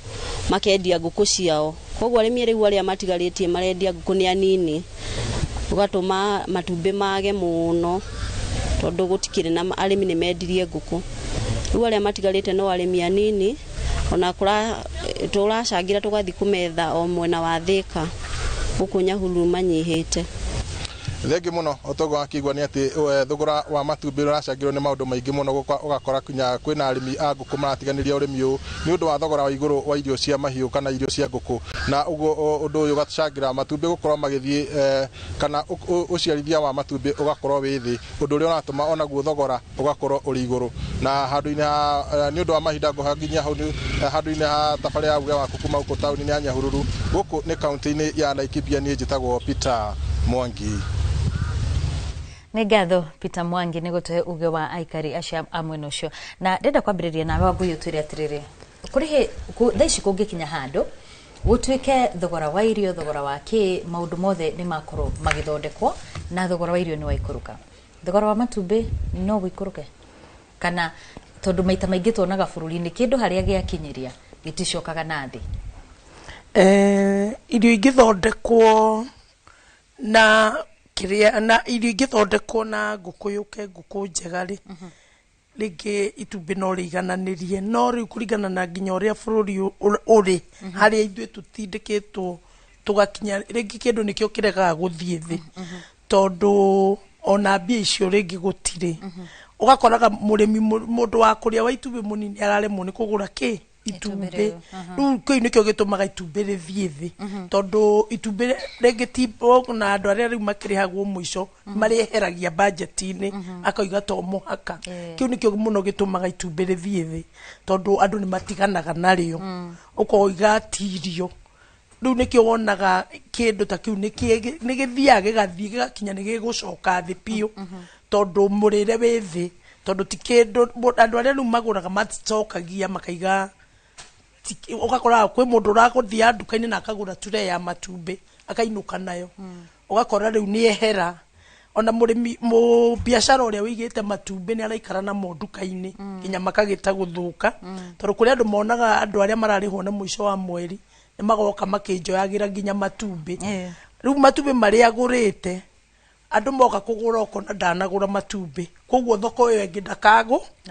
makendia ngũkũ ciao. Koguo arĩmi rĩu arĩa matigarĩtie marendia ngũkũ nĩ anini, ũgatũma matumbĩ mage mũno tondũ gũtikĩrĩ na arĩmi nĩ mendirie ngũkũ. Rĩu arĩa matigarĩte no arĩmi anini, ona tũracangĩra tũgathiĩ kũmetha o mwena wa Thĩka gũkũ Nyahururu manyihĩte. Thengi muno otogo akigwa ni ati thogora wa matumbĩ ũracangĩrwo nĩ maũndũ maingĩ mũno, ũgakora kinya kwĩna arĩmi a ngũkũ maratiganĩria ũrĩmi ũyũ nĩ ũndũ wa thogora wa igũrũ wa irio cia mahiũ kana irio cia ngũkũ, na ũguo ũndũ ũyũ ũgacangĩra matumbĩ gũkorwo magĩthiĩ kana ũciarithia wa matumbĩ ũgakorwo wĩ thĩ, ũndũ ũrĩa ũratũma onaguo thogora ũgakorwo ũrĩ igũrũ. Na handũ-inĩ ha nĩ ũndũ wa mahinda ngũhanginyia hau handũ-inĩ ha tabarĩra ya uge waku kuma gũkũ taũni-inĩ ya Nyahururu, gũkũ nĩ kaunti-inĩ ya Laikipia. Niĩ njĩtagwo Peter Mwangi. Nĩ ngatho Peter Mwangi nĩ gũtũhe uge wa aikari acio a mwena ũcio. Na ndĩrenda kwambĩrĩria nawe Wangũi ũtwĩre atĩrĩrĩ, kũrĩ thaa ici kũngĩkinya handũ gũtuĩke thogora wa irio, thogora wa kĩ, maũndũ mothe nĩ makorwo magĩthondekwo na thogora wa irio nĩ waikũrũka, thogora wa matumbĩ no wĩikũrũke? Kana tondũ maita maingĩ tuonaga bũrũri-inĩ kĩndũ harĩa gĩakinyĩria gĩticokaga na thĩ. Irio ingĩthondekwo na kĩrĩa na irio ingĩthondekwo na ngũkũ yũke ngũkũ njega rĩ, rĩngĩ itumbĩ no rĩigananĩrie, no rĩu kũringana na nginya ũrĩa bũrũri ũrĩ harĩa ithuĩ tũtindĩkĩtwo tũgakinya, rĩngĩ kĩndũ nĩkĩo kĩregaga gũthiĩ thĩ, tondũ ona mbia icio rĩngĩ gũtirĩ. Ũgakoraga mũrĩmi mũndũ wa kũrĩa wa itumbĩ mũnini araremwo nĩ kũgũra kĩ itumbĩ. Rĩu kĩu nĩkĩo gĩtũmaga itumbĩ rĩthiĩ thĩ, tondũ itumbĩ rĩngĩ ti na andũ arĩa rĩu makĩrĩhagwo mũico marĩeheragia bajeti-inĩ, akauga to mũhaka. Kĩu nĩkĩo mũno gĩtũmaga itumbĩ rĩthiĩ thĩ, tondũ andũ nĩ matiganaga narĩo, ũkoiga ti irio. Rĩu nĩkĩo wonaga kĩndũ ta kĩu nĩ gĩthiaga gĩgathiĩ gĩgakinya nĩ gĩgũcoka thĩ biũ, tondũ mũrĩre wĩ thĩ, tondũ ti kĩndũ andũ arĩa rĩu magũraga maticokagia makaiga. Ũgakoraga kwĩ mũndũ ũragũthiaga nduka-inĩ na akagũra tray ya matumbĩ akainũka nayo, ũgakora rĩu nĩ ehera. Ona mũrĩmi mũbiacara ũrĩa wĩigĩte matumbĩ nĩ araikara namo nduka-inĩ nginya makagĩta gũthũka, tondũ kũrĩ andũ monaga andũ arĩa mararĩhwo na mũico wa mweri nĩ magoka makĩnjoyagĩra nginya matumbĩ. Rĩu matumbĩ marĩa agũrĩte andũ moka kũgũra ũkona ndanagũra matumbĩ, koguo thoko ĩyo ĩngĩ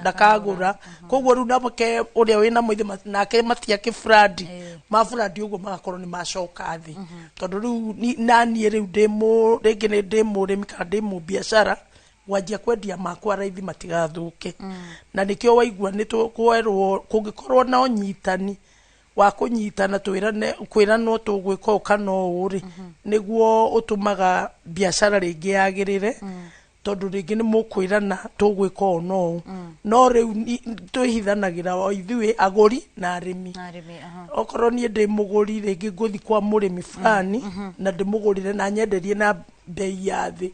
ndakagũra. Koguo rĩu nake ũrĩa wĩna mo nake matiakĩ brandi ma brandi ũguo magakorwo nĩ macoka thĩ, tondũ rĩu naniĩ rĩu rĩngĩ nĩ ndĩ mũrĩmi kana ndĩ mũbiacara gwanjia kwendia makwa raithi matigathũke. Na nĩkĩo waigua nĩ tũkwerwo kũngĩkorwo na ũnyitani wa kũnyitana twĩrane kwĩranwo tũgwĩka ũũ kana ũũ rĩ, nĩguo ũtũmaga biacara rĩngĩ yagĩrĩre, tondũ rĩngĩ nĩ mũkwĩrana tũgwĩka ũũ na ũũ. No rĩu twĩhithanagĩra o ithuĩ agũri na arĩmi. Okorwo niĩ ndĩ mũgũri, rĩngĩ ngũthi kwa mũrĩmi fulani na ndĩmũgũrĩre na nyenderie na bei ya thĩ.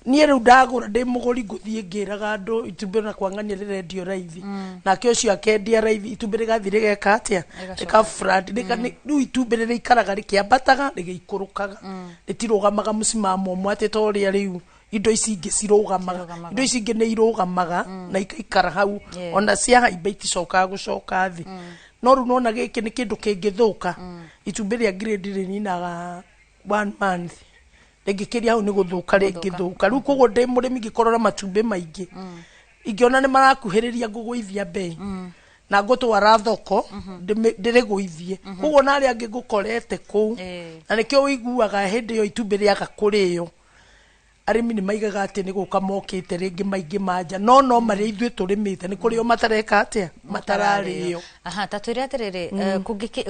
Niĩ rĩu ndagũra ndĩ mũgũri ngũthiĩ ngĩraga andũ itumbĩ na kwang'ania rĩrendio raithi, nake ũcio akendia raithi, itumbĩ rĩgathiĩ rĩgeka atĩa? Rĩka rĩu itumbĩ rĩrĩikaraga rĩkĩambataga rĩgĩikũrũkaga, rĩtirũgamaga mũcimamo ũmwe atĩ ta ũrĩa rĩu indo ici ingĩ cirũgamaga. Indo ici ingĩ nĩ irũgamaga na ikaikara hau, ona ciahaimba iticokaga gũcoka thĩ. No rĩu nona gĩkĩ nĩ kĩndũ kĩngĩthũka. Itumbĩ rĩa grade rĩninaga one month, rĩngĩkĩria hau nĩ gũthũka rĩngĩthũka. Rĩu koguo ndĩ mũrĩmi ngĩkorwo na matumbĩ maingĩ, ingĩona nĩ marakuhĩrĩria ngũgũithia mbei na ngũtwara thoko ndĩrĩgũithie, koguo na arĩa angĩ ngũkorete kũu. Na nĩkĩo ũiguaga hĩndĩ ĩyo itumbĩ rĩaga kũrĩo, arĩmi nĩ maigaga atĩ nĩ gũka mokĩte rĩngĩ maingĩ manja, no marĩa ithuĩ tũrĩmĩte nĩ kũrĩo matareka atĩa, matararĩo. Aha, ta twĩre atĩrĩrĩ, kũngĩkĩ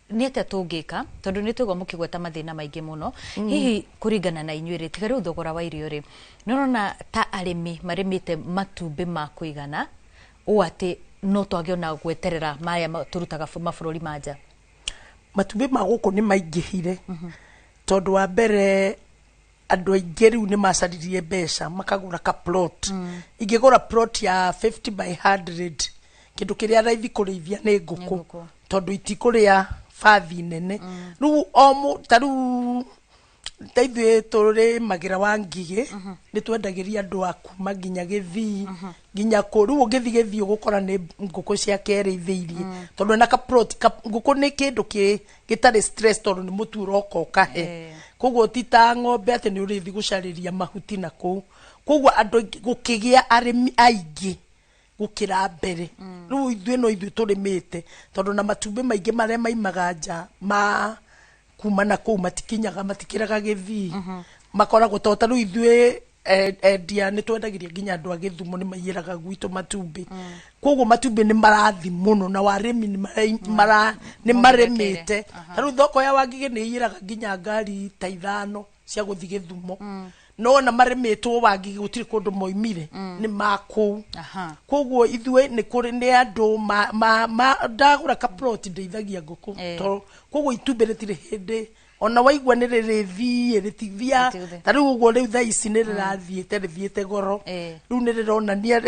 nĩ atĩa tũngĩka, tondũ nĩ tũigua mũkĩgweta mathĩna maingĩ mũno. Hihi kũringana na inyuĩ rĩ, tiga rĩu thogora wa irio rĩ, nĩ ũrona ta arĩmi marĩmĩte matumbĩ ma kũigana ũũ atĩ no twage ona gweterera maya tũrutaga mabũrũri ma nja? Matumbĩ ma gũkũ nĩ maingĩhire, tondũ wa mbere andũ aingĩ rĩu nĩ macaririe mbeca makagũra ka plot. Ingĩgũra plot ya 50 by 100, kĩndũ kĩrĩa raithi kũrĩithia nĩ ngũkũ, tondũ itikũrĩa bathi nene. Rĩu o ta rĩu ta ithuĩ tũrĩmagĩra wa ngigĩ, nĩ twendagĩria andũ a kuma nginya Gĩthii nginya kũ. Rĩu ũngĩthiĩ Gĩthii ũgũkora nĩ ngũkũ ciake ĩrĩithĩirie, tondũ ena ka plot. Ngũkũ nĩ kĩndũ gĩtarĩ stress, tondũ nĩ mũtu ũroka ũkahe, koguo ti ta ng'ombe atĩ nĩ ũrĩthiĩ gũcarĩria mahuti na kũu. Koguo andũ aingĩ gũkĩgĩa arĩmi aingĩ gũkĩra mbere. Rĩu ithuĩ no ithuĩ tũrĩmĩte, tondũ na matumbĩ maingĩ marĩa maimaga nja ma kuma na kũu matikinyaga, matikĩraga Gĩthii, makoragwo to ta rĩu ithuĩ endia nĩ twendagĩria nginya andũ a Gĩthumo, nĩ maiyĩraga gwitũ matumbĩ. Koguo matumbĩ nĩ marathi mũno na warĩmi nĩ marĩmĩte. Ta rĩu thoko ya Wangigĩ nĩ ĩiyĩraga nginya ngari ta 5 cia gũthiĩ Gĩthumo, no ona marĩmĩtwo Wangigĩ gũtirĩ kũndũ moimire, nĩ makũu. Koguo ithuĩ nĩ kũrĩ nĩ andũ ndagũra ka plot ndĩithagia ngũkũ, tondũ koguo itumbĩ rĩtirĩ hĩndĩ Ona waigua nĩ rĩrĩthiĩ rĩtithia ta rĩu ũguo. Rĩu thaa ici nĩ rĩrathiĩte rĩthiĩte goro. Rĩu nĩ rĩronania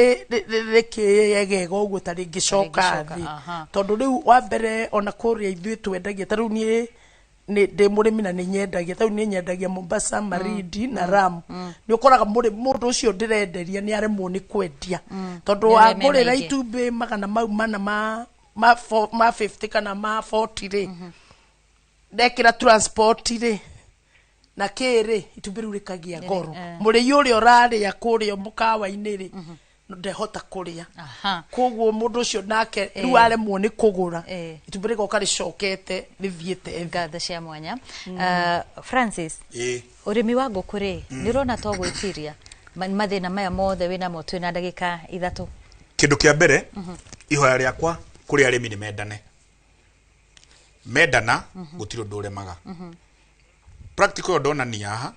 rĩkĩegega ũguo ta rĩngĩcoka Rĩngĩcoka, thĩ. Tondũ rĩu wa mbere ona kũrĩa ithuĩ twendagia, ta rĩu niĩ nĩ ndĩ mũrĩmi na nĩ nyendagia, ta rĩu niĩ nyendagia Mombasa, Malindi na Lamu. Nĩ ũkoraga mũndũ ũcio ndĩrenderia nĩ aremwo nĩ kwendia tondũ Nĩ arĩa me wangũrĩra maingĩ. itumbĩ 400 ma 50 kana ma 40 rĩ, ndekĩra transport rĩ na kĩrĩ, itumbĩ rĩu rĩkagĩa goro. Mũrĩi ũrĩa ũrarĩa kũrĩa mũkawa-inĩ rĩ, ndehota kũrĩa. Koguo mũndũ ũcio nake rĩu aremwo nĩ kũgũra, itumbĩ rĩgoka rĩcokete rĩthiĩte thĩ. Ngatho cia mwanya. Francis, Ĩĩ. Ũrĩmi wa ngũkũ rĩ, nĩ ũrona to gwĩtiria mathĩna maya mothe wĩnamo? Twĩna ndagĩka 3. Kĩndũ kĩa mbere, ihoya rĩakwa kũrĩ arĩmi nĩ mendane. Mendana, gũtirĩ ũndũ ũremaga. Practical ĩyo ndonania haha,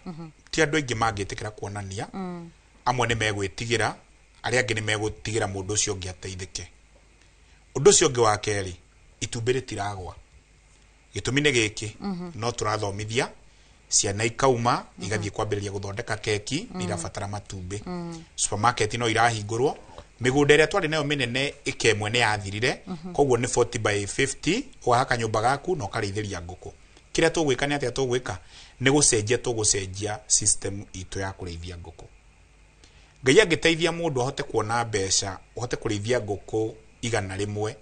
ti andũ aingĩ mangĩtĩkĩra kuonania. Amwe nĩ megwĩtigĩra, arĩa angĩ nĩ megũtigĩra mũndũ ũcio ũngĩ ateithĩke. Ũndũ ũcio ũngĩ wa kerĩ, itumbĩ rĩtiragwa. Gĩtũmi nĩ gĩkĩ, no tũrathomithia ciana ikauma igathiĩ kwambĩrĩria gũthondeka keki, nĩ irabatara matumbĩ. Supermarket no irahingũrwo. Mĩgũnda ĩrĩa twarĩ nayo mĩnene ĩka ĩmwe nĩ yathirire. Koguo nĩ 40 by 50, ũgahaka nyũmba gaku na ũkarĩithĩria ngũkũ. Kĩrĩa tũgwĩka nĩ atĩa? Tũgwĩka nĩ gũcenjia, tũgũcenjia system itũ ya kũrĩithia ngũkũ. Ngai angĩteithia mũndũ ahote kuona mbeca, ũhote kũrĩithia ngũkũ 100,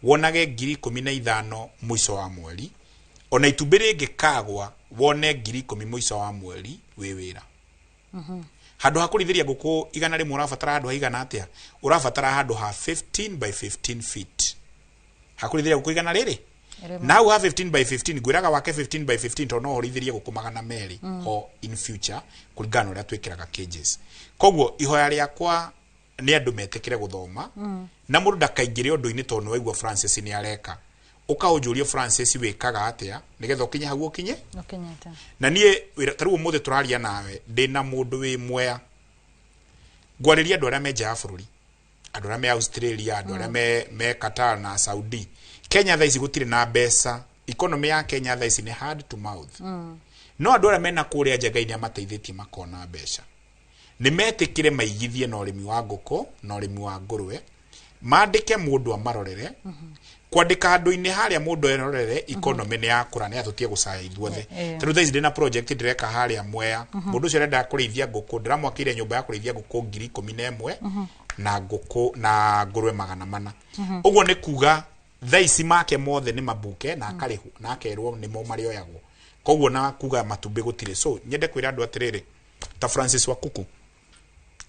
wonage 15,000 mũico wa mweri, ona itumbĩ rĩngĩkagwa wone 10,000 mũico wa mweri, wĩ wĩra. Handũ ha kũrĩithĩria ngũkũ 100, ũrabatara handũ haigana atĩa? Ũrabatara handũ ha 15 by 15 feet ha kũrĩithĩria ngũkũ igana rĩrĩ. Na hau ha 15 by 15, ngwĩraga wake 15 by 15 tondũ no ũrĩithĩrie ngũkũ 200 ho in future, kũringana na ũrĩa twĩkĩraga cages. Koguo ihoya rĩakwa nĩ andũ metĩkĩre gũthoma, na mũndũ ndakaingĩre ũndũ-inĩ tondũ nĩ waigua Francis nĩ areka. Ũkaũnjũrie, Francis wĩkaga atĩa nĩgetha ũkinye hau ũkinye? Ũkinyĩte. Na niĩ wĩra ta rĩu ũmũthĩ tũraria nawe ndĩna mũndũ wĩ Mwea. Ngwarĩria andũ arĩa me nja ya bũrũri, andũ arĩa me Australia, andũ arĩa me Qatar na Saudi. Kenya thaa ici gũtirĩ na mbeca. Economy ya Kenya thaa ici nĩ hand to mouth. No andũ arĩa mena kũrĩa nja, Ngai nĩ amateithĩtie makona mbeca, nĩ metĩkĩre maigithie na ũrĩmi wa ngũkũ na ũrĩmi wa ngũrwe, mandĩke mũndũ amarorere. Kwandĩka handũ-inĩ harĩa mũndũ erorere, economy nĩ yakũra, nĩ atũtie gũcaya ithuothe. Tarĩu thaa ici ndĩna project ndĩreka harĩa Mwea. Mũndũ ũcio arenda kũrĩithia ngũkũ, ndĩramwakĩire nyũmba ya kũrĩithia ngũkũ 11,000 na ngũkũ na ngũrwe 400. Ũguo nĩ kuga thaa ici make mothe nĩ mabuke na akarĩhwo na akerwo nĩmo marĩoyagwo. Koguo na kuga matumbĩ gũtirĩ. So nyende kwĩra andũ atĩrĩrĩ, ta Francis Wakuku,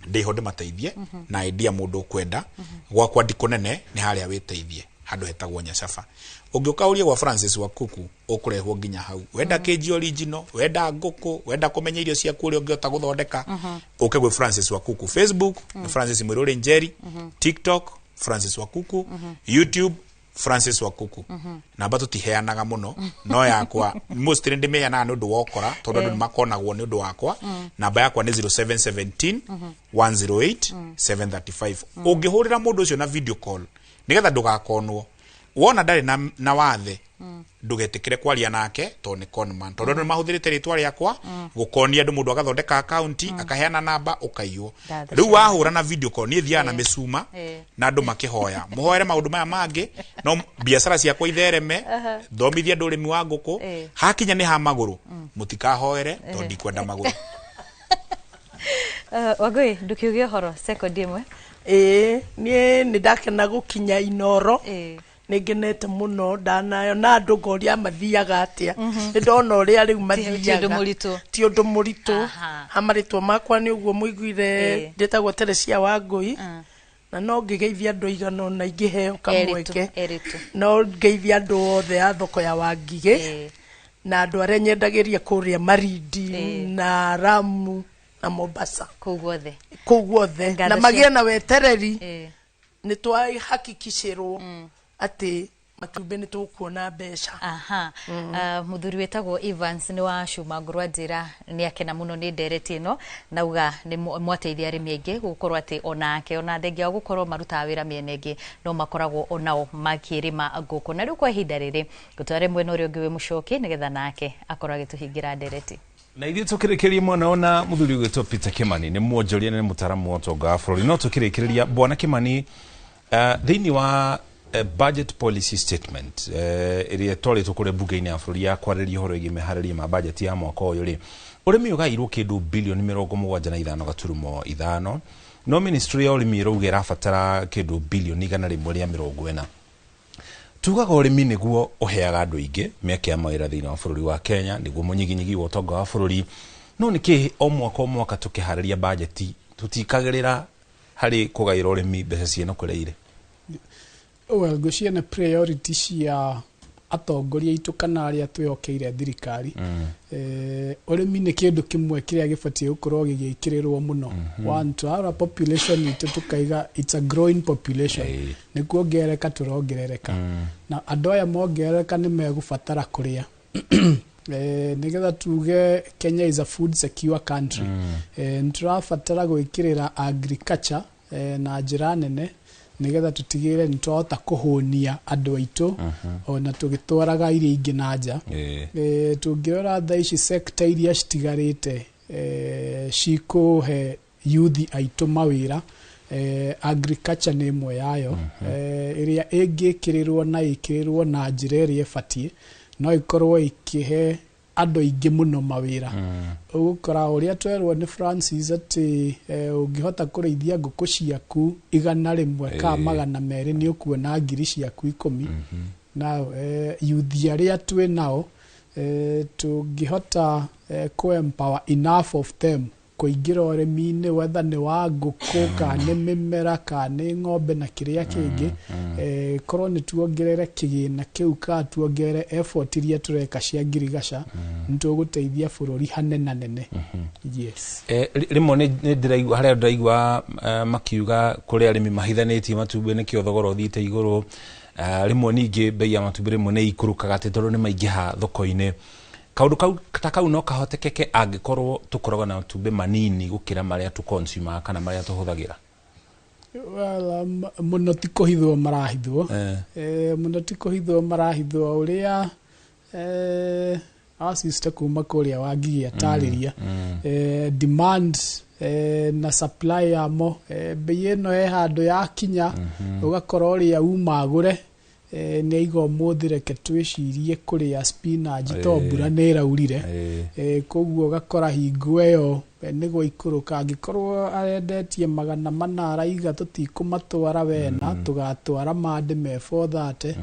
ndĩho ndĩmateithie na idea. Mũndũ ũkwenda gwakwa ndikũnene nĩ harĩa wĩteithie, handũ hetagwo Nyacaba. Ũngĩũka ũrie gwa Francis Wakuku, ũkũrehwo nginya hau. Wenda kĩnji original, wenda ngũkũ, wenda kũmenya irio ciaku ũrĩa ũngĩhota gũthondeka, ũke gwĩ Francis Wakuku. Facebook nĩ Francis Mwĩrũrĩ Njeri, TikTok Francis Wakuku, YouTube Francis Wakuku. Namba tũtiheanaga mũno, no yakwa mostly ndĩmĩheanaga nĩ ũndũ wa ũkora, tondũ andũ nĩ makonagwo nĩ ũndũ wakwa. Namba yakwa nĩ 0717 108 735. Ũngĩhũrĩra mũndũ ũcio na video call nĩgetha ndũgakonwo, wona ndarĩ na wathe, ndũgetĩkĩre kwaria nake tondũ nĩ conman, tondũ andũ nĩ mahũthĩrĩte rĩtwa rĩakwa gũkonia andũ. Mũndũ agathondeka akaunti, akaheana namba, ũkaiywo. Ngatho Rĩu cia wahũra na video call, niĩ thiaga na mĩcuma na andũ makĩhoya, mũhoere maũndũ maya mangĩ, no biacara ciakwa ithereme, thomithie andũ ũrĩmi wa ngũkũ. Hakinya nĩ ha magũrũ, mũtikahoere tondũ ndikwenda magũrũ. Wangũi, ndũkiuge ũhoro sekondi ĩmwe. Ĩĩ, niĩ nĩ ndakena gũkinya Inoro. Nĩ ngenete mũno ndanayo na andũ ngoria mathiaga atĩa. Nĩ ndona ũrĩa rĩu Ti ũndũ mathiaga. Mũritũ. Ti ũndũ mũritũ. Ha marĩtwa makwa nĩ ũguo mũiguire, ndĩtagwo Teresia Wangũi, na no ngĩgeithia andũ aigana ũna ingĩheo kamweke. Erĩtu. No ngeithia andũ othe a thoko ya Wangigĩ na andũ arĩa nyendagĩria kũrĩa Marindi na Ramu na Mombasa. Kũu guothe. Kũu guothe. Ngatho Na magĩe na wetereri, nĩ twahakikicĩrwo atĩ Matumbĩ nĩ tũkuona mbeca. Aha. Muthuri wĩtagwo Evans nĩ wa Cuma Ngũrũ anjĩra nĩ akena mũno nĩ ndereti ĩno, nauga nĩ mwateithia arĩmi aingĩ gũkorwo atĩ onake ona thengia wa gũkorwo marutaga wĩra mĩena ĩngĩ, no makoragwo onao makĩrĩma ngũkũ. Na rĩu kwa ihinda rĩrĩ ngũtware mwena ũrĩa ũngĩ wĩ Mũcoki, nĩgetha nake akorwo agĩtũhingĩra ndereti. Na ithuĩ tũkĩrĩkĩria mwena ona mũthuri ũgwĩtwo Peter Kimani, nĩ mwonjoria na nĩ mũtaaramu wa ũtonga wa bũrũri. No tũkĩrĩkĩrĩria, bwana Kimani, thĩinĩ wa budget policy statement ĩrĩa ĩtwarĩtwo kũrĩa mbunge-inĩ ya bũrũri ya kwarĩrĩria ũhoro wĩgiĩ meharĩria ma budget ya mwaka ũyũ rĩ, ũrĩmi ũgairwo kĩndũ bilioni 75.5, no ministry ya ũrĩmi ĩrauga ĩrabatara kĩndũ bilioni 140. Tugaga ũrĩmi nĩguo ũheaga andũ aingĩ mĩeke ya mawĩra thĩinĩ wa bũrũri wa Kenya, nĩguo mũnyiginyigi wa ũtonga wa bũrũri, no nĩkĩ o mwaka o mwaka tũkĩharĩria bajeti tũtikagĩrĩra harĩ kũgaĩra ũrĩmi mbeca ciĩna kũrĩa irĩ? Well, ngwĩciria nĩ priority cia atongoria aitũ kana arĩa twĩhokeire thirikari. Ũrĩmi nĩ kĩndũ kĩmwe kĩrĩa gĩbatiĩ gũkorwo gĩgĩkĩrĩrwo mũno. One, twarora population itũ tũkaiga it's a growing population, nĩ kuongerereka tũrongerereka, na andũ aya mongerereka nĩ megũbatara kũrĩa. Nĩgetha tuge Kenya is a food secure country, nĩ tũrabatara gwĩkĩrĩra agriculture na njĩra nene, nĩgetha tũtigĩrĩre nĩ twahota kũhũnia andũ aitũ ona tũgĩtwaraga irio ingĩ na nja. Tũngĩrora thaa ici sector iria citigarĩte cikũhe yuthi aitũ mawĩra, agriculture nĩ ĩmwe yayo, ĩrĩa ĩngĩkĩrĩrwo na ĩkĩrĩrwo na njĩra ĩrĩa ĩbatiĩ, no ĩkorwo ĩkĩhe andũ aingĩ mũno mawĩra. Ũgũkora ũrĩa twerwo nĩ Francis atĩ ũngĩhota kũrĩithia ngũkũ ciaku 100 ka 200, nĩ ũkuona ngiri ciaku 10. Na yuthi arĩa twĩ nao, tũngĩhota kũ empower enough of them kũingĩra ũrĩmi-inĩ, whether nĩ wa ngũkũ kana nĩ mĩmera kana nĩ ng'ombe na kĩrĩa kĩngĩ, korwo nĩ tuongerere kĩgĩna kĩu kana tuongerere effort iria tũreka cia ngirigaca, nĩ tũgũteithia bũrũri hanenanene. Yes. Rĩmwe nĩ ndĩraigua harĩa ndĩraigua makiuga kũrĩ arĩmi mahithanĩtie matumbĩ nĩkĩo thogora ũthiĩte igũrũ. Rĩmwe ningĩ bei ya matumbĩ rĩmwe nĩ ikũrũkaga atĩ tondũ nĩ maingĩha thoko-inĩ. Kaũndũ kau ta kau no kahotekeke angĩkorwo tũkoragwo na matumbĩ manini gũkĩra marĩa tũconsumaga kana marĩa tũhũthagĩra? Well, mũno ti kũhithwo marahithwo. Mũno ti kũhithwo marahithwo, ũrĩa our sister kuma kũrĩa Wangigĩ atarĩria, demand na supply yamo, bei ĩno he handũ yakinya, ũgakora ũrĩa uma agũre nĩ aiga ũmũthĩ reke twĩcirie kũrĩa spinach to mbura nĩ ĩraurire. Koguo ũgakora hingo ĩyo nĩ gwaikũrũka, angĩkorwo arendetie 400, araiga tũtikũmatwara wena, tũgatwara mandĩ me 430.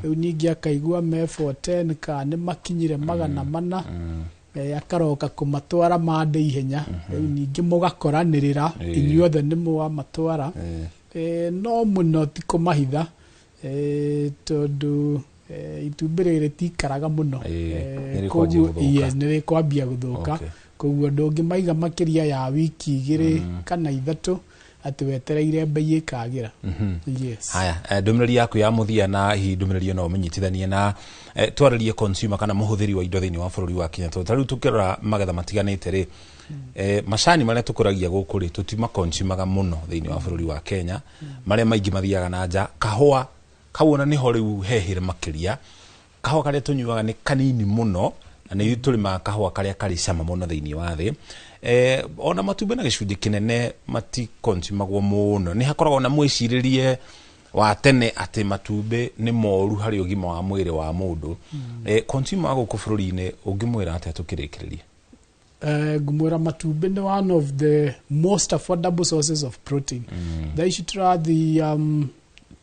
Rĩu ningĩ akaigua me 410 kana nĩ makinyire 400, akaroka kũmatwara mandĩ ihenya. Rĩu ningĩ mũgakoranĩrĩra inyuothe nĩ mwamatwara. No mũno ti kũmahitha, tondũ itumbĩ rĩrĩ rĩtikaraga mũno. Nĩ rĩkwanjia gũthũka. Yes, nĩ rĩkwambia gũthũka. Koguo ndũngĩmaiga makĩria ya wiki 2 kana 3 atĩ wetereire bei ĩkagĩra. Yes. Haya, ndũmĩrĩri yaku ya mũthia, na hihi ndũmĩrĩri ĩno ũmĩnyitithanie na twarĩrie consumer kana mũhũthĩri wa indo thĩinĩ wa bũrũri wa Kenya, tondũ ta rĩu tũkĩrora magetha matiganĩte rĩ, macani marĩa tũkũragia gũkũ rĩ, tũtimaconsumaga mũno thĩinĩ wa bũrũri wa Kenya, marĩa maingĩ mathiaga na nja. Kahũa kau ona nĩho rĩu hehĩre makĩria, kahũa karĩa tũnyuaga nĩ kanini mũno, na nĩ ithuĩ tũrĩmaga kahũa karĩa karĩ cama mũno thĩinĩ wa thĩ. Ona matumbĩ na gĩcunjĩ kĩnene matikonsumagwo mũno, nĩ hakoragwo na mwĩcirĩrie wa tene atĩ matumbĩ nĩ moru harĩ ũgima wa mwĩrĩ wa mũndũ. Consumer wa gũkũ bũrũri-inĩ ũngĩmwĩra atĩa tũkĩrĩkĩrĩria? Ngũmwĩra matumbĩ nĩ one of the most affordable sources of protein. Thaa ici tũrathiĩ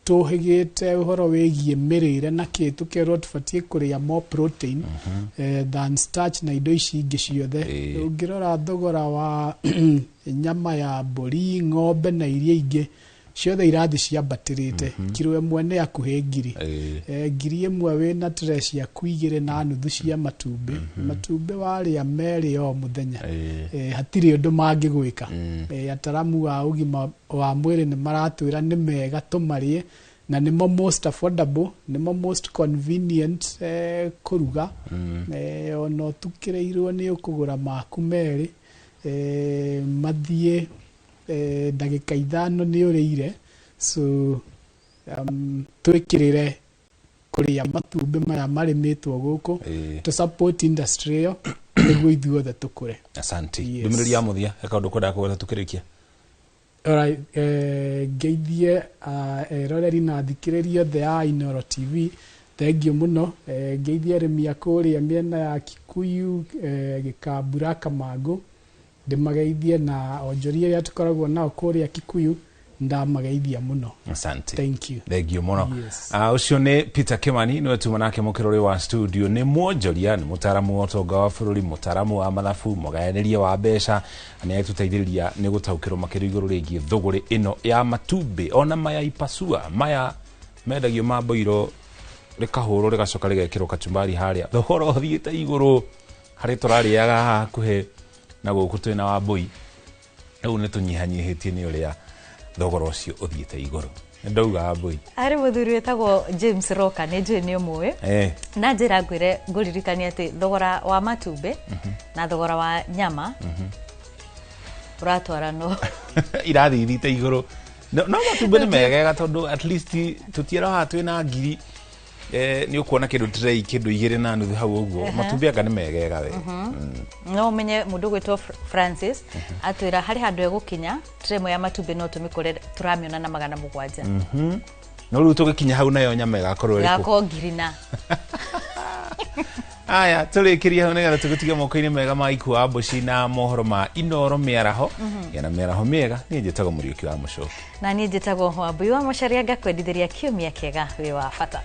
tũhĩgĩte ũhoro wĩgiĩ mĩrĩre na kĩ, tũkerwo tũbatiĩ kũrĩa more protein than starch na indo ici ingĩ ciothe. Ũngĩrora thogora wa nyama ya mbũri, ng'ombe na iria ingĩ ciothe irathiĩ ciambatĩrĩte, kiro ĩmwe nĩ hakuhĩ ngiri. 1000 wĩna tray ciaku 2.5 cia matumbĩ. Matumbĩ warĩa 2 o mũthenya, hatirĩ ũndũ mangĩgwĩka. Ataramu a ũgima wa mwĩrĩ nĩ maratwĩra nĩ mega tũmarĩe. Na nĩmo most affordable, nĩmo most convenient kũruga. Ona ũtukĩrĩirwo nĩ ũkũgũra maku merĩ, mathiĩ ndagĩka 5 nĩ ũrĩire. So twĩkĩrĩre kũrĩa matumbĩ maya marĩmĩtwo gũkũ, to support industry ĩyo nĩguo ithuothe tũkũre. Asante. Yes. Ndũmĩrĩri ya mũthia, he kaũndũ kwendaga kũgweta tũkĩrĩkia? Alright, ngeithie eroreri na athikĩrĩria othe a Inooro TV, thengiũ mũno. Ngeithie arĩmi a kũrĩa mĩena ya Kikuyu, Gĩkambura, Kamangũ, ndĩmageithie, na onjoria arĩa tũkoragwo nao kũrĩa Kikuyu, ndamageithia mũno. Asante. Thank you. Thengiũ mũno. Yes. Ũcio nĩ Peter Kimani, nĩwe tuma nake mũkĩrori wa studio, nĩ mwonjoria, nĩ mũtaaramu wa ũtonga wa bũrũri, mũtaaramu wa mathabu, mũgayanĩria wa mbeca, na nĩ agĩtũteithĩrĩria nĩ gũtaũkĩrwo makĩria igũrũ rĩgiĩ thũgũrĩ ĩno ya matumbĩ, ona maya ipasua maya mendagio ma mboiro, rĩkahũrwo rĩgacoka rĩgekĩrwo kachumbari harĩa, thogora ũthiĩte igũrũ harĩ tũrarĩaga haha hakuhĩ na gũkũ twĩna Wambũi. Rĩu nĩ tũnyihanyihĩtie nĩ ũrĩa thogora ũcio ũthiĩte igũrũ. Nĩ ndauga Wambũi. Harĩ mũthuri wĩtagwo James Roka, nĩ njũĩ nĩ ũmũĩ, na njĩra ngwĩre ngũririkanie atĩ thogora wa matumbĩ na thogora wa nyama ũratwarano. Irathithite igũrũ. No matumbĩ nĩ megega tondũ at least tũtiĩraha twĩna ngiri, nĩ ũkuona kĩndũ tray kĩndũ 2.5 hau ũguo. Matumbĩ anga nĩ megega we. No ũmenye mũndũ ũgwĩtwo Francis atwĩra harĩ handũ egũkinya tray ĩmwe ya matumbĩ no tũmĩkore tũramĩona na 700. No rĩu tũgĩkinya hau nayo nyama ĩgakorwo ĩrĩkũ? Ĩgakorwo ngiri na. Aya, tũrĩkĩrie hau nĩgetha tũgĩtige moko-inĩ mega ma Ikua Mbuci na mohoro ma Inooro mĩaraho. Gĩa na mĩaraho mĩega. Niĩ njĩtagwo Mũriũki wa Mũcũki. Na niĩ njĩtagwo Wambui wa Macharia, ngakwendithĩria kiumia kĩega wĩ wa bata.